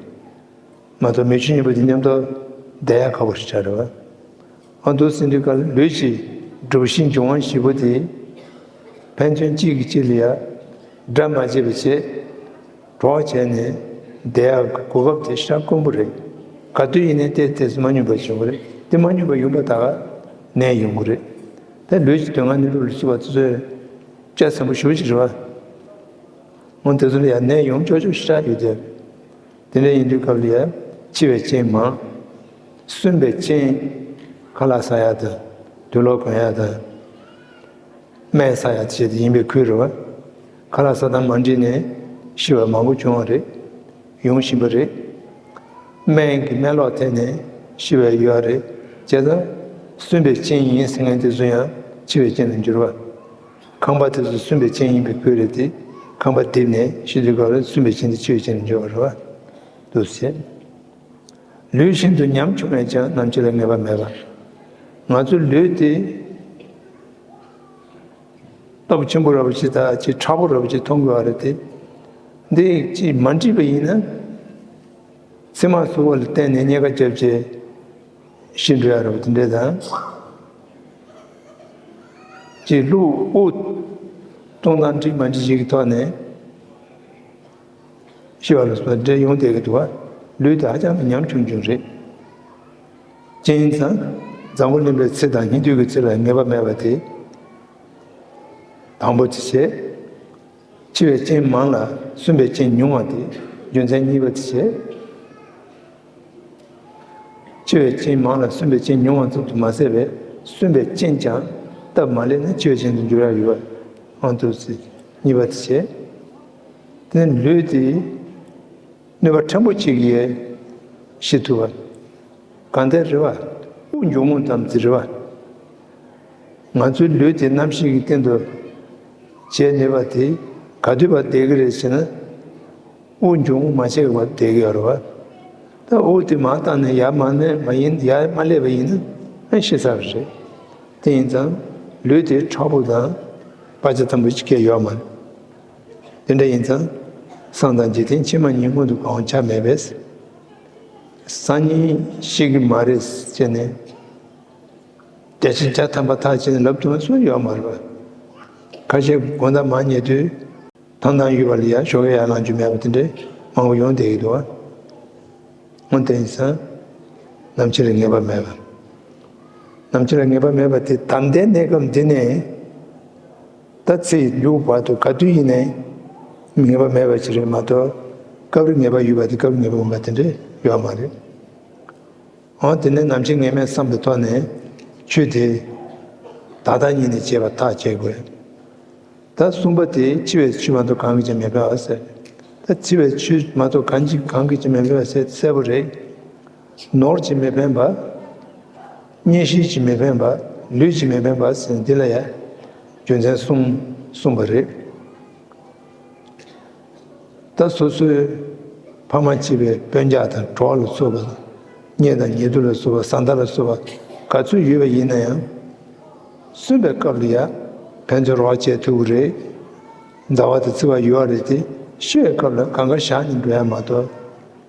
མ་གཏོགས་མི་ཆོས་གཉིས་པོ་དེ་མཉམ་དུ་བསྡད་ཡ་ཁག་པོ་ཞིག་ཆགས་རེད་བ། ཨ་འདུག་ཟེར་དུས་སྐབས་ལུས་ཀྱི་སྒྲུབ་གཞི་འབྱུང་བ་བཞི་པོ་དེ་ཕན་ཚུན་གཅིག་གིས་གཅིག་ལ་ཡ་དགྲ་མ་བྱེད་པ་བྱས་གྲོགས་བྱས་ནས་བསྡད་ཡ་གོ་སྐབས་དེ་ཤ་དཀོན་པོ་རེད། ག་དུས་ཡིན་ནའི་དེ་དེ་ཚོ་མ་སྨྱོན་པ་བྱུང་གི་རེད། དེ་མ་སྨྱོན་པ་ཡོང་པ་ད་ག་ནད་ཡོང་གི་རེད། དེ་ལུས་ཀྱི་དོན་ལྔ་ནི་ལུགས་ལ་བཙུགས་པ་དེ་ཚོས་དཔྱད་ཟབ་པོ་ཞེ་པོ་ཅིག་རེད་བ། འོ་དེ་ཚོ་ལ་ཡང་ནད་ཡོང་ཆོག་ཆོག་ཤ་ཡོད་དེ། དེ་འདྲ་ཡིན་དུས་སྐབས་ལ་ཡང་འཆི་བའི་རྐྱེན་མང་། གསོན་པའི་རྐྱེན། ཁ་ལག་ཟ་ཡ་དང་། དུག་ལོག་གོན་ཡ་དང་། སྨན་ཟ་ཡ་བྱས་ཏེ་ཡིན་པའི་ཁུལ་རེད་བ། ཁ་ལག་ཟ་སྟངས་མ་འགྲིག་ནས་ཤི་བ་མང་པོ་བྱུང་བ་རེད། ཡོང་བཞིན་པ་རེད། སྨན་གྱི་སྨན་ལོག་ཐེབས་ནས་ཤི་བ་ཡོད་རེད། བྱས་ཙང་གསོན་པའི་རྐྱེན་ཡིན་ཟེར་མཁན་དེ་ཚོ་ཡང་འཆི་བའི་རྐྱེན་དུ་འགྱུར་བ། ཁང་པ་དེ་ཚོ་གསོན་པའི་རྐྱེན་ཡིན་པའི་ཁུལ་རེད་དེ། ཁང་པ་རྡིབ་ནས་ཤི་དུས་སྐབས་ལ་གསོན་པའི་རྐྱེན་དེ་འཆི་བའི་རྐྱེན་དུ་འགྱུར་བ་རེད་བ། འདུག་ཟེར། ལུས་ཤིན་ཏུ་ཉམ་ཆུང་བས་ཀྱང་ནམ་འཆི་ལ་ངེས་པ་མེད་པ། ང་ཚོའི་ལུས་དེ་སྟོབས་ཆེན་པོ་ར་བ་ཅིག་དང་ཅིག་མཁྲེགས་པོ་ར་བ་ཅིག་མཐོང་དགོས་པ་རེད་དེ། འདི་ཅིག་མ་འགྲིག་པ་ཡིན་ན། མཚན་མ་གཟུགས་པོ་ལ་བརྟེན་ནས་རྙེད་དཀའ་བརྒྱབ་བྱས་ཤི་འགྲོ་ཡ་ར་བ་དེ་འདྲས་དང་། ཅིག་ལུས་དབུགས་གཏོང་སྟངས་འགྲིག་མ་འགྲིག་ཅིག་གི་ཐོག་ནས། ཤི་བ་ལ་སོགས་འདྲེ་ཡོང་བསྡད་ཀྱི་འདུག་བ། ལུས་དེ་ཧ་ཅང་གི་ཉམ་ཆུང་ཆུང་རེད། སྤྱིར་ཡིན་ཙང་། འཛམ་བུ་གླིང་པའི་ཚེ་དང་སྙིགས་དུས་ཀྱི་ཚེ་ལ་ངེས་པ་མེད་པ་དེ། དང་པོ་དེ་བྱས། འཆི་བའི་རྐྱེན་མང་ལ་གསོན་པའི་རྐྱེན་ཉུང་བ་དེ་རྒྱུ་མཚན་གཉིས་པ་དེ་བྱས། འཆི་བའི་རྐྱེན་མང་ལ་གསོན་པའི་རྐྱེན་ཉུང་བ་ཙམ་དུ་མ་ཟད་པའི་གསོན་པའི་རྐྱེན་ཀྱང་སྟབས་མ་ལེགས་ན་འཆི་བའི་རྐྱེན་དུ་འགྱུར་ཡ་ཡོད་པ། ཨང་དུ་ཟེར་གཉིས་པ་དེ་བྱས། དེ་ནས་ལུས་དེ་གནོད་པ་ཕྲན་བུ་གཅིག་གིས་ཤི་ཐུབ་པ། གང་ལྟར་རེད་བ། དབུགས་འབྱུང་རྔུབ་ཙམ་ཟེར་རེད་བ། ང་ཚོའི་ལུས་དེ་རྣམ་ཤེས་ཀྱི་སྟེང་དུ་བྱེད་ནུས་པ་དེ་ག་དུས་བར་བསྡད་ཀྱི་རེད་ཟེར་ན། དབུགས་འབྱུང་རྔུབ་མ་བྱས་པར་བསྡད་ཀྱི་ཡོད་རེད་བ། ད་དབུགས་དེ་མར་བཏང་ནས་ཡར་མ་གནས་མ་ཡིན་ཡར་མ་སླེབས་པ་ཡིན་ན་ཨ་ཤི་ཚར་བ་རེད། དེ་ཡིན་ཙང་ལུས་དེ་མཁྲེགས་པོ་དང་དཔའ་རྩལ་ཐམ་པོ་ཅིག་གས་ཡོད་མ་རེད། དེ་འདྲ་ཡིན་ཙང་སངས་དང་འཇིག་རྟེན་ཕྱི་མ་གཉིས་མངོན་དུ་གང་ཆ་མེད་པས། སང་ཉིན་ཤི་གི་མ་རེད་ཟེར་ནས། བརྒྱ་ཆ་བརྒྱ་ཐམ་པ་ཐག་བཅད་ནས་ལབ་ཐུབ་མཁན་སུ་ཡོད་མ་རེད་པ། ཁ་ཤས་དགོང་དག་མར་ཉལ་དུས་ཐང་ཐང་ཡོད་པ་ལ་ཡ་ཞོགས་ཀས་ཡར་ལངས་རྒྱུ་མེད་པ་དེ་འདྲས་མང་པོ་ཡོང་བསྡད་ཀྱི་འདུག་བ། འོན་ཏེ་ཡིན་ཙང་ནམ་འཆི་ལ་ངེས་པ་མེད་པ། ནམ་འཆི་ལ་ངེས་པ་མེད་པ་དེ་ད་ལྟའི་གནས་སྐབས་འདི་ནས་ད་ཚེ་ཡི་མཇུག་བར་དུ་ག་དུས་ཡིན་ནའི་ངེས་པ་མེད་པ་ཅིག་རེད་མ་གཏོགས། སྐབས་རེ་ངེས་པ་ཡོད་པ་དེ་སྐབས་རེ་ངེས་པ་མེད་པ་དེ་འདྲས་ཡོད་མ་རེད། འོ་དེ་ནས་ནམ་འཆི་ངེས་མེད་བསམ་པའི་ཐོག་ནས་ཆོས་དེ་ད་ལྟ་ཉིད་ནས་བྱེད་པ་ཐག་བཅད་དགོས། ད་གསུམ་པ་དེ་འཆི་བའི་ཆོས་མ་གཏོགས་གང་གིས་ཀྱང་མི་ཕན་པ་ཟེར། ད་འཆི་བའི་ཆོས་མ་གཏོགས་གང་གིས་གང་གིས་ཀྱང་མི་ཕན་པ་ཟེར་གསལ་པོ་རེད། ནོར་གྱིས་མི་ཕན་པ། གཉེན་བཤེས་ཀྱིས་མི་ཕན་པ། ལུས་ཀྱིས་མི་ཕན་པ་ཟེར་འདི་ལ་ཡང་རྒྱུ་མཚན་གསུམ་གསུངས་པ་རེད། ད་སོ་སོའི་ཕ་མ་གཅེས་པའི་སྤུན་ཀྱག་དང་གྲོགས་ལ་སོགས་པ་དང་། གཉེན་དང་ཉེ་དུ་ལ་སོགས་པ་བཟའ་ཟླ་ལ་སོགས་པ་ག་ཚོད་ཡོད་པ་ཡིན་ན་ཡང་། གསོན་པའི་སྐབས་ལ་ཡང་ཕན་ཚུན་རོགས་བྱེད་ཐུབ་ཀྱི་རེད། མཛའ་བ་དང་བརྩེ་བ་ཡོད་རེད་དེ། ཤི་བའི་སྐབས་ལ་གང་ག་བཞག་ནས་འགྲོ་ཡ་མ་གཏོགས།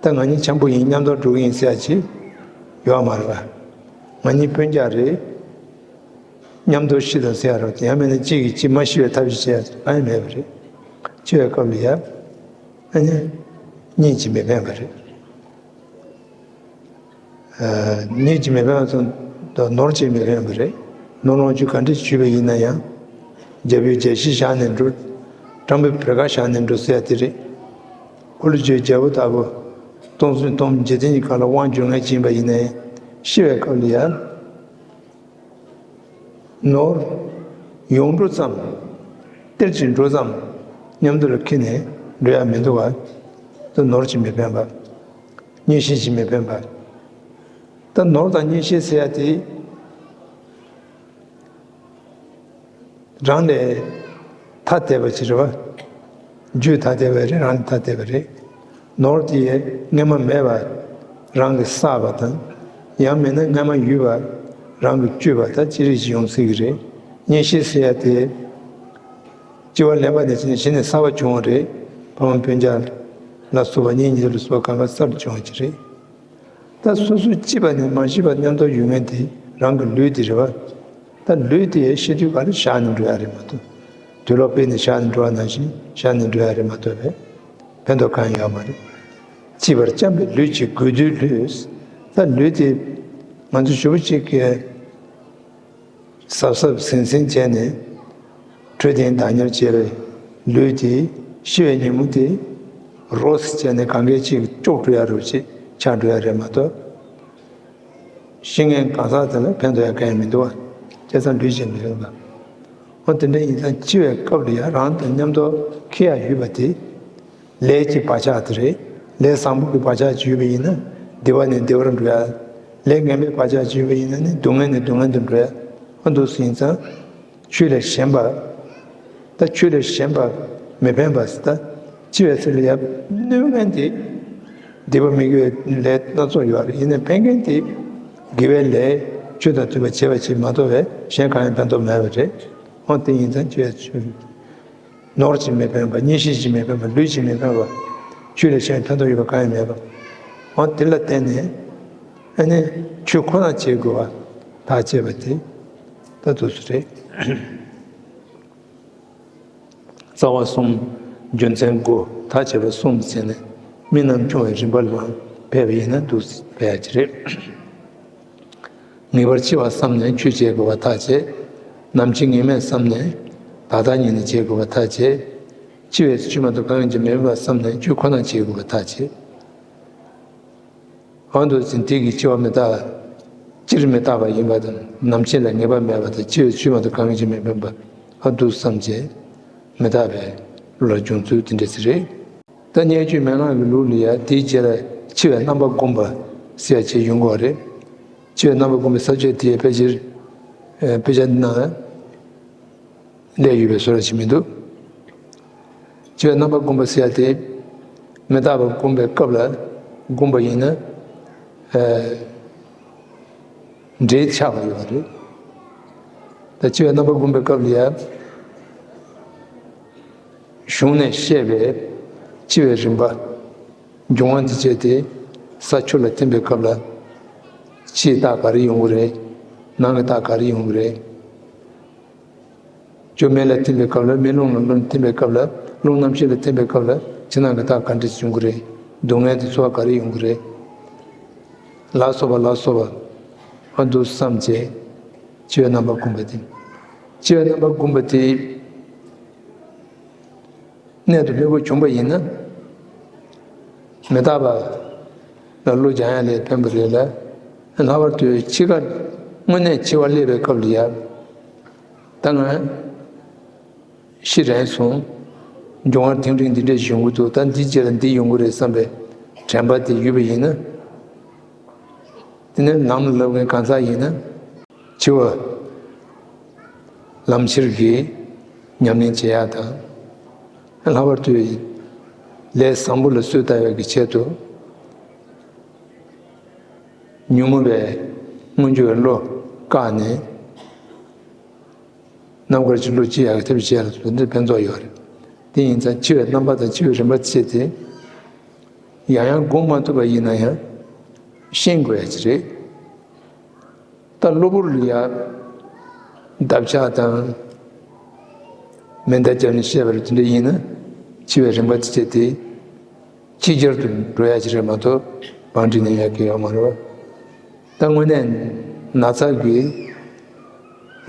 ད་ང་གཉིས་འཆམ་པོ་ཡིན་མཉམ་དུ་འགྲོ་གི་ཡིན་ཟེར་ཡ་ཅིག་ཡོད་མ་རེད་པ། ང་གཉིས་སྤུན་ཀྱག་རེད། མཉམ་དུ་ཤི་དང་ཟེར་ཡ་རེད། ཡང་མིན་ན་གཅིག་གིས་གཅིག་མ་ཤི་བའི་ཐབས་ཤེས་བྱེད་ཡ་གང་ཡང་མེད་པ་རེད། འཆི་བའི་སྐབས་ལ་ཡ། ཨ་ནི། གཉེན་གྱིས་མི་ཕན་པ་རེད། ཨ། གཉེན་གྱིས་མི་ཕན་པ་དང་ནོར་གྱིས་མི་ཕན་པ་རེད། ནོར་ལོངས་སྤྱོད་ག་འདྲ་ཞུས་པ་ཡིན་ན་ཡང་། རྒྱལ་པོའི་རྒྱལ་གཞིས་བཞག་ནས་འགྲོ། སྤྲང་པོའི་བེར་ཀ་བཞག་ནས་འགྲོ་ཟེར་ཡ་དེ་རེད། ཁོ་ལ་ཇོའི་རྒྱལ་པོ་ལྟ་བུ། སྟོང་གསུམ་སྟོང་འཇིག་རྟེན་གྱི་ཁ་ལ་དབང་བསྒྱུར་མཁན་ཅིག་ཡིན་པ་ཡིན་ནའི། ཤི་བའི་སྐབས་ལ་ཡང་། ནོར། ཡོང་འགྲོ་ཙམ། སྟེར་གྱིན་འགྲོ་ཙམ། མཉམ་དུ་ལ་འཁྱེར་ནས་འགྲོ་ཡ་མི་འདུག་བ། ད་ནོར་གྱིས་མི་ཕན་པ། གཉེན་བཤེས་ཀྱིས་མི་ཕན་པ། ད་ནོར་དང་གཉེན་བཤེས་ཟེར་ཡ་དེ། རང་ལས་ཐ་དད་པ་ཅིག་རེད་བ། རྒྱུས་ཐ་དད་པ་རེད། རང་ལས་ཐ་དད་པ་རེད། ནོར་དེ་སྔོན་མ་མེད་པ་རང་གིས་བསགས་པ་དང་། ཡང་མིན་ན་སྔོན་མ་ཡོད་པ་རང་གིས་བཅོས་པ་ད་ཅི་རིགས་ཤིག་ཡོང་སྲིད་ཀྱི་རེད། གཉེན་བཤེས་ཟེར་ཡ་དེ། སྐྱེ་བ་ལེན་པ་ནས་བྱས་ནས་གཞི་ནས་གསར་པ་བྱུང་བ་རེད། ཕ་མ་སྤུན་ཀྱག་ལ་སོགས་པ་གཉེན་ཉེ་ལ་སོགས་པ་གང་ག་གསར་དུ་བྱུང་བ་ཅིག་རེད། ད་སོ་སོ་སྐྱིད་པ་ནས་མ་སྐྱིད་པ་མཉམ་དུ་ཡོད་མཁན་དེ་རང་གི་ལུས་དེ་རེད་བ། ད་ལུས་དེ་ཤི་དུས་ག་རེ་བཞག་ནས་འགྲོ་ཡ་རེད་མ་གཏོགས། དུག་ལོག་དཔེ་ནས་བཞག་ནས་འགྲོ་བ་ནང་བཞིན་བཞག་ནས་འགྲོ་ཡ་རེད་མ་གཏོགས་པས་ཕན་ཐོགས་གང་ཡང་ཡོད་མ་རེད། སྐྱིད་པར་བཅངས་པའི་ལུས་ཀྱི་དགོས་འདོད་ལུས། ད་ལུས་དེ་ང་ཚོ་ཞེ་པོ་ཅིག་གིས་གཟབ་གཟབ་ཟིང་ཟིང་བྱས་ནས་འཕྲོད་བསྟེན་བདག་ཉར་བྱས་པའི་ལུས་དེ་ཤི་བའི་ཉིན་མོ་དེ་རོ་སི་བྱས་ནས་གང་གས་ཅིག་བཅོག་འགྲོ་ཡ་རོ་ཅིག་ཆགས་འགྲོ་ཡ་རེད་མ་གཏོགས། ཤི་མཁན་གང་ཟག་དེ་ལ་ཕན་ཐོགས་ཡ་གང་ཡང་མི་འདུག་བ། བྱས་ཙང་ལུས་ཀྱང་མི་ལེན་པ། འོ་དེ་འདྲ་ཡིན་ཙང་འཆི་བའི་སྐབས་ལ་ཡང་རང་དང་མཉམ་དུ་འཁྱེར་ཡ་ཡོད་པ་དེ། ལས་ཀྱི་བག་ཆགས་དེ་རེད། ལས་བཟང་པོ་གི་བག་ཆགས་ཅིག་ཡོད་པ་ཡིན་ན་བདེ་བ་ནས་བདེ་བར་འགྲོ་ཡ། ལས་ངན་པའི་བག་ཆགས་ཅིག་ཡོད་པ་ཡིན་ན་ནི་སྡུག་བསྔལ་ནས་སྡུག་བསྔལ་དུ་འགྲོ་ཡ། འོ་འདུག་སེ་ཡིན་ཙང་། ཆོས་ལས་གཞན་པ། ད་ཆོས་ལས་གཞན་པ་མི་ཕན་པ་ཟེར་ད། འཆི་བའི་ཚེ་ལ་ཡང་གནོད་མཁན་དེ། སྡིག་པ་མི་དགེ་བའི་ལས་སྣ་ཚོགས་ཡོད་རེད། ཡིན་ནའི་ཕན་མཁན་དེ། དགེ་བའི་ལས་ཆོས་དང་མཐུན་པ་བྱས་པ་ཞིག་མ་གཏོགས་པའི་གཞན་གང་ཡང་ཕན་ཐོགས་མེད་པ་རེད། འོ་དེ་ཡིན་ཙང་འཆི་བའི་ཚེ་ནོར་གྱིས་མི་ཕན་པ། གཉེན་བཤེས་ཀྱིས་མི་ཕན་པ། ལུས་ཀྱིས་མི་ཕན་པ། ཆོས་ལས་གཞན་ཕན་ཐོགས་ཡོད་པ་གང་ཡང་མེད་པ། འོ་དེ་ལ་བརྟེན་ནས་ཨ་ནི་ཆོས་ཁོ་ན་བྱེད་དགོས་པ་ཐག་བཅད་པ་དེ་ད་དུ་སུ་རེད། རྩ་བ་གསུམ། རྒྱུ་མཚན་དགུ། ཐག་བཅད་པ་གསུམ་བྱས་ནས་མི་རྣམས་སྐྱོང་བའི་རིམ་པ་ལ་ཕེབས་པ་ཡིན་ན་འདུག་ཕེབས་ཡ་ཅི་རེད། ངེས་པར་འཆི་བ་བསམ་ནས་ཆོས་བྱེད་དགོས་པ་ཐག་བཅད། ནམ་འཆི་ངེས་མེད་བསམ་ནས་ད་ལྟ་ཉིད་ནས་བྱེད་དགོས་པ་ཐག་བཅད། འཆི་བའི་ཚེ་ཆོས་མ་གཏོགས་གང་ཡང་བྱེད་མི་ཕོད་པ་བསམ་ནས་ཆོས་ཁོ་ན་བྱེད་དགོས་པ་ཐག་བཅད། འོ་འདུག་ཟིན་དེ་གི་འཆི་བ་མི་རྟག་སྤྱིར་མི་རྟག་པ་ཡིན་པ་དང་ནམ་འཆི་ལ་ངེས་པ་མེད་པ་དང་འཆི་བའི་ཚེ་ཆོས་མ་གཏོགས་གང་ཡང་བྱེད་མི་ཕོད་པ་འོ་འདུག་བསམ་བྱས་མི་རྟག་པའི་ལ་འབྱུང་ཚུལ་དེ་འདྲ་ཞིག་རེད། ད་བརྙས་བཅོས་མན་ངག་གི་ལུགས་ལ་ཡང་དེའི་རྗེས་ལ་འཆི་བའི་རྣམ་པ་བསྒོམ་པ་ཟེར་ཡ་ཅིག་ཡོང་གི་ཡོད་རེད། འཆི་བའི་རྣམ་པ་བསྒོམ་པའི་ས་བཅད་དེ་ཕལ་ཆེར་དཔེ་ཆ་འདི་ནང་ལ་སླེབས་ཡོད་པའི་བཟོ་འདྲ་ཞིག་མི་འདུག་འཆི་བའི་རྣམ་པ་བསྒོམ་པ་ཟེར་ཡ་དེ་མི་རྟག་པ་བསྒོམ་པའི་སྐབས་ལ་བསྒོམ་པ་ཡིན་ན། འབྲེལ་ཆགས་པ་ཡོད་པ་རེད། ད་འཆི་བའི་རྣམ་པ་བསྒོམ་པའི་སྐབས་ལ་ཡང་གཞུང་ནས་བཤད་པའི་འཆི་བའི་རིམ་པ། འབྱུང་བ་འདི་བྱས་ཏེ་ས་ཆུ་ལ་ཐིམ་པའི་སྐབས་ལ་ཕྱིའི་རྟགས་ག་རེ་ཡོང་གི་རེད། ནང་གི་རྟགས་ག་རེ་ཡོང་གི་རེད། ཆུ་མེ་ལ་ཐིམ་པའི་སྐབས་ལ་མེ་རླུང་ལ་རླུང་ཐིམ་པའི་སྐབས་ལ་རླུང་རྣམ་ཤེས་ལ་ཐིམ་པའི་སྐབས་ལ་ཕྱི་ནང་གི་རྟགས་ག་འདྲ་ཞིག་འབྱུང་གི་རེད། སྡུག་བསྔལ་དང་ཚོར་བ་ག་རེ་ཡོང་གི་རེད། ལ་སོགས་པ་ལ་སོགས་པ་ཨ་འདུག་བསམ་བྱས་འཆི་བའི་རྣམ་པ་བསྒོམ་པ་དེ། འཆི་བའི་རྣམ་པ་བསྒོམ་པ་དེ་གནད་དུ་སྨིན་པ་བྱུང་པ་ཡིན་ན་མི་རྟག་པ་ལ་བློ་སྦྱང་ཡ་ལས་ཕན་པ་རེད་ལ། ལྷག་པར་དུ་འཆི་ཁ་དངོས་གནས་འཆི་བ་སླེབས་པའི་སྐབས་ལ་ཡ། ད་ང་ཤི་རན་སོང་། འབྱུང་བ་ཐེངས་རིང་འདི་འདྲས་ཡོང་གི་འདུག་ད་འདི་རྗེས་ལ་འདི་ཡོང་གི་རེད་བསམ་པའི་དྲན་པ་དེ་ཡོད་པ་ཡིན་ན། དེ་ནས་ནང་ལ་ལབ་མཁན་གང་ཟག་ཡིན་ན། འཆི་བ་ལམ་ཁྱེར་གྱི་ཉམས་ལེན་བྱེད་ཡག་དང་། ལྷག་པར་དུ་ལས་བཟང་པོ་ལ་གསོས་བཏབ་ཡག་གི་ཆེད་དུ། ཉོན་མོངས་པའི་མངོན་གྱུར་བའི་བློ་བཀག་ནས། རྣམ་དཀར་གྱི་བློ་སྐྱེ་ཡག་གི་ཐབས་ཤེས་ལ་དོན་དེ་ཕན་ཐོགས་ཡོད་རེད། དེ་ཡིན་ཙང་འཆི་བའི་རྣམ་པ་དང་འཆི་བའི་རིམ་པ་བཅས་ཏེ། ཡང་ཡང་སྒོམ་མ་ཐུབ་པ་ཡིན་ན་ཡང་ཤེས་དགོས་ཡ་ཅིག་རེད། ད་གློ་བུར་ལ་ཡ་འདབ་ཆགས་དང་མེ་མདའ་བརྒྱབ་ནས་བཤད་པ་རེད། དེ་འདྲ་ཡིན་ན་འཆི་བའི་རིམ་པ་བཅས་ཏེ། ཕྱི་རྒྱལ་དུ་འགྲོ་ཡ་ཅིག་རེད་མ་གཏོགས་བང་སྒྲིག་ནས་ཡ་གི་ཡོད་མ་རེད་བ། ད་དངོས་གནས་ན་ཚ་གི་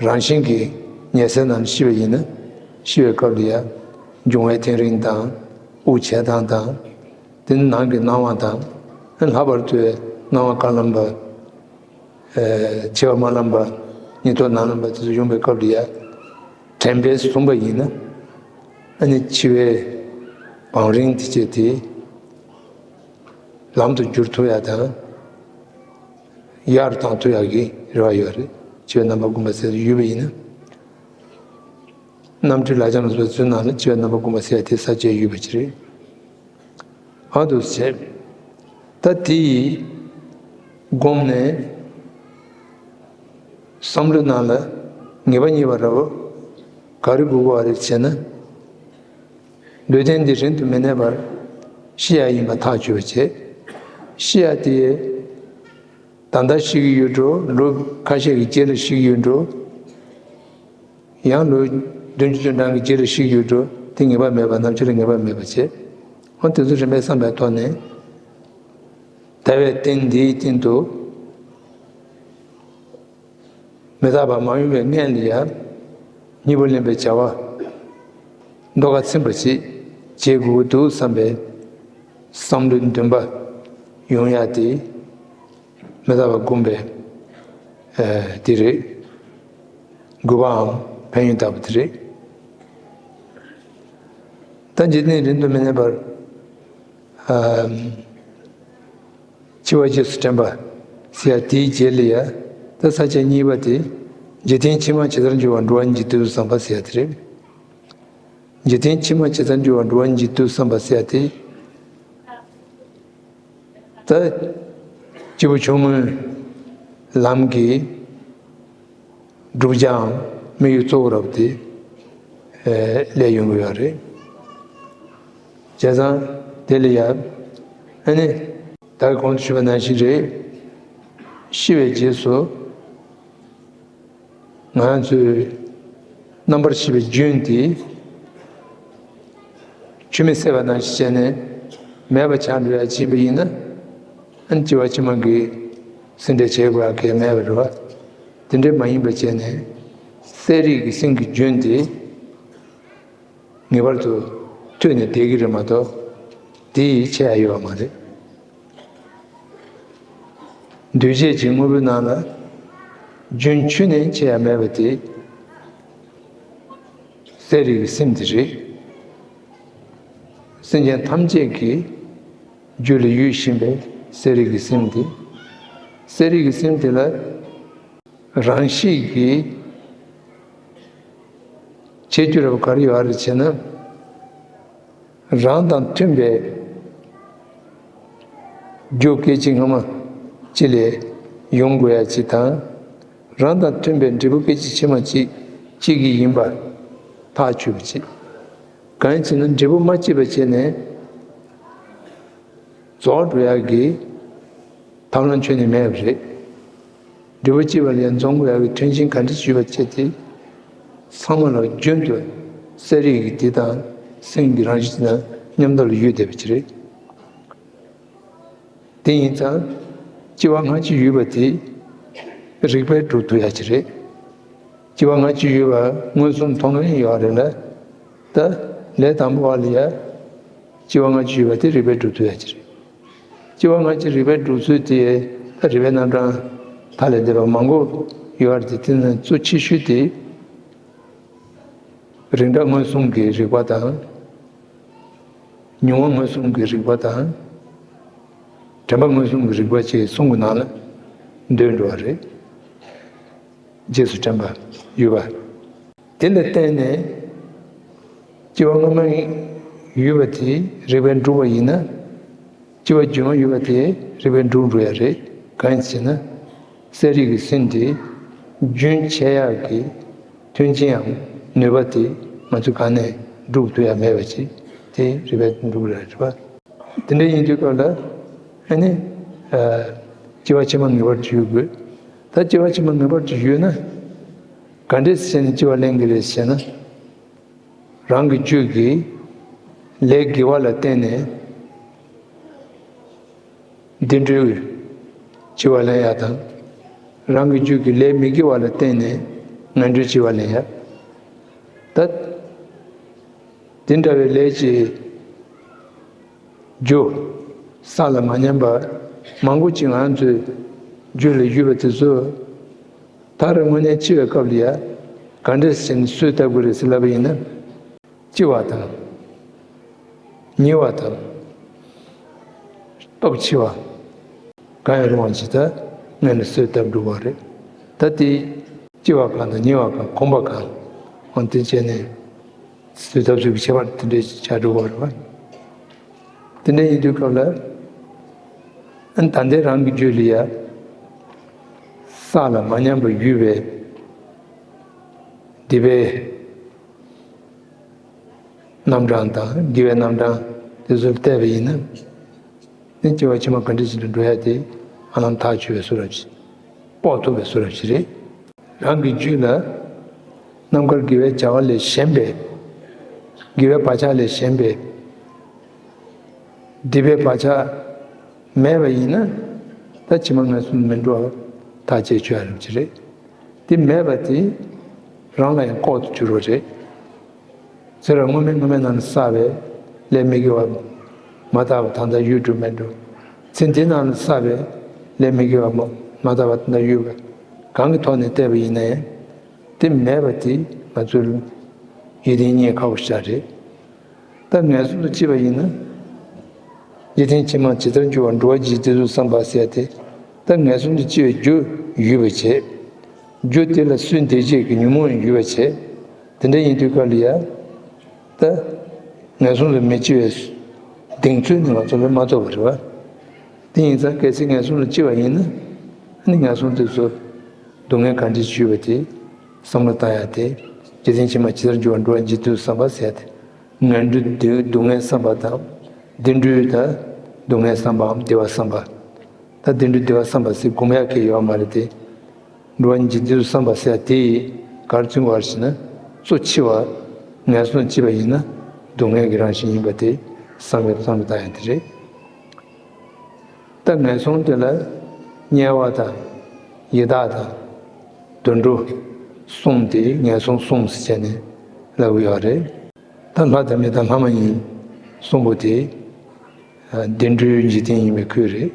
རང་བཞིན་གྱི་ཉལ་སའི་ནང་ནས་ཤི་བ་ཡིན་ན་ཤི་བའི་སྐབས་ལ་ཡ་འབྱུང་བའི་ཐེངས་རིང་དང་དབུགས་ཆད་སྟངས་དང་། དེ་ནི་ནང་གི་སྣང་བ་དང་། ལྷག་པར་དུ་སྣང་བ་ག་ལམ་པ། འཆི་བ་མ་ལམ་པ། ཉིད་ཐོབ་ནམ་ལམ་པ་དེ་ཚོ་ཡོང་བའི་སྐབས་ལ་ཡ། དྲན་པས་བཟུང་བ་ཡིན་ན། ཨ་ནི་འཆི་བའི་བང་རིམ་དེ་བཅད་དེ། ལམ་དུ་བསྒྱུར་ཐུབ་ཡ་དང་། ཡར་བཏང་ཐུབ་ཡ་གི་རེ་བ་ཡོད་རེད། འཆི་བའི་རྣམ་པ་བསྒོམ་པ་ཟེར་ཡོད་པ་ཡིན་ན། རྣམ་འཕྲུལ་ལག་བཅངས་ལ་སོགས་པའི་ཚུལ་ནང་ལ་འཆི་བའི་རྣམ་པ་བསྒོམ་པ་ཟེར་ཡ་དེ་ས་བཅད་ཡོད་པ་ཅིག་རེད། ཨ་འདུག་སེ་བྱས། ད་དེ་ཡི་སྒོམ་ནས་བསམ་བློའི་ནང་ལ་ངེས་པ་རྙེད་པ་ར་བ་ག་རེ་དགོས་པ་རེད་ཟེར་ན། ལུས་རྟེན་འདི་རིང་དུ་མི་གནས་པར་ཤི་ཡ་ཡིན་པ་ཐག་ཆོད་པ་བྱེད། ཤི་ཡ་དེ་ད་ལྟ་ཤི་གི་ཡོད་འགྲོ། ལོ་ཁ་ཤས་ཀྱི་རྗེས་ལ་ཤི་གི་ཡོད་འགྲོ། ཡང་ལོ་བདུན་ཅུ་དོན་གྲངས་ཀྱི་རྗེས་ལ་ཤི་གི་ཡོད་འགྲོ། དེ་ངེས་པ་མེད་པ། ནམ་ཞིག་ལ་ངེས་པ་མེད་པ་བྱེད། འོ་དེ་ཚོ་རིམ་པས་བསམ་པའི་ཐོག་ནས། ད་བའི་རྟེན་འདིའི་སྟེང་དུ། མི་རྟག་པ་མ་ཡོང་བའི་སྔོན་ལ་ཡང་། གཉིས་པོ་ལེན་པའི་བྱ་བ་མདོ་ཁ་ཚིམ་པ་ཞིག་བྱེད་དགོས་ཀྱི་འདུག་བསམ་པའི་བསམ་བློ་འདུན་པ་ཡོང་ཡ་དེ། མི་རྟག་པ་སྒོམ་པའི་ཨ་དེ་རེད། དགོས་པའམ་ཕན་ཡོན་ལྟ་བུ་དེ་རེད། ད་འཇིག་རྟེན་རིང་དུ་མི་གནས་པར། ཨ། འཆི་བ་རྗེས་སུ་དྲན་པ་ཟེར་ཡ་དེའི་རྗེས་ལ་ཡ། ད་ས་བཅད་གཉིས་པ་དེ། འཇིག་རྟེན་ཕྱི་མ་ཇི་ལྟར་འགྱུར་བ། འགྲོ་བ་ཉིད་ཀྱི་དུས་སུ་བསམ་པ་ཟེར་ཡ་དེ་རེད། འཇིག་རྟེན་ཕྱི་མ་ཇི་ལྟར་འགྱུར་བ། འགྲོ་བ་ཉིད་ཀྱི་དུས་སུ་བསམ་པ་ཟེར་ཡ་དེ། ད་སྐྱེས་བུ་ཆུང་ངུའི་ལམ་གྱི་བསྒྲུབ་བྱའམ་དམིགས་ཡུལ་གཙོ་བོ་རབ་དེ་ཨེ་སླེབས་ཡོང་གི་ཡོད་རེད། བྱས་ཙང་དེ་ལ་ཡང་ཨ་ནི་ད་གོང་དུ་ཞུས་པ་ནང་བཞིན་རེད། ཤི་བའི་རྗེས་སུ་ང་ཚོས་རྣམ་པར་ཤེས་པའི་རྒྱུན་དེ་ཆུད་མི་ཟ་བ་ནང་བཞིན་བྱས་ནས་མེད་པ་ཆགས་འགྲོ་ཡ་བྱེད་པ་ཡིན་ན། ཨ་ནི་སྐྱེ་བ་ཕྱི་མ་གི་ཟིན་བྲིས་བྱེད་དགོས་ཡ་གལ་མེད་པ་རེད་བ། དེ་འདྲ་མ་ཡིན་པ་བྱས་ནས་གསལ་རིག་གི་སེམས་ཀྱི་རྒྱུན་དེ་ངེས་པར་དུ་མཐུད་ནས་བསྡད་ཀྱི་རེད་མ་གཏོགས། དེ་ཡིས་ཆད་ཡ་ཡོད་པ་མ་རེད། འདུས་བྱས་ཀྱི་དངོས་པོའི་ནང་ལ་རྒྱུན་ཆུད་ནས་ཆད་ཡ་མེད་པ་དེ་གསལ་རིག་གི་སེམས་དེ་རེད། སེམས་ཅན་ཐམས་ཅད་ཀྱི་རྒྱུད་ལ་ཡོད་བཞིན་པའི་གསལ་རིག་གི་སེམས་དེ། གསལ་རིག་གི་སེམས་དེ་ལ་རང་བཞིན་གྱིས་བྱེད་རྒྱུ་རབ་ག་རེ་ཡོད་རེད་ཅེ་ན། རང་དང་མཐུན་པའི་རྒྱུ་སྐད་ཅིག་སྔ་མ་གཅིག་ལས་ཡོང་དགོས་ཡ་གཅིག་དང་། རང་དང་མཐུན་པའི་འབྲས་བུ་སྐད་ཅིག་ཕྱི་མ་གཅིག་གཅིག་གི་ཡིན་པ་ཐག་ཆོད་པ་གཅིག་གང་ཡིན་ཟེར་ན་འབྲས་བུ་མ་གཅིག་པ་བྱས་ནས་རྫོགས་འགྲོ་ཡ་གི་ཐབས་ལམ་ཁྱོན་ནས་མེད་པ་རེད། འབྲས་བུ་གཅིག་པ་ལ་ཡང་འཛོམས་དགོས་ཡ་གི་མཐུན་རྐྱེན་ག་འདྲ་ཞིག་ཡོད་པ་བྱས་ཏེ། ཚང་མ་ལ་རྒྱུན་དུ་གསལ་རིག་གི་དེ་དང་སེམས་ཀྱི་རང་བཞིན་དང་མཉམ་དུ་ལ་ཡོད་བསྡད་པ་ཅིག་རེད། དེ་ཡིན་ཙང་སྐྱེ་བ་སྔ་ཕྱི་ཡོད་པ་དེ་རིགས་པས་སྒྲུབ་ཐུབ་ཡ་ཅིག་རེད། སྐྱེ་བ་སྔ་ཕྱི་ཡོད་པ་མངོན་སུམ་མཐོང་མཁན་ཡོད་རེད་ལ། ད་ལས་དང་པོ་བ་ལ་ཡ། སྐྱེ་བ་སྔ་ཕྱི་ཡོད་པ་དེ་རིགས་པས་སྒྲུབ་ཐུབ་ཡ་ཅིག་རེད། སྐྱེ་བ་སྔ་ཕྱི་རིགས་པས་སྒྲུབ་ཚུལ་དེ། ད་རིགས་པའི་རྣམ་གྲངས་ཐ་ལས་འདས་པ་མང་པོ་ཡོད་རེད་དེ། དེ་ནས་གཙོ་ཆེ་ཤོས་དེ། རིགས་འདྲ་མངོན་སུམ་གྱི་རིགས་པ་དང་། མྱོང་བ་མངོན་སུམ་གྱི་རིགས་པ་དང་། དྲན་པ་མངོན་སུམ་གྱི་རིགས་པ་བཅས་གསུམ་གྱི་ནང་ལ་འདུས་འགྲོ་བ་རེད། རྗེས་སུ་དྲན་པ་ཡོད་པ། དེ་ལ་བརྟེན་ནས་སྐྱེ་བ་སྔ་མ་ཡོད་པ་དེ་རིགས་པས་འགྲུབ་པ་ཡིན་ན། སྐྱེ་བ་རྗེས་མ་ཡོད་པ་དེ་རིགས་པས་འགྲུབ་འགྲོ་ཡ་རེད། གང་ཡིན་ཟེར་ན། གསལ་རིག་གི་སེམས་དེ་རྒྱུན་ཆད་ཡག་གི་མཐུན་རྐྱེན་ཡང་ནུས་པ་དེ་ང་ཚོས་གང་ནས་སྒྲུབ་ཐུབ་ཡ་མེད་པ་ཅིག་དེ་རིགས་པས་འགྲུབ་རེད་པ། དེ་འདྲ་ཡིན་དུས་སྐབས་ལ་ཨ་ནི་ཨ་སྐྱེ་བ་ཕྱི་མ་ངེས་པར་དུ་ཡོད་དགོས། ད་སྐྱེ་བ་ཕྱི་མ་ངེས་པར་དུ་ཡོད་ན་ག་འདྲས་བྱས་ནས་སྐྱེ་བ་ལེན་གྱི་རེད་ཟེར་ན། རང་གི་རྒྱུད་ཀྱི་ལས་དགེ་བ་ལ་བརྟེན་ནས་བདེ་འགྲོའི་སྐྱེ་བ་ལེན་ཡ་དང་། རང་གི་རྒྱུད་ཀྱི་ལས་མི་དགེ་བ་ལ་བརྟེན་ནས་ངན་འགྲོའི་སྐྱེ་བ་ལེན་ཡ། ད་དེ་འདྲ་བའི་ལས་ཀྱི་རྒྱུ་བསགས་ལ་མ་ཉམས་པ་མང་པོ་ཅིག་ང་ཚོའི་རྒྱུད་ལ་ཡོད་པ་དེ་ཚོ། ད་རེས་དངོས་གནས་འཆི་བའི་སྐབས་ལ་ཡ་ག་འདྲས་བྱས་ནས་གསོས་བཏབ་དགོས་རེད་ཟེར་ལབ་པ་ཡིན་ན། ལྕི་བ་དང་། ཉེ་བ་དང་། སྟོབས་ཆེ་བ། གང་ཡང་རུང་བ་ཇི་ལྟར་སྔོན་ལ་གསོས་བཏབ་འགྲོ་བ་རེད། ད་དེ་ལྕི་བ་གང་དང་ཉེ་བ་གང་གོམས་པ་གང་། འོན་ཏེ་བྱས་ནས་གསོས་བཏབ་ཚུལ་གྱི་ཁྱད་པར་དེ་འདྲའི་ཆགས་འགྲོ་བ་རེད་བ། དེ་འདྲ་ཡིན་དུས་སྐབས་ལ། ཨ་ནི་ད་ལྟའི་རང་གི་རྒྱུད་ལ་ཡ། བསགས་ལ་མ་ཉམས་པ་ཡོད་པའི་སྡིག་པའི་ རྣམ་གྲངས་དང་དགེ་བའི་རྣམ་གྲངས་དེ་ཚོར་བལྟས་པ་ཡིན་ན། ནི་སྐྱེ་བ་ཕྱི་མ་ག་འདྲ་ཞིག་ཏུ་འགྲོ་ཡ་དེ་ཧ་ལམ་ཐག་ཆོད་པའི་བཟོ་འདྲ་ཞིག་དཔོག་ཐུབ་པའི་བཟོ་འདྲ་ཞིག་རེད། རང་གི་རྒྱུད་ལ་རྣམ་དཀར་དགེ་བའི་བྱ་བ་ལས་གཞན་པའི། དགེ་བའི་བག་ཆགས་ལས་གཞན་པའི་སྡིག་པའི་བག་ཆགས་མེད་པ་ཡིན་ན། ད་ཕྱི་མ་ངན་སོང་དུ་མི་འགྲོ་བ་ཐག་བཅད་ཆོག་ཡ་རེད་པ་ཅིག་རེད། དེ་མེད་པ་དེ་རང་ལ་ཡང་ལྐོག་ཏུ་གྱུར་བ་རེད། ཟེར་བ་སྔོན་མའི་སྔོན་མའི་ནང་ལ་བསགས་པའི་ལས་མི་དགེ་བ་མ་དག་པ་ད་ལྟ་ཡོད་འགྲོ་མེད་འགྲོ། ཚེ་འདིའི་ནང་ལ་བསགས་པའི་ལས་མི་དགེ་བ་མ་མ་དག་པ་ད་ལྟ་ཡོད་པ་གང་གི་ཐོག་ནས་བལྟས་པ་ཡིན་ན་ཡང་། དེ་མེད་པ་དེ་ང་ཚོའི་ཡིད་བརྟན་རྙེད་ཁག་པོ་ཞིག་རེད། ད་ངན་སོང་དུ་སྐྱེས་པ་ཡིན་ན། འཇིག་རྟེན་ཕྱི་མ་ཇི་ལྟར་འགྱུར་བ་འགྲོ་བ་ཇི་སྲིད་དུ་བསམ་པ་ཟེར་ཏེ། ད་ངན་སོང་དུ་སྐྱེ་བའི་རྒྱུ་ཡོད་པ་བྱས། རྒྱུ་དེ་ལ་སོས་འདེད་བྱེད་ཀྱི་ཉོན་མོངས་ཡོད་པ་བྱས། དེ་འདྲ་ཡིན་དུས་སྐབས་ལ་ཡ། ད་ངན་སོང་དུ་མི་སྐྱེ་བའི་གདེང་ཚོད་ནི་ང་ཚོ་ལ་མ་ཐོབ་པ་རེད་བ། དེ་ཡིན་ཙང་གལ་སྲིད་ངན་སོང་དུ་སྐྱེ་བ་ཡིན་ན། ཨ་ནི་ངན་སོང་དེ་ཚོ་སྡུག་བསྔལ་གང་འདྲ་ཞིག་ཡོད་པ་དེ་བསམ་བློ་བཏང་ཡ་དེ། འཇིག་རྟེན་ཕྱི་མ་ཇི་ལྟར་འགྱུར་བ་འགྲོ་བ་ཇི་སྲིད་དུ་བསམ་པ་ཟེར་ཏེ། ངན་འགྲོའི་སྡུག་བསྔལ་བསམ་པ་དང་། བདེ་འགྲོའི་ད་སྡུག་བསྔལ་བསམ་པའམ་བདེ་བ་བསམ་པ། ད་བདེ་འགྲོའི་བདེ་བ་བསམ་པ་ཟེར་སྒོམ་ཡག་གི་ཡོད་མ་རེད་དེ། འགྲོ་བ་ཇི་སྲིད་དུ་བསམ་པ་ཟེར་དེ་ཡིས་ག་རེ་མཚོན་པ་རེད་ཟེར་ན། གཙོ་ཆེ་བ་ངན་སོང་སྐྱེས་པ་ཡིན་ན་སྡུག་བསྔལ་གྱི་རང་བཞིན་ཡིན་པ་དེ་བསམ་པའི་བསམ་བློ་བཏང་ཡ་དེ་རེད། ད་ངན་སོང་དེ་ལ་དམྱལ་བ་དང་ཡི་དྭགས་དང་དུད་འགྲོ་གསུམ་དེ་ངན་སོང་གསུམ་ཟེར་བྱས་ནས་ལབ་ཀྱི་ཡོད་རེད། ད་ལྷ་དང་མི་དང་ལྷ་མ་ཡིན་གསུམ་པོ་དེ་བདེ་འགྲོའི་འཇིག་རྟེན་ཡིན་པའི་ཁུལ་རེད།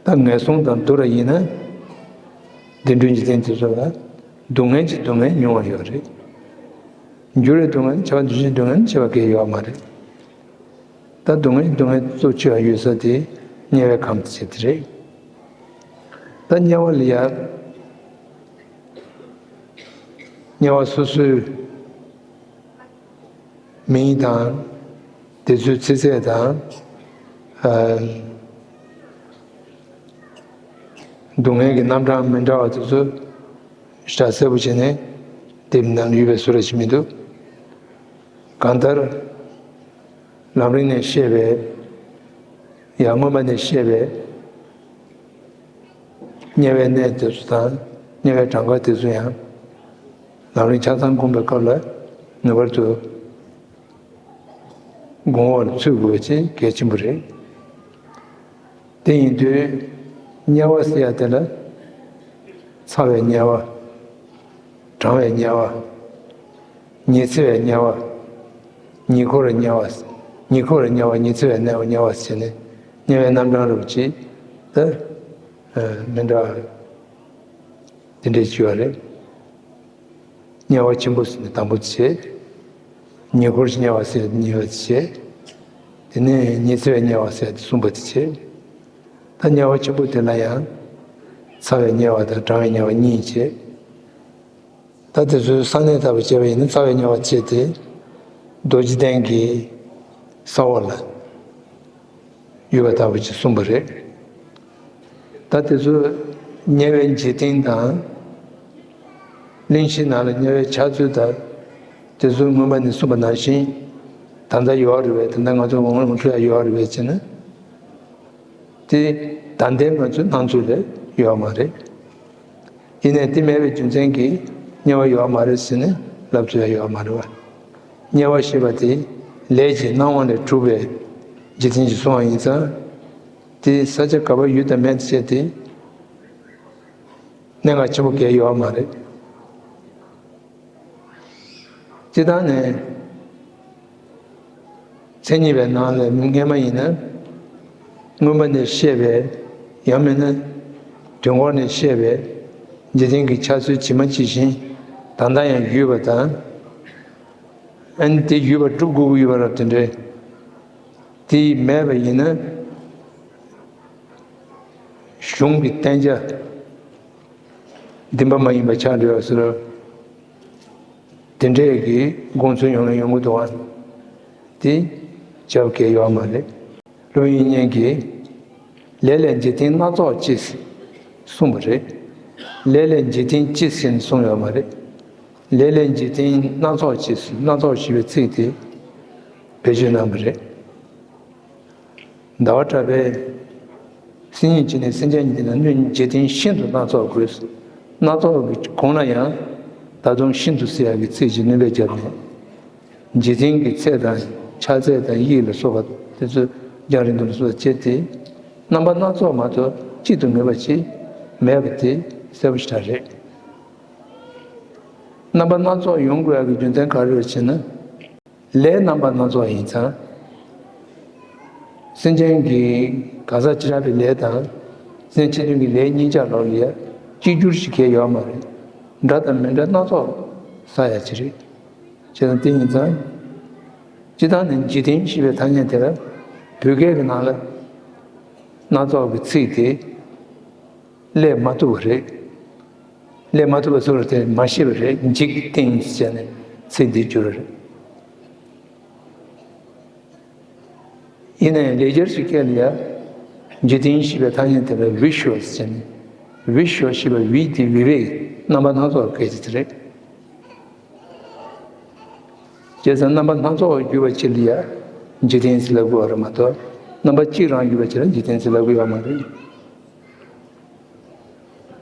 ད་ངན་སོང་དང་བསྡུར་བ་ཡིན་ན། བདེ་འགྲོའི་འཇིག་རྟེན་དེ་ཚོ་ལ་སྡུག་བསྔལ་གྱི་སྡུག་བསྔལ་མྱོང་བ་ཡོད་རེད། འགྱུར་བའི་སྡུག་བསྔལ་བྱ་བ་འདུ་བྱེད་སྡུག་བསྔལ་བྱེད་པ་གང་ཡང་ཡོད་མ་རེད། ད་སྡུག་བསྔལ་གྱི་སྡུག་བསྔལ་གཙོ་ཆེ་བ་ཡོད་ས་དེ་དམྱལ་བའི་ཁམས་དེ་ཆེ་དེ་རེད། ད་དམྱལ་བ་ལ་ཡ། དམྱལ་བ་སོ་སོའི་མིང་དང་། དེ་ཚོའི་ཚེ་ཚད་དང་། ཨ། སྡུག་བསྔལ་གྱི་རྣམ་གྲངས་མི་འདྲ་བ་དེ་ཚོ་ཞིབ་ཆ་གསལ་པོ་བྱས་ནས་དེབ་ནང་ཡོད་པའི་བཟོ་འདྲ་ཞིག་མི་འདུག་གང་ལྟར། ལམ་རིམ་ནས་བཤད་པའི། ཡང་སྔོན་མ་ནས་བཤད་པའི་དམྱལ་བའི་གནས་དེ་ཚོ་དང་དམྱལ་བའི་གྲངས་ཀ་དེ་ཚོ་ཡང་ལམ་རིམ་ཆ་ཚང་སྒོམ་པའི་སྐབས་ལ་ངེས་པར་དུ་གོང་འོག་ལ་ཚུད་དགོས་པ་ཅིག་གལ་ཆེན་པོ་རེད། དེ་ཡིན་དུས་དམྱལ་བ་ཟེར་ཡ་དེ་ལ་ཚ་བའི་དམྱལ་བ། གྲང་བའི་དམྱལ་བ། ཉི་ཚེ་བའི་དམྱལ་བ། ཉེ་འཁོར་གྱི་དམྱལ་བ། ཉེ་འཁོར་གྱི་དམྱལ་བ། ཉི་ཚེ་བའི་དམྱལ་བ། དམྱལ་བ་ཟེར་ནས་དམྱལ་བའི་རྣམ་གྲངས་རུ་ཅིག་ད་མི་འདྲ་བ་དེ་འདྲས་བྱས་པ་རེད། དམྱལ་བ་ཆེན་པོ་ཟེར་ནས་དང་པོ་དེ་བྱས། ཉེ་འཁོར་གྱི་དམྱལ་བ་ཟེར་ནས་གཉིས་པ་དེ་བྱས། དེ་ནས་ཉི་ཚེ་བའི་དམྱལ་བ་ཟེར་ནས་གསུམ་པ་དེ་བྱས། ད་དམྱལ་བ་ཆེན་པོ་དེ་ལ་ཡང་ཚ་བའི་དམྱལ་བ་དང་གྲང་བའི་དམྱལ་བ་གཉིས་བྱས། ད་དེ་ཚོའི་ས་གནས་ལྟ་བུ་བྱས་པ་ཡིན་ན་ཚ་བའི་དམྱལ་བ་བྱས་ཏེ། རྡོ་རྗེ་གདན་གྱི་ས་འོག་ལ་ཡོད་པ་ལྟ་བུ་ཅིག་གསུངས་པ་རེད། ད་དེ་ཚོ་དམྱལ་བའི་འཇིག་རྟེན་དང་། གླེང་གཞིའི་ནང་ལ་དམྱལ་བའི་འཆར་ཚུལ་དང་། དེ་ཚོ་སྔོན་མ་ནས་གསུངས་པ་ནང་བཞིན་ད་ལྟ་ཡོད་རེད་པས། ད་ལྟ་ང་ཚོ་འོང་འོང་ཐུབ་ཡ་ཡོད་རེད་པས་ཟེར་ན། དེ་ད་ལྟའི་ང་ཚོའི་སྣང་ཚུལ་ལ་ཡོད་མ་རེད། ཡིན་ནའི་དེ་མེད་པའི་རྒྱུ་མཚན་གྱིས་དམྱལ་བ་ཡོད་མ་རེད་ཟེར་ནས་ལབ་ཐུབ་ཡ་ཡོད་མ་རེད་བ། དམྱལ་བ་ཞེས་པ་དེ་ལས་ཀྱི་སྣང་བ་ལས་གྲུབ་པའི་འཇིག་རྟེན་ཞིག་གསུངས་པ་ཡིན་ཙང་། དེ་ས་ཆ་ག་པར་ཡོད་དམ་མེད་དང་བཅས་ཏེ་གནད་འགག་ཆེན་པོ་གང་ཡང་ཡོད་མ་རེད། སྤྱིར་བཏང་ནས་མཚན་ཉིད་པའི་ནང་ལ་སྔས་མ་ཡིན་ན། སྔོན་མ་ནས་བཤད་པའི། ཡང་མིན་ན་དུས་འཁོར་ནས་བཤད་པའི་འཇིག་རྟེན་གྱི་འཆར་ཚུལ་ཇི་མ་ཇི་བཞིན་ད་ལྟ་ཡང་ཡོད་པ་དང་། ཨ་ནི་དེ་ཡོད་པ་སྒྲུབ་དགོས་ཀྱི་ཡོད་པ་རབ་དེ་འདྲའི། དེ་མེད་པ་ཡིན་ན་གཞུང་གི་བསྟན་བྱ་བདེན་པ་མ་ཡིན་པ་ཆགས་འགྲོ་ཡ་ཟེར། དེ་འདྲས་ཀྱི་དགོངས་ཚུལ་ཡོང་ཡོང་གི་འདུག་ཨ། དེ་བྱ་བ་གང་ཡང་ཡོད་མ་རེད། སློབ་དཔོན་དབྱིག་གཉེན་གྱིས་ལས་ལས་འཇིག་རྟེན་སྣ་ཚོགས་ཅེས་གསུངས་པ་རེད། ལས་ལས་འཇིག་རྟེན་ཅེས་ཟེར་ནས་གསུངས་ཡོད་མ་རེད། ལས་ལས་འཇིག་རྟེན་སྣ་ཚོགས་ཀྱི་སྣ་ཚོགས་ཞེས་པའི་ཚིག་དེ་བེད་སྤྱོད་གནང་བ་རེད། ཟླ་བ་གྲགས་པས་སེམས་ཉིད་ཀྱི་ནི་སེམས་ཅན་ཉིད་ཀྱི་ནི་འཇིག་རྟེན་ཤིན་ཏུ་སྣ་ཚོགས་དགོས། སྣ་ཚོགས་ཀྱི་གོང་ལ་ཡང་ད་དུང་ཤིན་ཏུ་ཟེར་ཡག་གི་ཚིག་ཅིག་སྣོན་པ་བརྒྱབ་ནས། འཇིག་རྟེན་གྱི་ཚད་དང་ཆ་ཚད་དང་དབྱིབས་ལ་སོགས་པ་དེ་ཚོ་རྒྱང་རིང་དུ་ལ་སོགས་པ་བྱས་ཏེ། རྣམ་པ་སྣ་ཚོགས་མ་གཏོགས་གཅིག་ཏུ་ངེས་པ་ཅིག་མེད་པ་དེ་གསལ་པོ་ཞེ་དྲག་རེད། རྣམ་པ་སྣ་ཚོགས་ཡོང་དགོས་ཡག་གི་རྒྱུ་མཚན་ག་རེ་རེད་ཟེར་ན། ལས་རྣམ་པ་སྣ་ཚོགས་ཡིན་ཙང་། སེམས་ཅན་གྱི་གང་ཟག་བྱེ་བྲག་པའི་ལས་དང་། སེམས་ཅན་གྱི་ལས་གཉིས་ཆ་ལོག་ལ་ཡ་གཅིག་གྱུར་ཞིག་གས་ཡོད་མ་རེད། འདྲ་དང་མི་འདྲ་སྣ་ཚོགས་བསགས་ཡག་ཅིག་རེད། བྱས་ཙང་དེ་ཡིན་ཙང་། སྤྱིར་བཏང་ནས་འཇིག་རྟེན་ཞེས་པའི་ཐ་སྙད་དེ་ལ་བོད་སྐད་ཀྱི་ནང་ལ་སྣ་ཚོགས་ཀྱི་ཚིག་དེ་སླེབས་མ་ཐུབ་པ་རེད། སླེབས་མ་ཐུབ་པ་ཟེར་བ་དེ་མ་ཤེས་པ་རེད། འཇིག་རྟེན་ཟེར་ནས་ཚིག་འདི་བསྒྱུར་བ་རེད། ཡིན་ནའི་ལེགས་སྦྱར་གྱི་སྐད་ལ་ཡང་འཇིག་རྟེན་ཞེས་པའི་ཐ་སྙད་དེ་ལ་བི་ཤྭ་ཟེར་ནས། བི་ཤྭ་ཞེས་པ་བི་དེ་བི་བེ་རྣམ་པ་སྣ་ཚོགས་སྐད་ཅིག་དེ་རེད། བྱས་ཙང་རྣམ་པ་སྣ་ཚོགས་བསྒྱུར་བ་ཅིག་ལ་ཡང་འཇིག་རྟེན་ཟེར་ལབ་དགོས་པ་རེད་མ་གཏོགས། རྣམ་པ་གཅིག་རང་བསྒྱུར་བ་ཅིག་ལ་འཇིག་རྟེན་ཟེར་ལབ་དགོས་ཡོད་མ་རེད།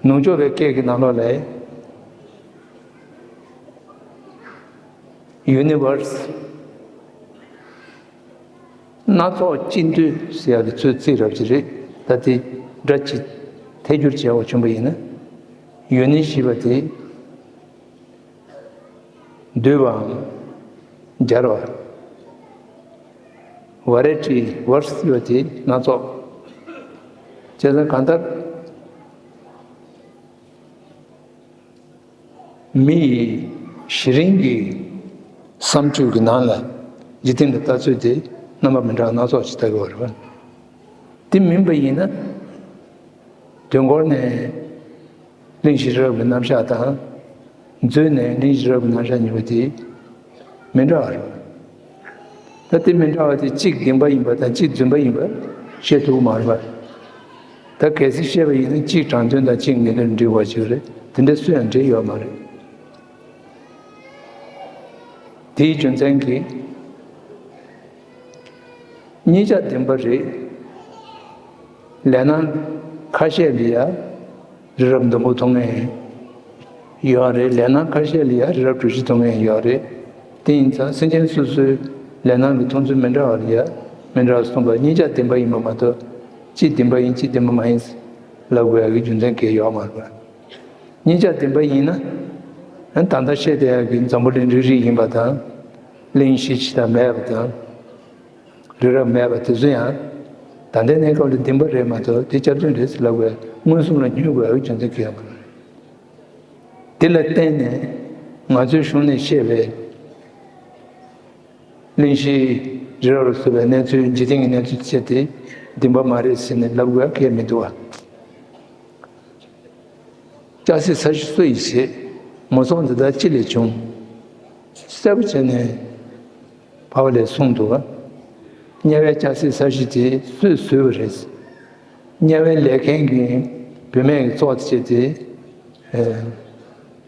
ནུབ་ཕྱོགས་པའི་སྐད་ཀྱི་ནང་ལོགས་ལ་ཡུ་ནི་ཝར་སི། སྣ་ཚོགས་སྤྱི་འདུས་ཟེར་ཡག་གི་ཚུལ་ཚིག་རབ་ཅིག་རེད། ད་དེ་སྒྲ་གཅིག་ཐད་སྒྱུར་བྱས་པ་བྱུང་བ་ཡིན་ན། ཡུ་ནི་ཞེས་པ་དེ་འདུས་པའམ་སྦྱར་བ། ཝ་རའི་ཊི། ཝར་སི་ཟེར་བ་དེ་སྣ་ཚོགས། བྱས་ཙང་གང་ལྟར། མི་ཡི་གཞི་རིམ་གྱི་བསམ་སྤྱོད་ཀྱི་ནང་ལ་འཇིག་རྟེན་གྱི་ལྟ་ཚུལ་དེ་རྣམ་པ་མི་འདྲ་བ་སྣ་ཚོགས་ཤིག་ལྟ་གི་ཡོད་རེད་པ། དེ་མིན་པ་ཡིན་ན། དུས་འཁོར་ནས་གླེང་གཞི་རི་རབ་ཀྱི་རྣམ་གཞག་དང་། མཛོད་ནས་གླེང་གཞི་རི་རབ་ཀྱི་རྣམ་གཞག་གཉིས་པོ་དེ་མི་འདྲ་བ་རེད། ད་དེ་མི་འདྲ་བ་དེ་གཅིག་བདེན་པ་ཡིན་པ་དང་གཅིག་རྫུན་པ་ཡིན་པ་བཤད་ཐུབ་ཀྱི་མ་རེད་པ། ད་གལ་སྲིད་བཤད་པ་ཡིན་ན་གཅིག་དྲང་དོན་དང་གཅིག་ངེས་དོན་འགྲིག་པ་ཞིག་རེད། དེ་འདྲ་སུ་ཡང་འགྲིག་ཡོད་མ་རེད། དེའི་རྒྱུ་མཚན་གྱིས་གཉིས་ཆ་བདེན་པ་རེད། ལས་སྣང་ཁ་ཤས་ལ་ཡ་རི་རབ་འདམ་བུ་མཐོང་མཁན་ཡོད་རེད། ལས་སྣང་ཁ་ཤས་ལ་ཡ་རི་རབ་གྲུ་བཞི་མཐོང་མཁན་ཡོད་རེད། དེ་ཡིན་ཙང་སེམས་ཅན་སོ་སོའི་ལས་སྣང་གི་མཐོང་ཚུལ་མི་འདྲ་བ་ལ་ཡ་མི་འདྲ་བ་གསུངས་པ། གཉིས་ཆ་བདེན་པ་ཡིན་པ་མ་གཏོགས་གཅིག་བདེན་པ་ཡིན་གཅིག་བདེན་པ་མ་ཡིན་ལབ་དགོས་ཡག་གི་རྒྱུ་མཚན་གང་ཡང་ཡོད་མ་རེད། གཉིས་ཆ་བདེན་པ་ཡིན་ན། ད་ལྟ་བཤད་བསྡད་ཡག་གི་འཛམ་བུ་གླིང་རིལ་རིལ་ཡིན་པ་དང་། གླིང་བཞི་ཇི་ལྟར་མེད་པ་དང་། རི་རབ་མེད་པ་དེ་ཚོ་ཡང་ད་ལྟའི་གནས་སྐབས་ལ་བདེན་པ་རེད་མ་གཏོགས་དེ་གཅར་རྡུང་རེད་ཟེར་ལབ་པའི་མངོན་སུམ་ལ་སྙོན་དགོས་པའི་རྒྱུ་མཚན་གང་ཡང་མ་རེད། དེ་ལ་བརྟེན་ནས་ང་ཚོའི་གཞུང་ནས་བཤད་པའི་གླིང་བཞི་རི་རབ་ལ་སོགས་པའི་གནས་ཚུལ། འཇིག་རྟེན་གྱི་གནས་ཚུལ་བཤད་དེ་བདེན་པ་མ་རེད་ཟེར་ནས་ལབ་དགོས་ཡག་གང་ཡང་མི་འདུག་བ། ལྕགས་སྲེག་ས་གཞི་སུ་ཡིས་བྱས། མུ་སྲོག་འདི་དག་ཅི་ལས་བྱུང་། གསལ་པོ་བྱས་ནས་བར་བ་ལས་གསུངས་འདུག་བ། དམྱལ་བའི་ལྕགས་སྲེག་ས་གཞི་དེ་སུས་བཟོས་པ་རེད། དམྱལ་བའི་ལས་མཁན་གྱི་བུད་མེད་ཀྱི་ཚོགས་དེ་བྱས་ཏེ། ཨེ།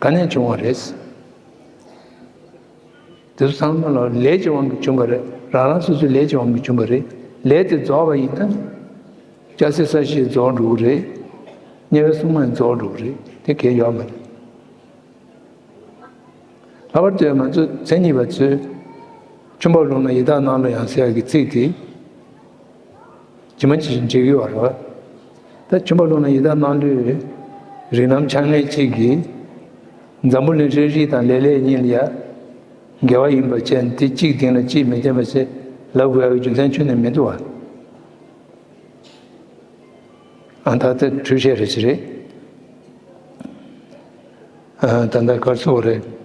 ག་ནས་བྱུང་བ་རེད། དེ་ཚོ་ཚང་མ་ལ་ལས་ཀྱི་དབང་གིས་བྱུང་བ་རེད། རང་རང་སོ་སོའི་ལས་ཀྱི་དབང་གིས་བྱུང་བ་རེད། ལས་དེ་རྫོགས་པ་ཡིན་ན། ལྕགས་སྲེག་ས་གཞི་རྫོགས་འགྲོ་གི་རེད། དམྱལ་བའི་སྲུང་མ་རྫོགས་འགྲོ་གི་རེད། དེ་གང་ཡང་ཡོད་མ་རེད། ལྷག་པར་དུ་ང་ཚོ་མཚན་ཉིད་པ་ཚོས་ཆུ་འབབ་ཀླུང་ན་ཡི་དྭགས་ནང་ལ་ཡང་ཟེར་ཡག་གི་ཚིག་དེ། ཇི་མ་ཇི་བཞིན་འགྲིག་གི་ཡོད་རེད་བ། ད་ཆུ་འབབ་ཀླུང་ན་ཡི་དྭགས་ནང་ལོས་རིགས་རྣམ་ཆགས་ངེས་གཅིག་གིས་འཛམ་བུ་གླིང་རིལ་རིལ་དང་ལས་ལས་གཉིས་ལ་ཡ་འགལ་བ་ཡིན་པ་བྱས་ནས་དེ་གཅིག་བདེན་ལ་གཅིག་མི་བདེན་པ་ཞེས་ལབ་དགོས་ཡག་གི་རྒྱུ་མཚན་ཁྱོན་ནས་མི་འདུག་བ། ཨ། ད་ལྟ་འཁྲུལ་བཤད་རེ་ཞིག་རེད། ཨ། ད་ལྟ་གར་སོགས་རེད།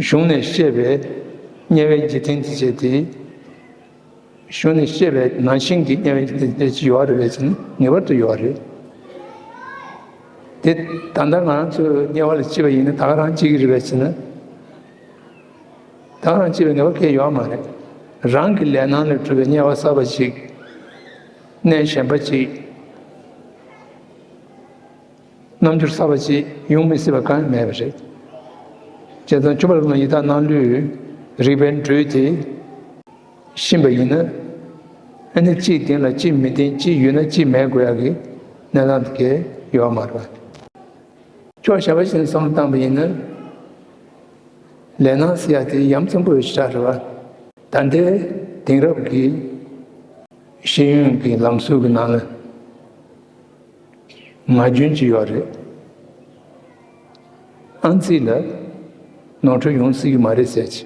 གཞུང་ནས་བཤད་པའི་དམྱལ་བའི་འཇིག་རྟེན་དེ་བྱས་ཏེ། གཞུང་ནས་བཤད་པའི་ནང་བཞིན་གྱི་དམྱལ་བའི་འཇིག་རྟེན་དེ་ཅི་ཡོད་རེད་པས་ཟེར་ན་ངེས་པར་དུ་ཡོད་རེད། དེ་ད་ལྟ་ང་རང་ཚོ་དམྱལ་བ་ལ་སྐྱེས་པ་ཡིན་ན་ད་ག་རང་སྐྱེ་གི་རེད་པས་ཟེར་ན། ད་ག་རང་སྐྱེ་བའི་ངེས་པ་གང་ཡང་ཡོད་མ་རེད། རང་གི་ལས་སྣང་ལས་གྲུབ་པའི་དམྱལ་བ་གསར་པ་ཞིག་གནས་གཞན་པ་ཞིག་རྣམ་འགྱུར་གསར་པ་ཞིག་ཡོང་མི་སྲིད་པ་གང་ཡང་མེད་པ་རེད། བྱས་ཙང་བཅོམ་པ་ལ་ཡི་དྭགས་ནང་ལུས་རིག་པའི་འགྲོས་དེ་ཤེས་པ་ཡིན་ན། ཨ་ནི་གཅིག་ལྡན་ལ་གཅིག་མི་ལྡན། གཅིག་ཡོད་ན་གཅིག་མེད་དགོས་ཡག་གི་གནས་སྟངས་དེ་གའི་ཡོད་མ་རེད་པ། ཕྱོགས་གཞན་པ་ཞིག་ནས་བསམ་བློ་བཏང་པ་ཡིན་ན། ལས་སྣང་ཟེར་ཡག་དེ་ཡ་མཚན་པོ་ཞིག་རེད་པ། ད་ལྟའི་དེང་རབས་ཀྱི་ཤེས་ཡོན་གྱི་ལམ་སྲོལ་གྱི་ནང་ལ། ངག་རྒྱུན་གྱི་ཡོད་རེད། ཨང་རྩིས་ལ་ནོར་འཁྲུལ་ཡོང་སྲིད་ཀྱི་མ་རེད་ཟེར་གྱི།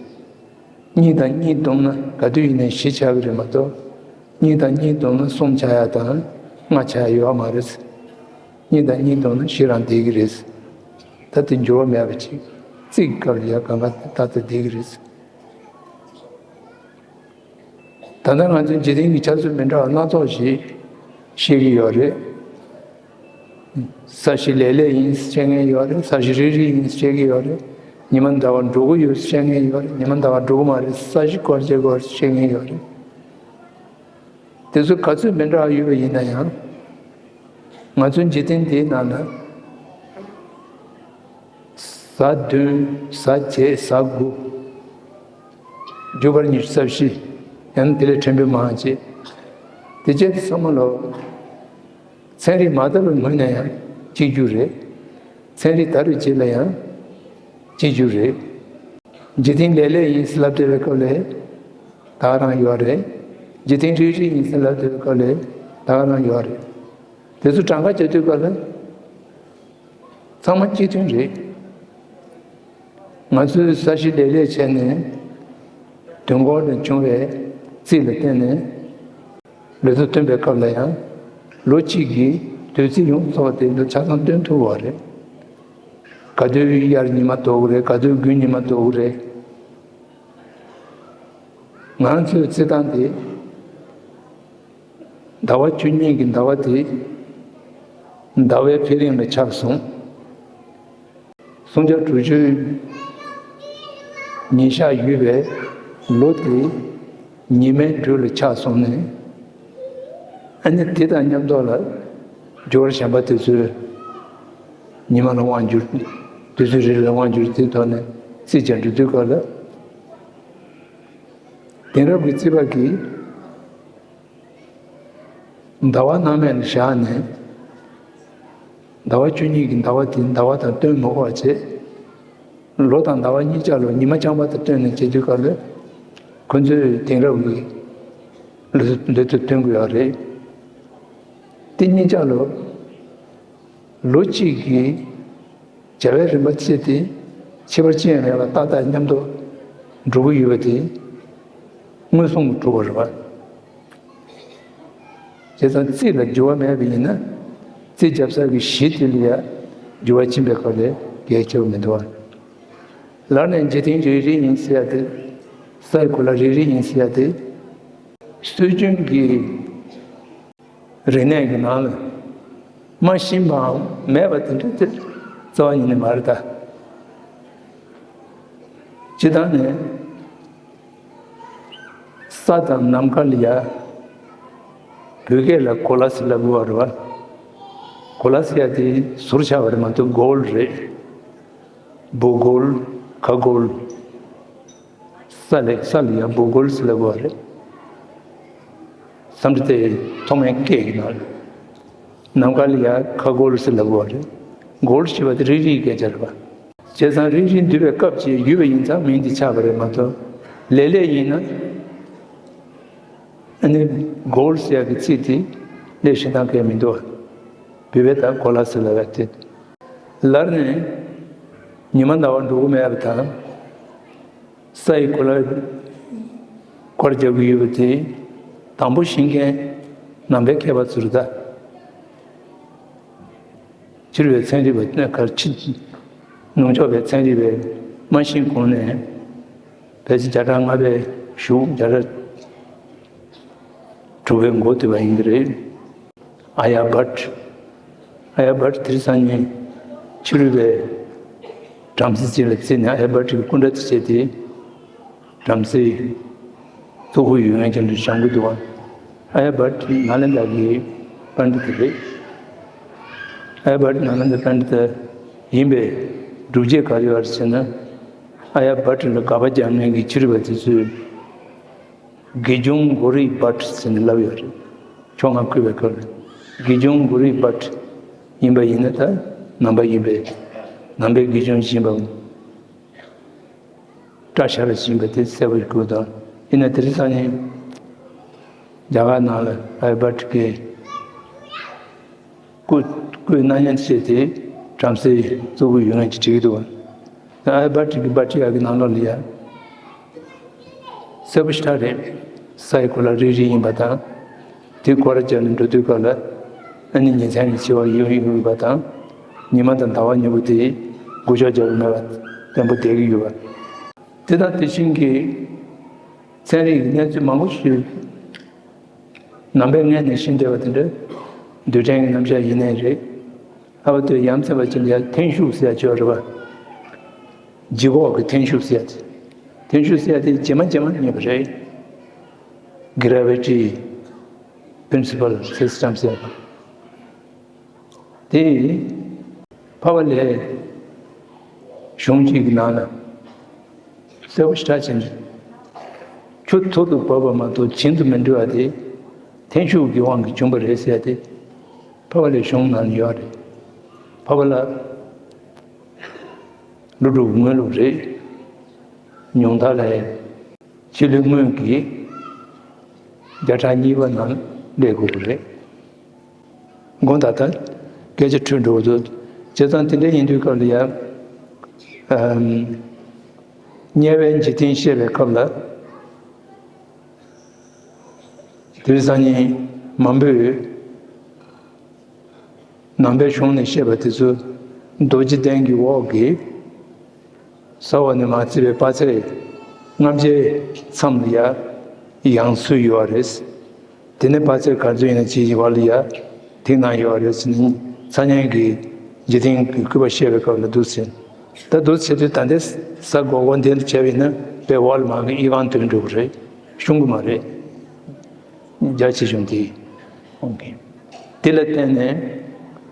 གཉིས་དང་གཉིས་བསྡོམས་ན་ག་དུས་ཡིན་ནའི་བཞི་ཆགས་ཀྱི་རེད་མ་གཏོགས། གཉིས་དང་གཉིས་བསྡོམས་ན་གསུམ་ཆགས་ཡག་དང་ལྔ་ཆགས་ཡག་ཡོད་མ་རེད། གཉིས་དང་གཉིས་བསྡོམས་ན་བཞི་རང་བསྡད་ཀྱི་རེད། ད་དེ་འགྱུར་བ་མེད་པ་ཅིག་རྩིས་ཀྱི་སྐབས་ལ་ཡ་གང་ག་ད་ལྟ་བསྡད་ཀྱི་རེད། ད་ལྟ་ང་ཚོས་འཇིག་རྟེན་གྱི་ཆགས་ཚུལ་མི་འདྲ་བ་སྣ་ཚོགས་ཤིག་ཤེས་ཀྱི་ཡོད་རེད། ས་གཞི་ལས་ལས་ཡིན་ཟེར་བཤད་མཁན་ཡོད་རེད། ས་གཞི་རིལ་རིལ་ཡིན་ཟེར་བཤད་ཀྱི་ཡོད་རེད། ཉི་མ་ཟླ་བ་འགྲོ་གི་ཡོད་ཟེར་བཤད་མཁན་ཡོད་རེད། ཉི་མ་ཟླ་བ་འགྲོ་གི་མ་རེད། ས་གཞི་སྐོར་རྒྱག་དགོས་ཟེར་བཤད་མཁན་ཡོད་རེད། དེ་ཚོ་ག་ཚོད་མི་འདྲ་བ་ཡོད་པ་ཡིན་ན་ཡང་། ང་ཚོའི་འཇིག་རྟེན་འདིའི་ནང་ན། གཟའ་བདུན། གཟའ་བརྒྱད། གཟའ་དགུ། རྒྱུ་སྐར་ཉི་ཤུ་རྩ་བཞི། ཡང་ན་དེ་ལས་ཕྲན་བུ་མང་བ་བྱེད། དེ་བྱས་ཏེ་ཚང་མ་ལོ། ཚན་རིག་མ་དར་བའི་སྔོན་ནས་ཡང་གཅིག་གྱུར་རེད། ཚན་རིག་དར་བའི་རྗེས་ལ་ཡང་གཅིག་གྱུར་རེད། འཇིག་རྟེན་ལས་ལས་ཡིན་ཟེར་ལབ་བསྡད་པའི་སྐབས་ལ་ད་ག་རང་ཡོད་རེད། འཇིག་རྟེན་རིལ་རིལ་ཡིན་ཟེར་ལབ་བསྡད་པའི་སྐབས་ལ་ད་ག་རང་ཡོད་རེད། དེ་ཚོ་གྲངས་ཀ་བྱ་དུས་སྐབས་ལ། ཚང་མ་གཅིག་མཐུན་རེད། ང་ཚོས་ས་གཞི་ལས་ལས་བྱས་ནས་དུས་འཁོར་ནས་བྱུང་བའི་རྩིས་ལ་བརྟེན་ནས་ལོ་ཚིགས་སྟོན་པའི་སྐབས་ལ་ཡང་ལོ་གཅིག་གི་དུས་ཚིགས་ཡོངས་རྫོགས་དེ་ལོ་ཆ་ཚང་སྟོན་ཐུབ་པ་རེད། ག་དུས་དབྱར་ཉི་མ་ལྡོག་གི་རེད། ག་དུས་དགུན་ཉི་མ་ལྡོག་གི་རེད། ང་ཚོའི་རྩིས་སྟངས་དེ། ཟླ་བ་བཅུ་གཉིས་ཀྱི་ཟླ་བ་དེ་ཟླ་བའི་འཕེལ་རིམ་ལ་ཆགས་སོང་། སུམ་བརྒྱ་དྲུག་ཅུ་ཉིན་ཞག་ཡོད་པའི་ལོ་དེ་ཉི་མའི་འགྲོས་ལ་ཆགས་སོང་ནས། ཨ་ནི་དེ་དང་མཉམ་དུ་ལ་རྒྱུ་སྐར་གཞན་པ་དེ་ཚོའི་ཉི་མ་ལ་དབང་བསྒྱུར། དུས་ཚོད་རེ་རེ་ལ་དབང་བསྒྱུར། དེའི་ཐོག་ནས་རྩིས་རྒྱག་འགྲོ་དུས་སྐབས་ལ། དེང་རབས་ཀྱི་རྩིས་པ་གིས། ཟླ་བ་སྣང་མེད་ལ་བཞག་ནས། ཟླ་བ་བཅུ་གཉིས་ཀྱི་ཟླ་བ་དེ་ཟླ་བ་དང་བསྟུན་མ་དགོས་པ་བྱས། ལོ་དང་ཟླ་བ་གཉིས་ཆ་ལ་ཉི་མ་རྐྱང་པ་དང་བསྟུན་ནས་བྱེད་དུས་སྐབས་ལ། ཁོ་ཚོས་དེང་རབས་ཀྱི་ལོ་ཚིགས་དེ་སྟོན་གྱི་ཡོད་རེད། དེ་གཉིས་ཆ་ལ་ལོ་གཅིག་གི་བྱ་བའི་རིམ་པ་བཅས་ཏེ་ཁྱད་པར་ཅི་ཡང་མེད་པར་ཏག་ཏག་མཉམ་དུ་འགྲོ་གི་ཡོད་པ་དེ་མངོན་སུམ་དུ་གྲུབ་པ་རེད་པ། བྱས་ཙང་རྩིས་ལ་འགྱུར་བ་མེད་པ་ཡིན་ན། རྩིས་རྒྱབ་ས་གི་གཞི་དེ་ལ་ཡང་འགྱུར་བ་ཕྱིན་པའི་སྐབས་ལ་གལ་ཆེ་བ་མི་འདུག་པ། ལར་ནས་འཇིག་རྟེན་རིལ་རིལ་ཡིན་ཟེར་ཡ་དེ། སའི་གོ་ལ་རིལ་རིལ་ཡིན་ཟེར་ཡ་དེ། སྲོལ་རྒྱུན་གྱི་རིག་གནས་ཀྱི་ནང་ལ་མ་ཤེས་པའམ་མེད་པ་དེ་འདྲ་དེ་རྩ་བ་ཉིད་ནས་མ་རེད་ད། སྤྱིར་བཏང་ནས་ས་དང་ནམ་མཁའ་ལ་ཡ་བོད་སྐད་ལ་གོ་ལ་ཟེར་ལབ་ཀྱི་ཡོད་རེད་པ། གོ་ལ་ཟེར་ཡ་དེ་ཟུར་ཆག་པ་རེད་མ་གཏོགས་གོལ་རེད། བུ་གོལ། ག་གོལ། ས་ལས་ས་ལ་ཡ་བུ་གོལ་ཟེར་ལབ་ཀྱི་ཡོད་རེད། འཚམས་འདྲི་དེ་ཐོག་མའི་སྐད་ཀྱི་ནང་ལ། ནམ་མཁའ་ལ་ཡ་ག་གོལ་ཟེར་ལབ་ཀྱི་ཡོད་རེད། གོལ་ཞེས་པ་དེ་རིལ་རིལ་སྐད་ཆ་རེད་པ། བྱས་ཙང་རིལ་རིལ་འདུས་པའི་སྐབས་ཅིག་ཡོད་པ་ཡིན་ཙང་མིང་དེ་ཆགས་པ་རེད་མ་གཏོགས། ལས་ལས་ཡིན་ན། ཨ་ནི་གོལ་ཟེར་ཡ་གི་ཚིག་དེ་ལས་གཞན་དང་འགལ་མི་འདུག་པ། བོད་པས་ད་གོ་ལ་ཟེར་ལབ་ཡ་དེ། ལར་ནས་ཉི་མ་ཟླ་བ་འགྲོ་གི་མེད་པ་དང་། སའི་གོ་ལ་སྐོར་རྒྱག་གི་ཡོད་པ་དེ་དང་པོ་ཤེས་མཁན་ནང་པའི་མཁས་པ་ཚོ་རེད་ད། ཕྱི་རོལ་པའི་ཚན་རིག་པ་ག་ཕྱི་ནུབ་ཕྱོགས་པའི་ཚན་རིག་པས་མ་ཤེས་གོང་ནས་ཕལ་ཆེར་བརྒྱ་ཕྲག་ལྔ་པའི་གཞུག་བརྒྱ་ཕྲག་དྲུག་པའི་འགོ་བསྡུས་པ་ཡིན་གྱི་རེད། ཨ་ཡ་བྷཊ། ཨ་ཡ་བྷཊ་དེ་རིང་སང་ཉིན་ཕྱི་རོལ་པའི་བྲམ་ཟེ་ཅིག་ལ་བརྩིས་ནས་ཨ་ཡ་བྷཊ་ཀྱི་སྐུ་འདྲ་དེ་བྱས་ཏེ། བྲམ་ཟེ་གཙོ་བོ་ཡོད་མཁན་ཅིག་ལ་སྦྱང་གི་འདུག་པ། ཨ་ཡ་བྷཊ་ནཱ་ལེནྡྲ་གི་པཎྜི་ཏ་རེད། ཨ་ཡ་བྷཊ་ནཱ་ལེནྡྲ་པཎྜི་ཏ་ཡིན་པའི་སྒྲུབ་བྱེད་ག་རེ་ཡོད་རེད་ཟེར་ན། ཨ་ཡ་བྷ་ཊ་ལ་དགག་པ་རྒྱག་མཁན་གྱི་ཕྱི་རིག་པ་དེ་ཚོས་དགེ་སྦྱོང་གུ་རུའི་བྷ་ཊ་ཟེར་ནས་ལབ་ཡོད་རེད། ཆོ་ང་བརྐུས་པའི་སྐབས་ལ་དགེ་སྦྱོང་གུ་རུའི་བྷ་ཊ་ཡིན་པ་ཡིན་ན། ད་ནང་པ་ཡིན་པས། ནང་པའི་དགེ་སྦྱོང་ཡིན་པ། སྐྲ་བཞར་བཞིན་པ་དེ་གསལ་པོ་ཞིག་དགོས་དང་། ཡིན་ན་དེ་རིང་སང་ཉིན་རྒྱ་གར་ནང་ལ་ཨ་ཡ་བྷ་ཊ་གི་སྐུ་སྐུའི་སྣང་བརྙན་བྱས་ཏེ་བྲམ་ཟེ་བཙུགས་ཀྱི་ཡོད་མཁན་ཅིག་བྲིས་ཀྱི་འདུག་བ། ཨ་ཡ་བྷ་ཊ་གི་བྷ་ཊ་ཡ་གི་ནང་ལོགས་ལ་ཡ། གསལ་པོ་ཞེ་དྲག་རེད། ས་ཡི་གོ་ལ་རིལ་རིལ་ཡིན་པ་དང་། དེ་སྐོར་ར་བརྒྱབ་ནས་འགྲོ་དུས་སྐབས་ལ་ཨ་ནི་ཉིན་མཚན་གྱི་འཆི་བ་ཡོང་ཡོང་ཡོད་པ་དང་། ཉི་མ་དང་ཟླ་བ་གཉིས་པོ་དེ་འགུལ་སྐྱོད་རྒྱག་གི་མེད་པ་བརྟན་པོ་བསྡད་ཀྱི་ཡོད་པ། དེ་དང་དེ་བཞིན་གྱི་ཚན་རིག་གི་གནས་ཚུལ་མང་པོ་ཞིག་ནང་པའི་ངོས་ནས་ཤེས་བསྡད་པ་དེ་འདྲ་རྡུལ་ཕྲན་གྱི་རྣམ་གཞག་ཡིན་ནའི་རེད། ལྷག་པར་དུ་ཡ་མཚན་པ་ཅན་ལ་ཡ་ཐན་ཤུགས་ཟེར་ཡ་ཅིག་ཡོད་རེད་པ། ལྗིད་ཁོག་གི་ཐན་ཤུགས་ཟེར་ཡ་དེ། ཐན་ཤུགས་ཟེར་ཡ་དེ་རྗེས་མ་རྗེས་མ་རྙེད་པ་རེད། Gravity Principle System ཟེར་ཡ་དེ། འཕགས་པ་ལྷའི་གཞུང་གཅིག་གི་ནང་ལ་གསལ་པོ་ཞེ་དྲག་བྱས་ནས། ཆུ་ཐུར་དུ་བབས་པ་མ་གཏོགས་བྱིང་དུ་མི་འགྲོ་བ་དེ་ཐན་ཤུགས་ཀྱི་དབང་གིས་བྱུང་བ་རེད་ཟེར་ཡ་དེ། འཕགས་པ་ལྷའི་གཞུང་ནང་ལ་ཡོད་རེད། འཕགས་པ་ལྷ་ཀླུ་སྒྲུབ་དངོས་ལུགས་རེད། ཉུང་མཐའ་ལ་ཡ། ཕྱི་ལུས་དངོས་ཀྱི་བརྒྱ་ཕྲག་གཉིས་པ་ནང་སླེབས་དགོས་ཀྱི་རེད། དགོངས་དག་ད་སྐད་ཆ་འཕྲོས་འགྲོ་གི་འདུག་བྱས་ཙང་དེ་འདྲ་ཡིན་དུས་སྐབས་ལ་ཡ། ཨམ། དམྱལ་བའི་འཇིག་རྟེན་བཤད་པའི་སྐབས་ལ། དེ་རིང་སང་ཉིན་མང་པོས་ནང་པའི་གཞུང་ནས་བཤད་པ་དེ་ཚོ་རྡོ་རྗེ་གདན་གྱི་འོག་གི་ས་འོག་ནས་མར་བརྩིས་པའི་དཔག་ཚད་ལྔ་བརྒྱའི་མཚམས་ལ་ཡ་ཡང་སུ་ཡོད་རེད། དེ་ནས་དཔག་ཚད་ག་ཚོད་ཡིན་ན་ཅིའི་བར་ལ་ཡ་ཐིག་ནག་ཡོད་རེད་ཟེར་ནས་ཚ་དམྱལ་གྱི་འཇིག་རྟེན་གྱི་སྐུད་པ་བཤད་པའི་སྐབས་ལ་འདུག་ཟེར། ད་འདུག་ཟེར་དུས་ད་ལྟའི་ས་སྒོར་སྒོར་འདི་འདྲ་བྱས་པ་ཡིན་ན་དཔེ་འོག་ལ་མར་གྱི་ཨི་ཁུང་ཐོན་འགྲོ་གི་རེད། ཤོང་གི་མ་རེད། རྒྱ་ཆེ་ཆུང་དེ། ཨོ་ཀེ། དེ་ལ་བརྟེན་ནས་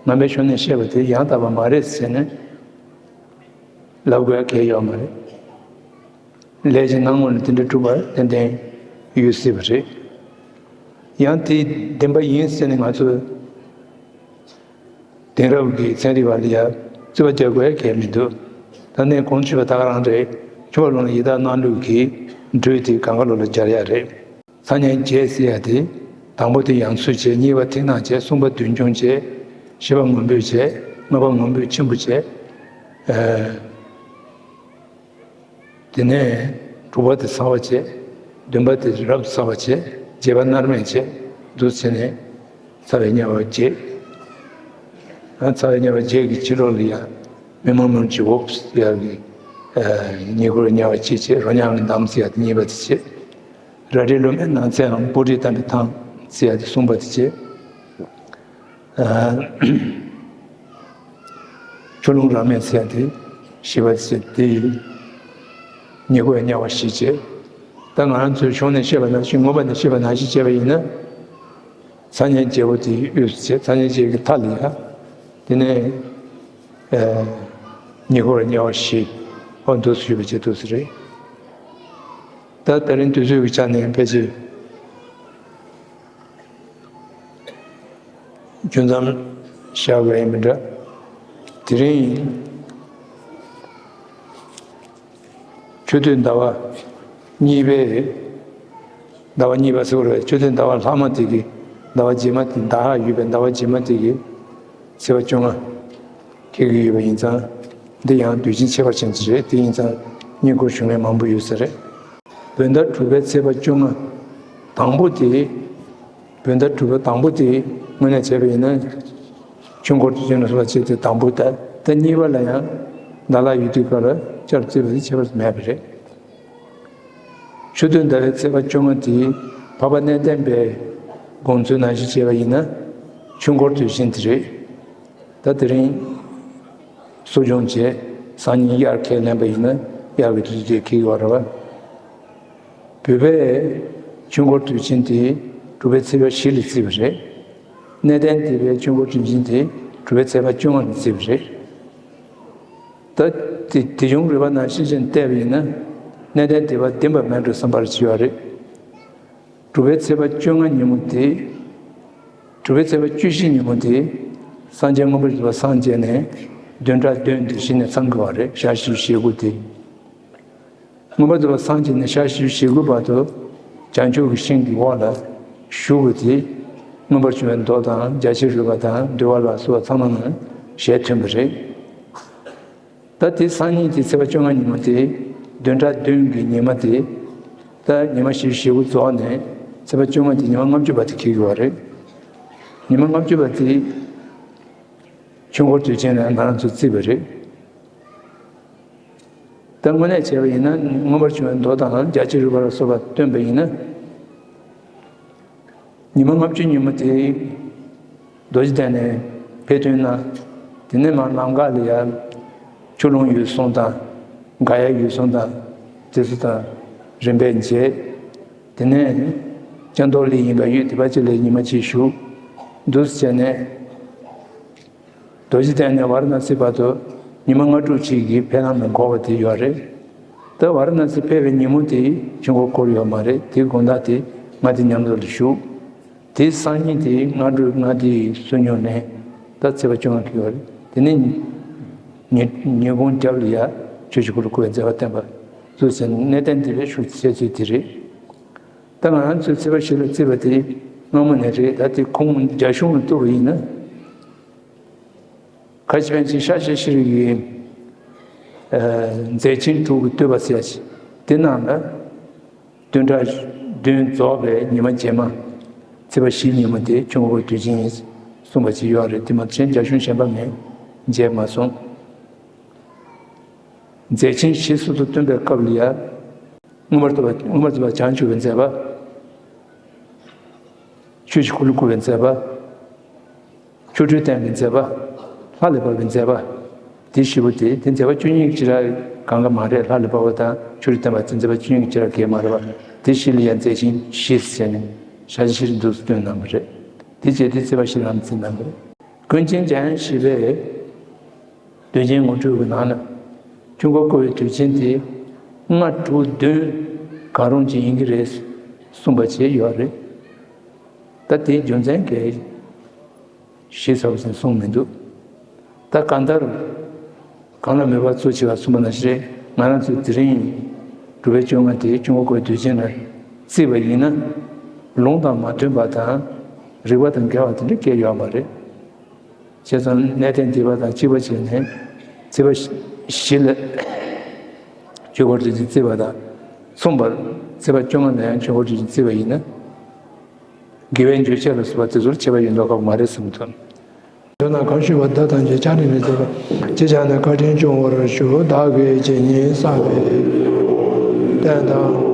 ནང་པའི་གཞུང་ནས་བཤད་པ་དེ་ཡང་དག་པ་མ་རེད་ཟེར་ནས་ལབ་དགོས་གལ་ཡོད་མ་རེད། ལས་ཀྱི་སྣང་ངོ་ནས་དེ་འདྲ་གྲུབ་པ་ཏན་ཏན་ཡོད་སྲིད་པ་རེད། ཡང་དེ་བདེན་པ་ཡིན་ཟེར་ནས་ང་ཚོས་དེང་རབས་ཀྱི་ཚན་རིག་པ་ལ་ཡང་རྩོད་པ་རྒྱག་དགོས་གལ་མི་འདུག་ད་ནས་གོང་ཞུས་པ་ད་ག་རང་རེད། ཆུ་བ་ལུང་ལ་ཡི་དྭགས་སྣང་ལུགས་ཀྱི་འགྲོས་དེ་གངས་དཀར་ལོ་ལ་སྦྱར་ཡ་རེད། ཚ་དམྱལ་བརྒྱད་ཟེར་ཡ་དེ། དང་པོ་དེ་ཡང་སུ་བྱས། གཉིས་པ་ཐིག་ནག་བྱས། གསུམ་པ་བདུད་འཇོམས་བྱས། བཞི་པ་ངུ་འབོད་བྱས། ལྔ་པ་ངུ་འབོད་ཆེན་པོ་བྱས། ཨ། དེ་ནས་དྲུག་པ་དེ་ཚ་བ་བྱས། བདུན་པ་དེ་རབ་ཏུ་ཚ་བ་བྱས། བརྒྱད་པ་མནར་མེད་བྱས། འདུག་བྱས་ནས་ཚ་བའི་དམྱལ་བ་བརྒྱད། ཨ། ཚ་བའི་དམྱལ་བ་བརྒྱད་ཀྱི་ཕྱི་ལོགས་ལ་ཡང་མི་མ་མུར་གྱི་འོབས་ཟེར་ཡ་གི། ཨ། ཉེ་འཁོར་དམྱལ་བ་གཅིག་བྱས། རོ་མྱགས་ཀྱི་འདམ་ཟེར་ཡ་དེ་གཉིས་པ་དེ་བྱས། རལ་གྲིའི་ལོ་མའི་ནགས་ཚལ་ལམ། སྤུ་གྲིས་གཏམས་པའི་ཐང་ཟེར་ཡ་དེ་གསུམ་པ་དེ་བྱས། ཨ། ཆུ་ཀླུང་རབ་མེད་ཟེར་ཡ་དེ་བཞི་པ་དེ་བྱས། དེ་ཉེ་འཁོར་དམྱལ་བ་བཞི་བྱས། ད་ང་རང་ཚོའི་གཞུང་ནས་བཤད་པ་ནང་བཞིན། མངོན་པ་ནས་བཤད་པ་ནང་བཞིན་བྱས་པ་ཡིན་ན། ཚ་དམྱལ་བརྒྱད་པོ་དེའི་དབུས་སུ་བྱས། ཚ་དམྱལ་བརྒྱད་ཀྱི་མཐའ་ལ་ཡ། དེ་ནས། ཨ། ཉེ་འཁོར་དམྱལ་བ་བཞི། འོ་འདུག་སེ་ཞུས་པ་བྱས་འདུག་སེ་རེད། ད་དེ་རིང་དུས་ཚོད་ཀྱི་ཆ་ནས་ཕལ་ཆེར་རྒྱུན་མཚམས་བཞག་དགོས་ཡིན་མི་འདྲ། དེ་རིང་ཆུ་སྟོད་ཟླ་བ་གཉིས་པའི། ཟླ་བ་གཉིས་པ་ཟེར་བ་རེད། ཆུ་སྟོད་ཟླ་བ་ལྷག་མ་དེ་གི་ཟླ་བ་རྗེས་མ་དེ། ཟླ་ལྷག་ཡོད་པའི་ཟླ་བ་རྗེས་མ་དེ་གི་ཚེས་པ་བཅོ་ལྔ་འཁེལ་གྱི་ཡོད་པ་ཡིན་ཙང་། འདི་ཡང་དུས་ཆེན་ཁྱད་པར་ཅན་ཅིག་རེད། དེ་ཡིན་ཙང་བསྙེན་བཀུར་ཞུ་མཁན་མང་པོ་ཡོད་ས་རེད། བོད་ཟླ་དྲུག་པའི་ཚེས་པ་བཅོ་ལྔ། དང་པོ་དེ། བོད་ཟླ་དྲུག་པ་དང་པོ་དེ་དངོས་གནས་བྱས་པ་ཡིན་ན། ཆོས་འཁོར་དུས་ཆེན་ལ་སོགས་པ་བྱས་ཏེ་དང་པོ་དང་། ད་གཉིས་པ་ལ་ཡང་ཟླ་ལྷག་ཡོད་དུས་སྐབས་ལ་བསྐྱར་བརྩི་བ་དེ་ཁྱད་པར་མེད་པ་རེད། ཆུ་སྟོད་ཟླ་བའི་ཚེས་པ་བཅོ་ལྔ་དེ་འཕགས་པ་གནས་བརྟན་པའི་དགོངས་ཚུལ་ནང་བཞིན་བྱས་པ་ཡིན་ན། ཆོས་འཁོར་དུས་ཆེན་དེ་རེད། ད་དེ་རིང་གསོ་སྦྱོང་བྱས། སང་ཉིན་དབྱར་ཁས་ལེན་པ་ཡིན་ན་དབྱར་གྱི་དུས་ཚོད་དེ་འཁེལ་གྱི་ཡོད་རེད་པ། བོད་པའི་ཆོས་འཁོར་དུས་ཆེན་དེ་དྲུག་པའི་ཚེས་པ་བཞི་ལ་བརྩིས་པ་རེད། གནས་བརྟན་སྡེ་པའི་ཆོས་འཁོར་དུས་ཆེན་དེ་དྲུག་པའི་ཚེས་པ་བཅོ་ལྔ་ལ་བརྩིས་པ་རེད། ད་དེ་དེ་བྱུང་རིག་པ་ནང་ཤེས་བཞིན་བལྟས་པ་ཡིན་ན། གནས་བརྟན་སྡེ་པ་བདེན་པར་མེད་འགྲོ་བསམ་པར་བྱེད་ཡོད་རེད། དྲུག་པའི་ཚེས་པ་བཅོ་ལྔ་ཉིན་མོ་དེ། དྲུག་པའི་ཚེས་པ་བཅུ་བཞི་ཉིན་མོ་དེ། སངས་རྒྱས་མངོན་པར་རྫོགས་པ་སངས་རྒྱས་ནས་བདུན་ཕྲག་བདུན་དེ་གཞི་ནས་ཚང་དགོས་པ་རེད། ཞག་བཞི་བཅུ་ཞེ་དགུ་དེ། མངོན་པར་རྫོགས་པ་སངས་རྒྱས་ནས་ཞག་བཞི་བཅུ་ཞེ་དགུ་བར་དུ་བྱང་ཆུབ་ཀྱི་ཤིང་གི་འོག་ལ་བཞུགས་པ་དེ། མངོན་པར་འབྱུང་བའི་མདོ་དང་རྒྱ་ཆེར་རོལ་པ་དང་འདུལ་བ་ལ་སོགས་པ་ཚང་མ་ནང་ཞལ་མཐུན་པ་རེད། ད་དེ་སང་ཉིན་དེ་ཚེས་པ་བཅོ་ལྔ་ཉིན་མོ་དེ། བདུན་ཕྲག་བདུན་གྱི་ཉི་མ་དེ། ད་ཉི་མ་བཞི་བཅུ་ཞེ་དགུ་རྫོགས་ནས་ཚེས་པ་བཅོ་ལྔ་དེ་ཉི་མ་ལྔ་བཅུ་པ་དེ་འཁེལ་གྱི་ཡོད་རེད། ཉི་མ་ལྔ་བཅུ་པ་དེ་ཆོས་འཁོར་དུས་ཆེན་ལ་ང་རང་ཚོ་བརྩིས་པ་རེད། ད་དངོས་གནས་བྱས་པ་ཡིན་ན། མངོན་པར་འབྱུང་བའི་མདོ་དང་རྒྱ་ཆེར་རོལ་པ་ལ་སོགས་པ་སྟོན་པ་ཡིན་ན། ཉི་མ་ལྔ་བཅུ་ཉིན་མོ་དེ་རྡོ་རྗེ་གདན་ནས་ཕེབས་ཐོན་ན། དེ་ནས་མར་ལམ་ཁ་ལ་ཡ་ཆུ་ཀླུང་ཡུལ་གསུམ་དང་། ག་ཡ་ཡུལ་གསུམ་དང་། དེ་ཚོ་དང་རིམ་པས་མཇལ། དེ་ནས་སྐྱ་མདོག་ལི་ཡིན་པ་ཡུལ་དེ་པ་ཅིག་ལ་ཉི་མ་གཅིག་བཞུགས། འདུག་སེ་བྱས་ནས། རྡོ་རྗེ་གདན་ནས་ཝཱ་ར་ཎ་སི་བར་དུ་ཉི་མ་ལྔ་དྲུག་ཅིག་གི་འཕེལ་ལམ་ལ་འགོར་བ་དེ་ཡོད་རེད། ད་ཝཱ་ར་ཎ་སི་ཕེབས་པའི་ཉིན་མོ་དེ་ཆོས་འཁོར་བསྐོར་ཡོད་མ་རེད། དེའི་དགོང་དག་དེ་ལྔ་སྡེ་མཉམ་འཛོམས་ལ་བཞུགས། དེའི་སང་ཉིན་དེ་སྔ་དྲོ་ལྔ་སྡེ་བསོད་སྙོམས་ལེན། ད་ཚེས་པ་བཅོ་ལྔ་འཁེལ་ཡོད་རེད། དེ་ནས་ཉི་ཉི་གུང་རྒྱབ་ལ་ཡ་ཆོས་ཀྱི་འཁོར་ལོ་བསྐོར་བའི་མཛད་པ་བསྟན་པ་ཚུལ་ཟིན། གནས་བརྟན་སྡེ་པའི་ཤུགས་བྱེད་ཚུལ་དེ་རེད། ད་ང་རང་ཚོའི་ཚེས་པ་བཞི་ལ་བརྩིས་པ་དེ་སྔ་མོ་ནས་རེད། ད་དེ་ཁུངས་རྒྱ་གཞུང་ལ་གཏུགས་པ་ཡིན་ན། ཁ་ཆེ་པཎ་ཆེན་ཤཱཀྱ་ཤྲཱི་ཡི་མཛད་ཆེན་དྲུག་གི་བསྟོད་པ་ཟེར་ཡ་ཞིག་དེ་ནང་ལ། བདུན་ཕྲག་བདུན་རྫོགས་པའི་ཉི་མ་རྗེས་མ། ཚེས་པ་བཞི་ཉིན་མོ་དེ་ཆོས་འཁོར་དུས་ཆེན་ཡིན་གསུངས་པ་ཅིག་ཡོད་རེད། དེ་མ་ཚད་རྒྱ་གཞུང་གཞན་པ་ངས་མཇལ་མ་སོང་། མཛད་ཆེན་བཞི་སོ་སོར་བསྟན་པའི་སྐབས་ལ་ཡ། མངོན་པར་རྫོགས་པ། མངོན་པར་རྫོགས་པ་བྱང་ཆུབ་པའི་མཛད་པ། ཆོས་ཀྱི་འཁོར་ལོ་བསྐོར་བའི་མཛད་པ། ཆོ་འཕྲུལ་བསྟན་པའི་མཛད་པ། ལྷ་ལས་བབས་པའི་མཛད་པ། དེ་བཞི་པོ་དེ། དེ་མཛད་པ་བཅུ་གཉིས་ཀྱི་བྱེ་བྲག་གང་ག་མ་རེད། ལྷ་ལས་བབས་པ་དང་ཆོ་འཕྲུལ་བསྟན་པ་དེ་མཛད་པ་བཅུ་གཉིས་ཀྱི་བྱེ་བྲག་གས་མ་རེད་པ། དེ་བཞི་ལ་ཡང་མཛད་ཆེན་བཞི་ཟེར་ནས་ཞལ་བཞི་བཞིར་འདུག་སེ་སྟོན་གནང་བ་རེད། དེ་བྱས་ཏེ་ཚེས་པ་བཞི་ལ་བརྩིས་གནང་བ་རེད། ཀུན་མཁྱེན་འཇམ་དབྱངས་བཞི་པས། དུས་ཆེན་ངོ་སྤྲོད་ཀྱི་ནང་ལ། ཆོས་འཁོར་བསྐོར་བའི་དུས་ཆེན་དེ་ལྔ་དྲུག་བདུན་གང་རུང་ཅིག་ཡིན་གྱི་རེད་གསུངས་པ་བྱས་ཡོད་རེད། ད་དེའི་རྒྱུ་མཚན་གྱིས་ཞེས་ཟེར་བ་ཞིག་གསུངས་མི་འདུག་ད་གང་ལྟར། གང་ལ་མོས་པ་གཙོ་ཆེ་བ་གསུངས་པ་ནང་བཞིན་རེད། ང་རང་ཚོས་དེ་རིང་དྲུག་པའི་བཅོ་ལྔ་དེ་ཆོས་འཁོར་བསྐོར་བའི་དུས་ཆེན་ལ་བརྩིས་པ་ཡིན་ན། ལུང་དང་མ་མཐུན་པ་དང་། རིགས་པ་དང་འགལ་བ་དེ་འདྲ་སྐྱེ་ཡོད་མ་རེད། བྱས་ཙང་གནས་བརྟན་སྡེ་པ་དང་གཅིག་པ་བྱས་ནས་ཚེས་པ་བཞི་ལ་ཆོས་འཁོར་དུས་ཆེན་བརྩིས་པ་དང་མཚུངས་པར། ཚེས་པ་བཅོ་ལྔ་ལ་ཡང་ཆོས་འཁོར་དུས་ཆེན་བརྩིས་པ་ཡིན་ན། དགེ་བའི་འགྱུར་ཆེ་ལ་སོགས་པ་དེ་ཚོར་ཁྱད་པར་ཡོད་མདོག་ཁ་པོ་མ་རེད་བསམ་ཐུབ། དོན་ལ་གང་ཞུས་པ་བདག་ཐམས་ཅད་ཕྱག་ནས་མི་བཟོད་པ། ཅི་བྱས་ནས་བཀའ་དྲིན་སྐྱོང་བར་ཞུ། བདག་གིས་ཇི་སྙེད་བསགས་པའི་རྟེན་དང་།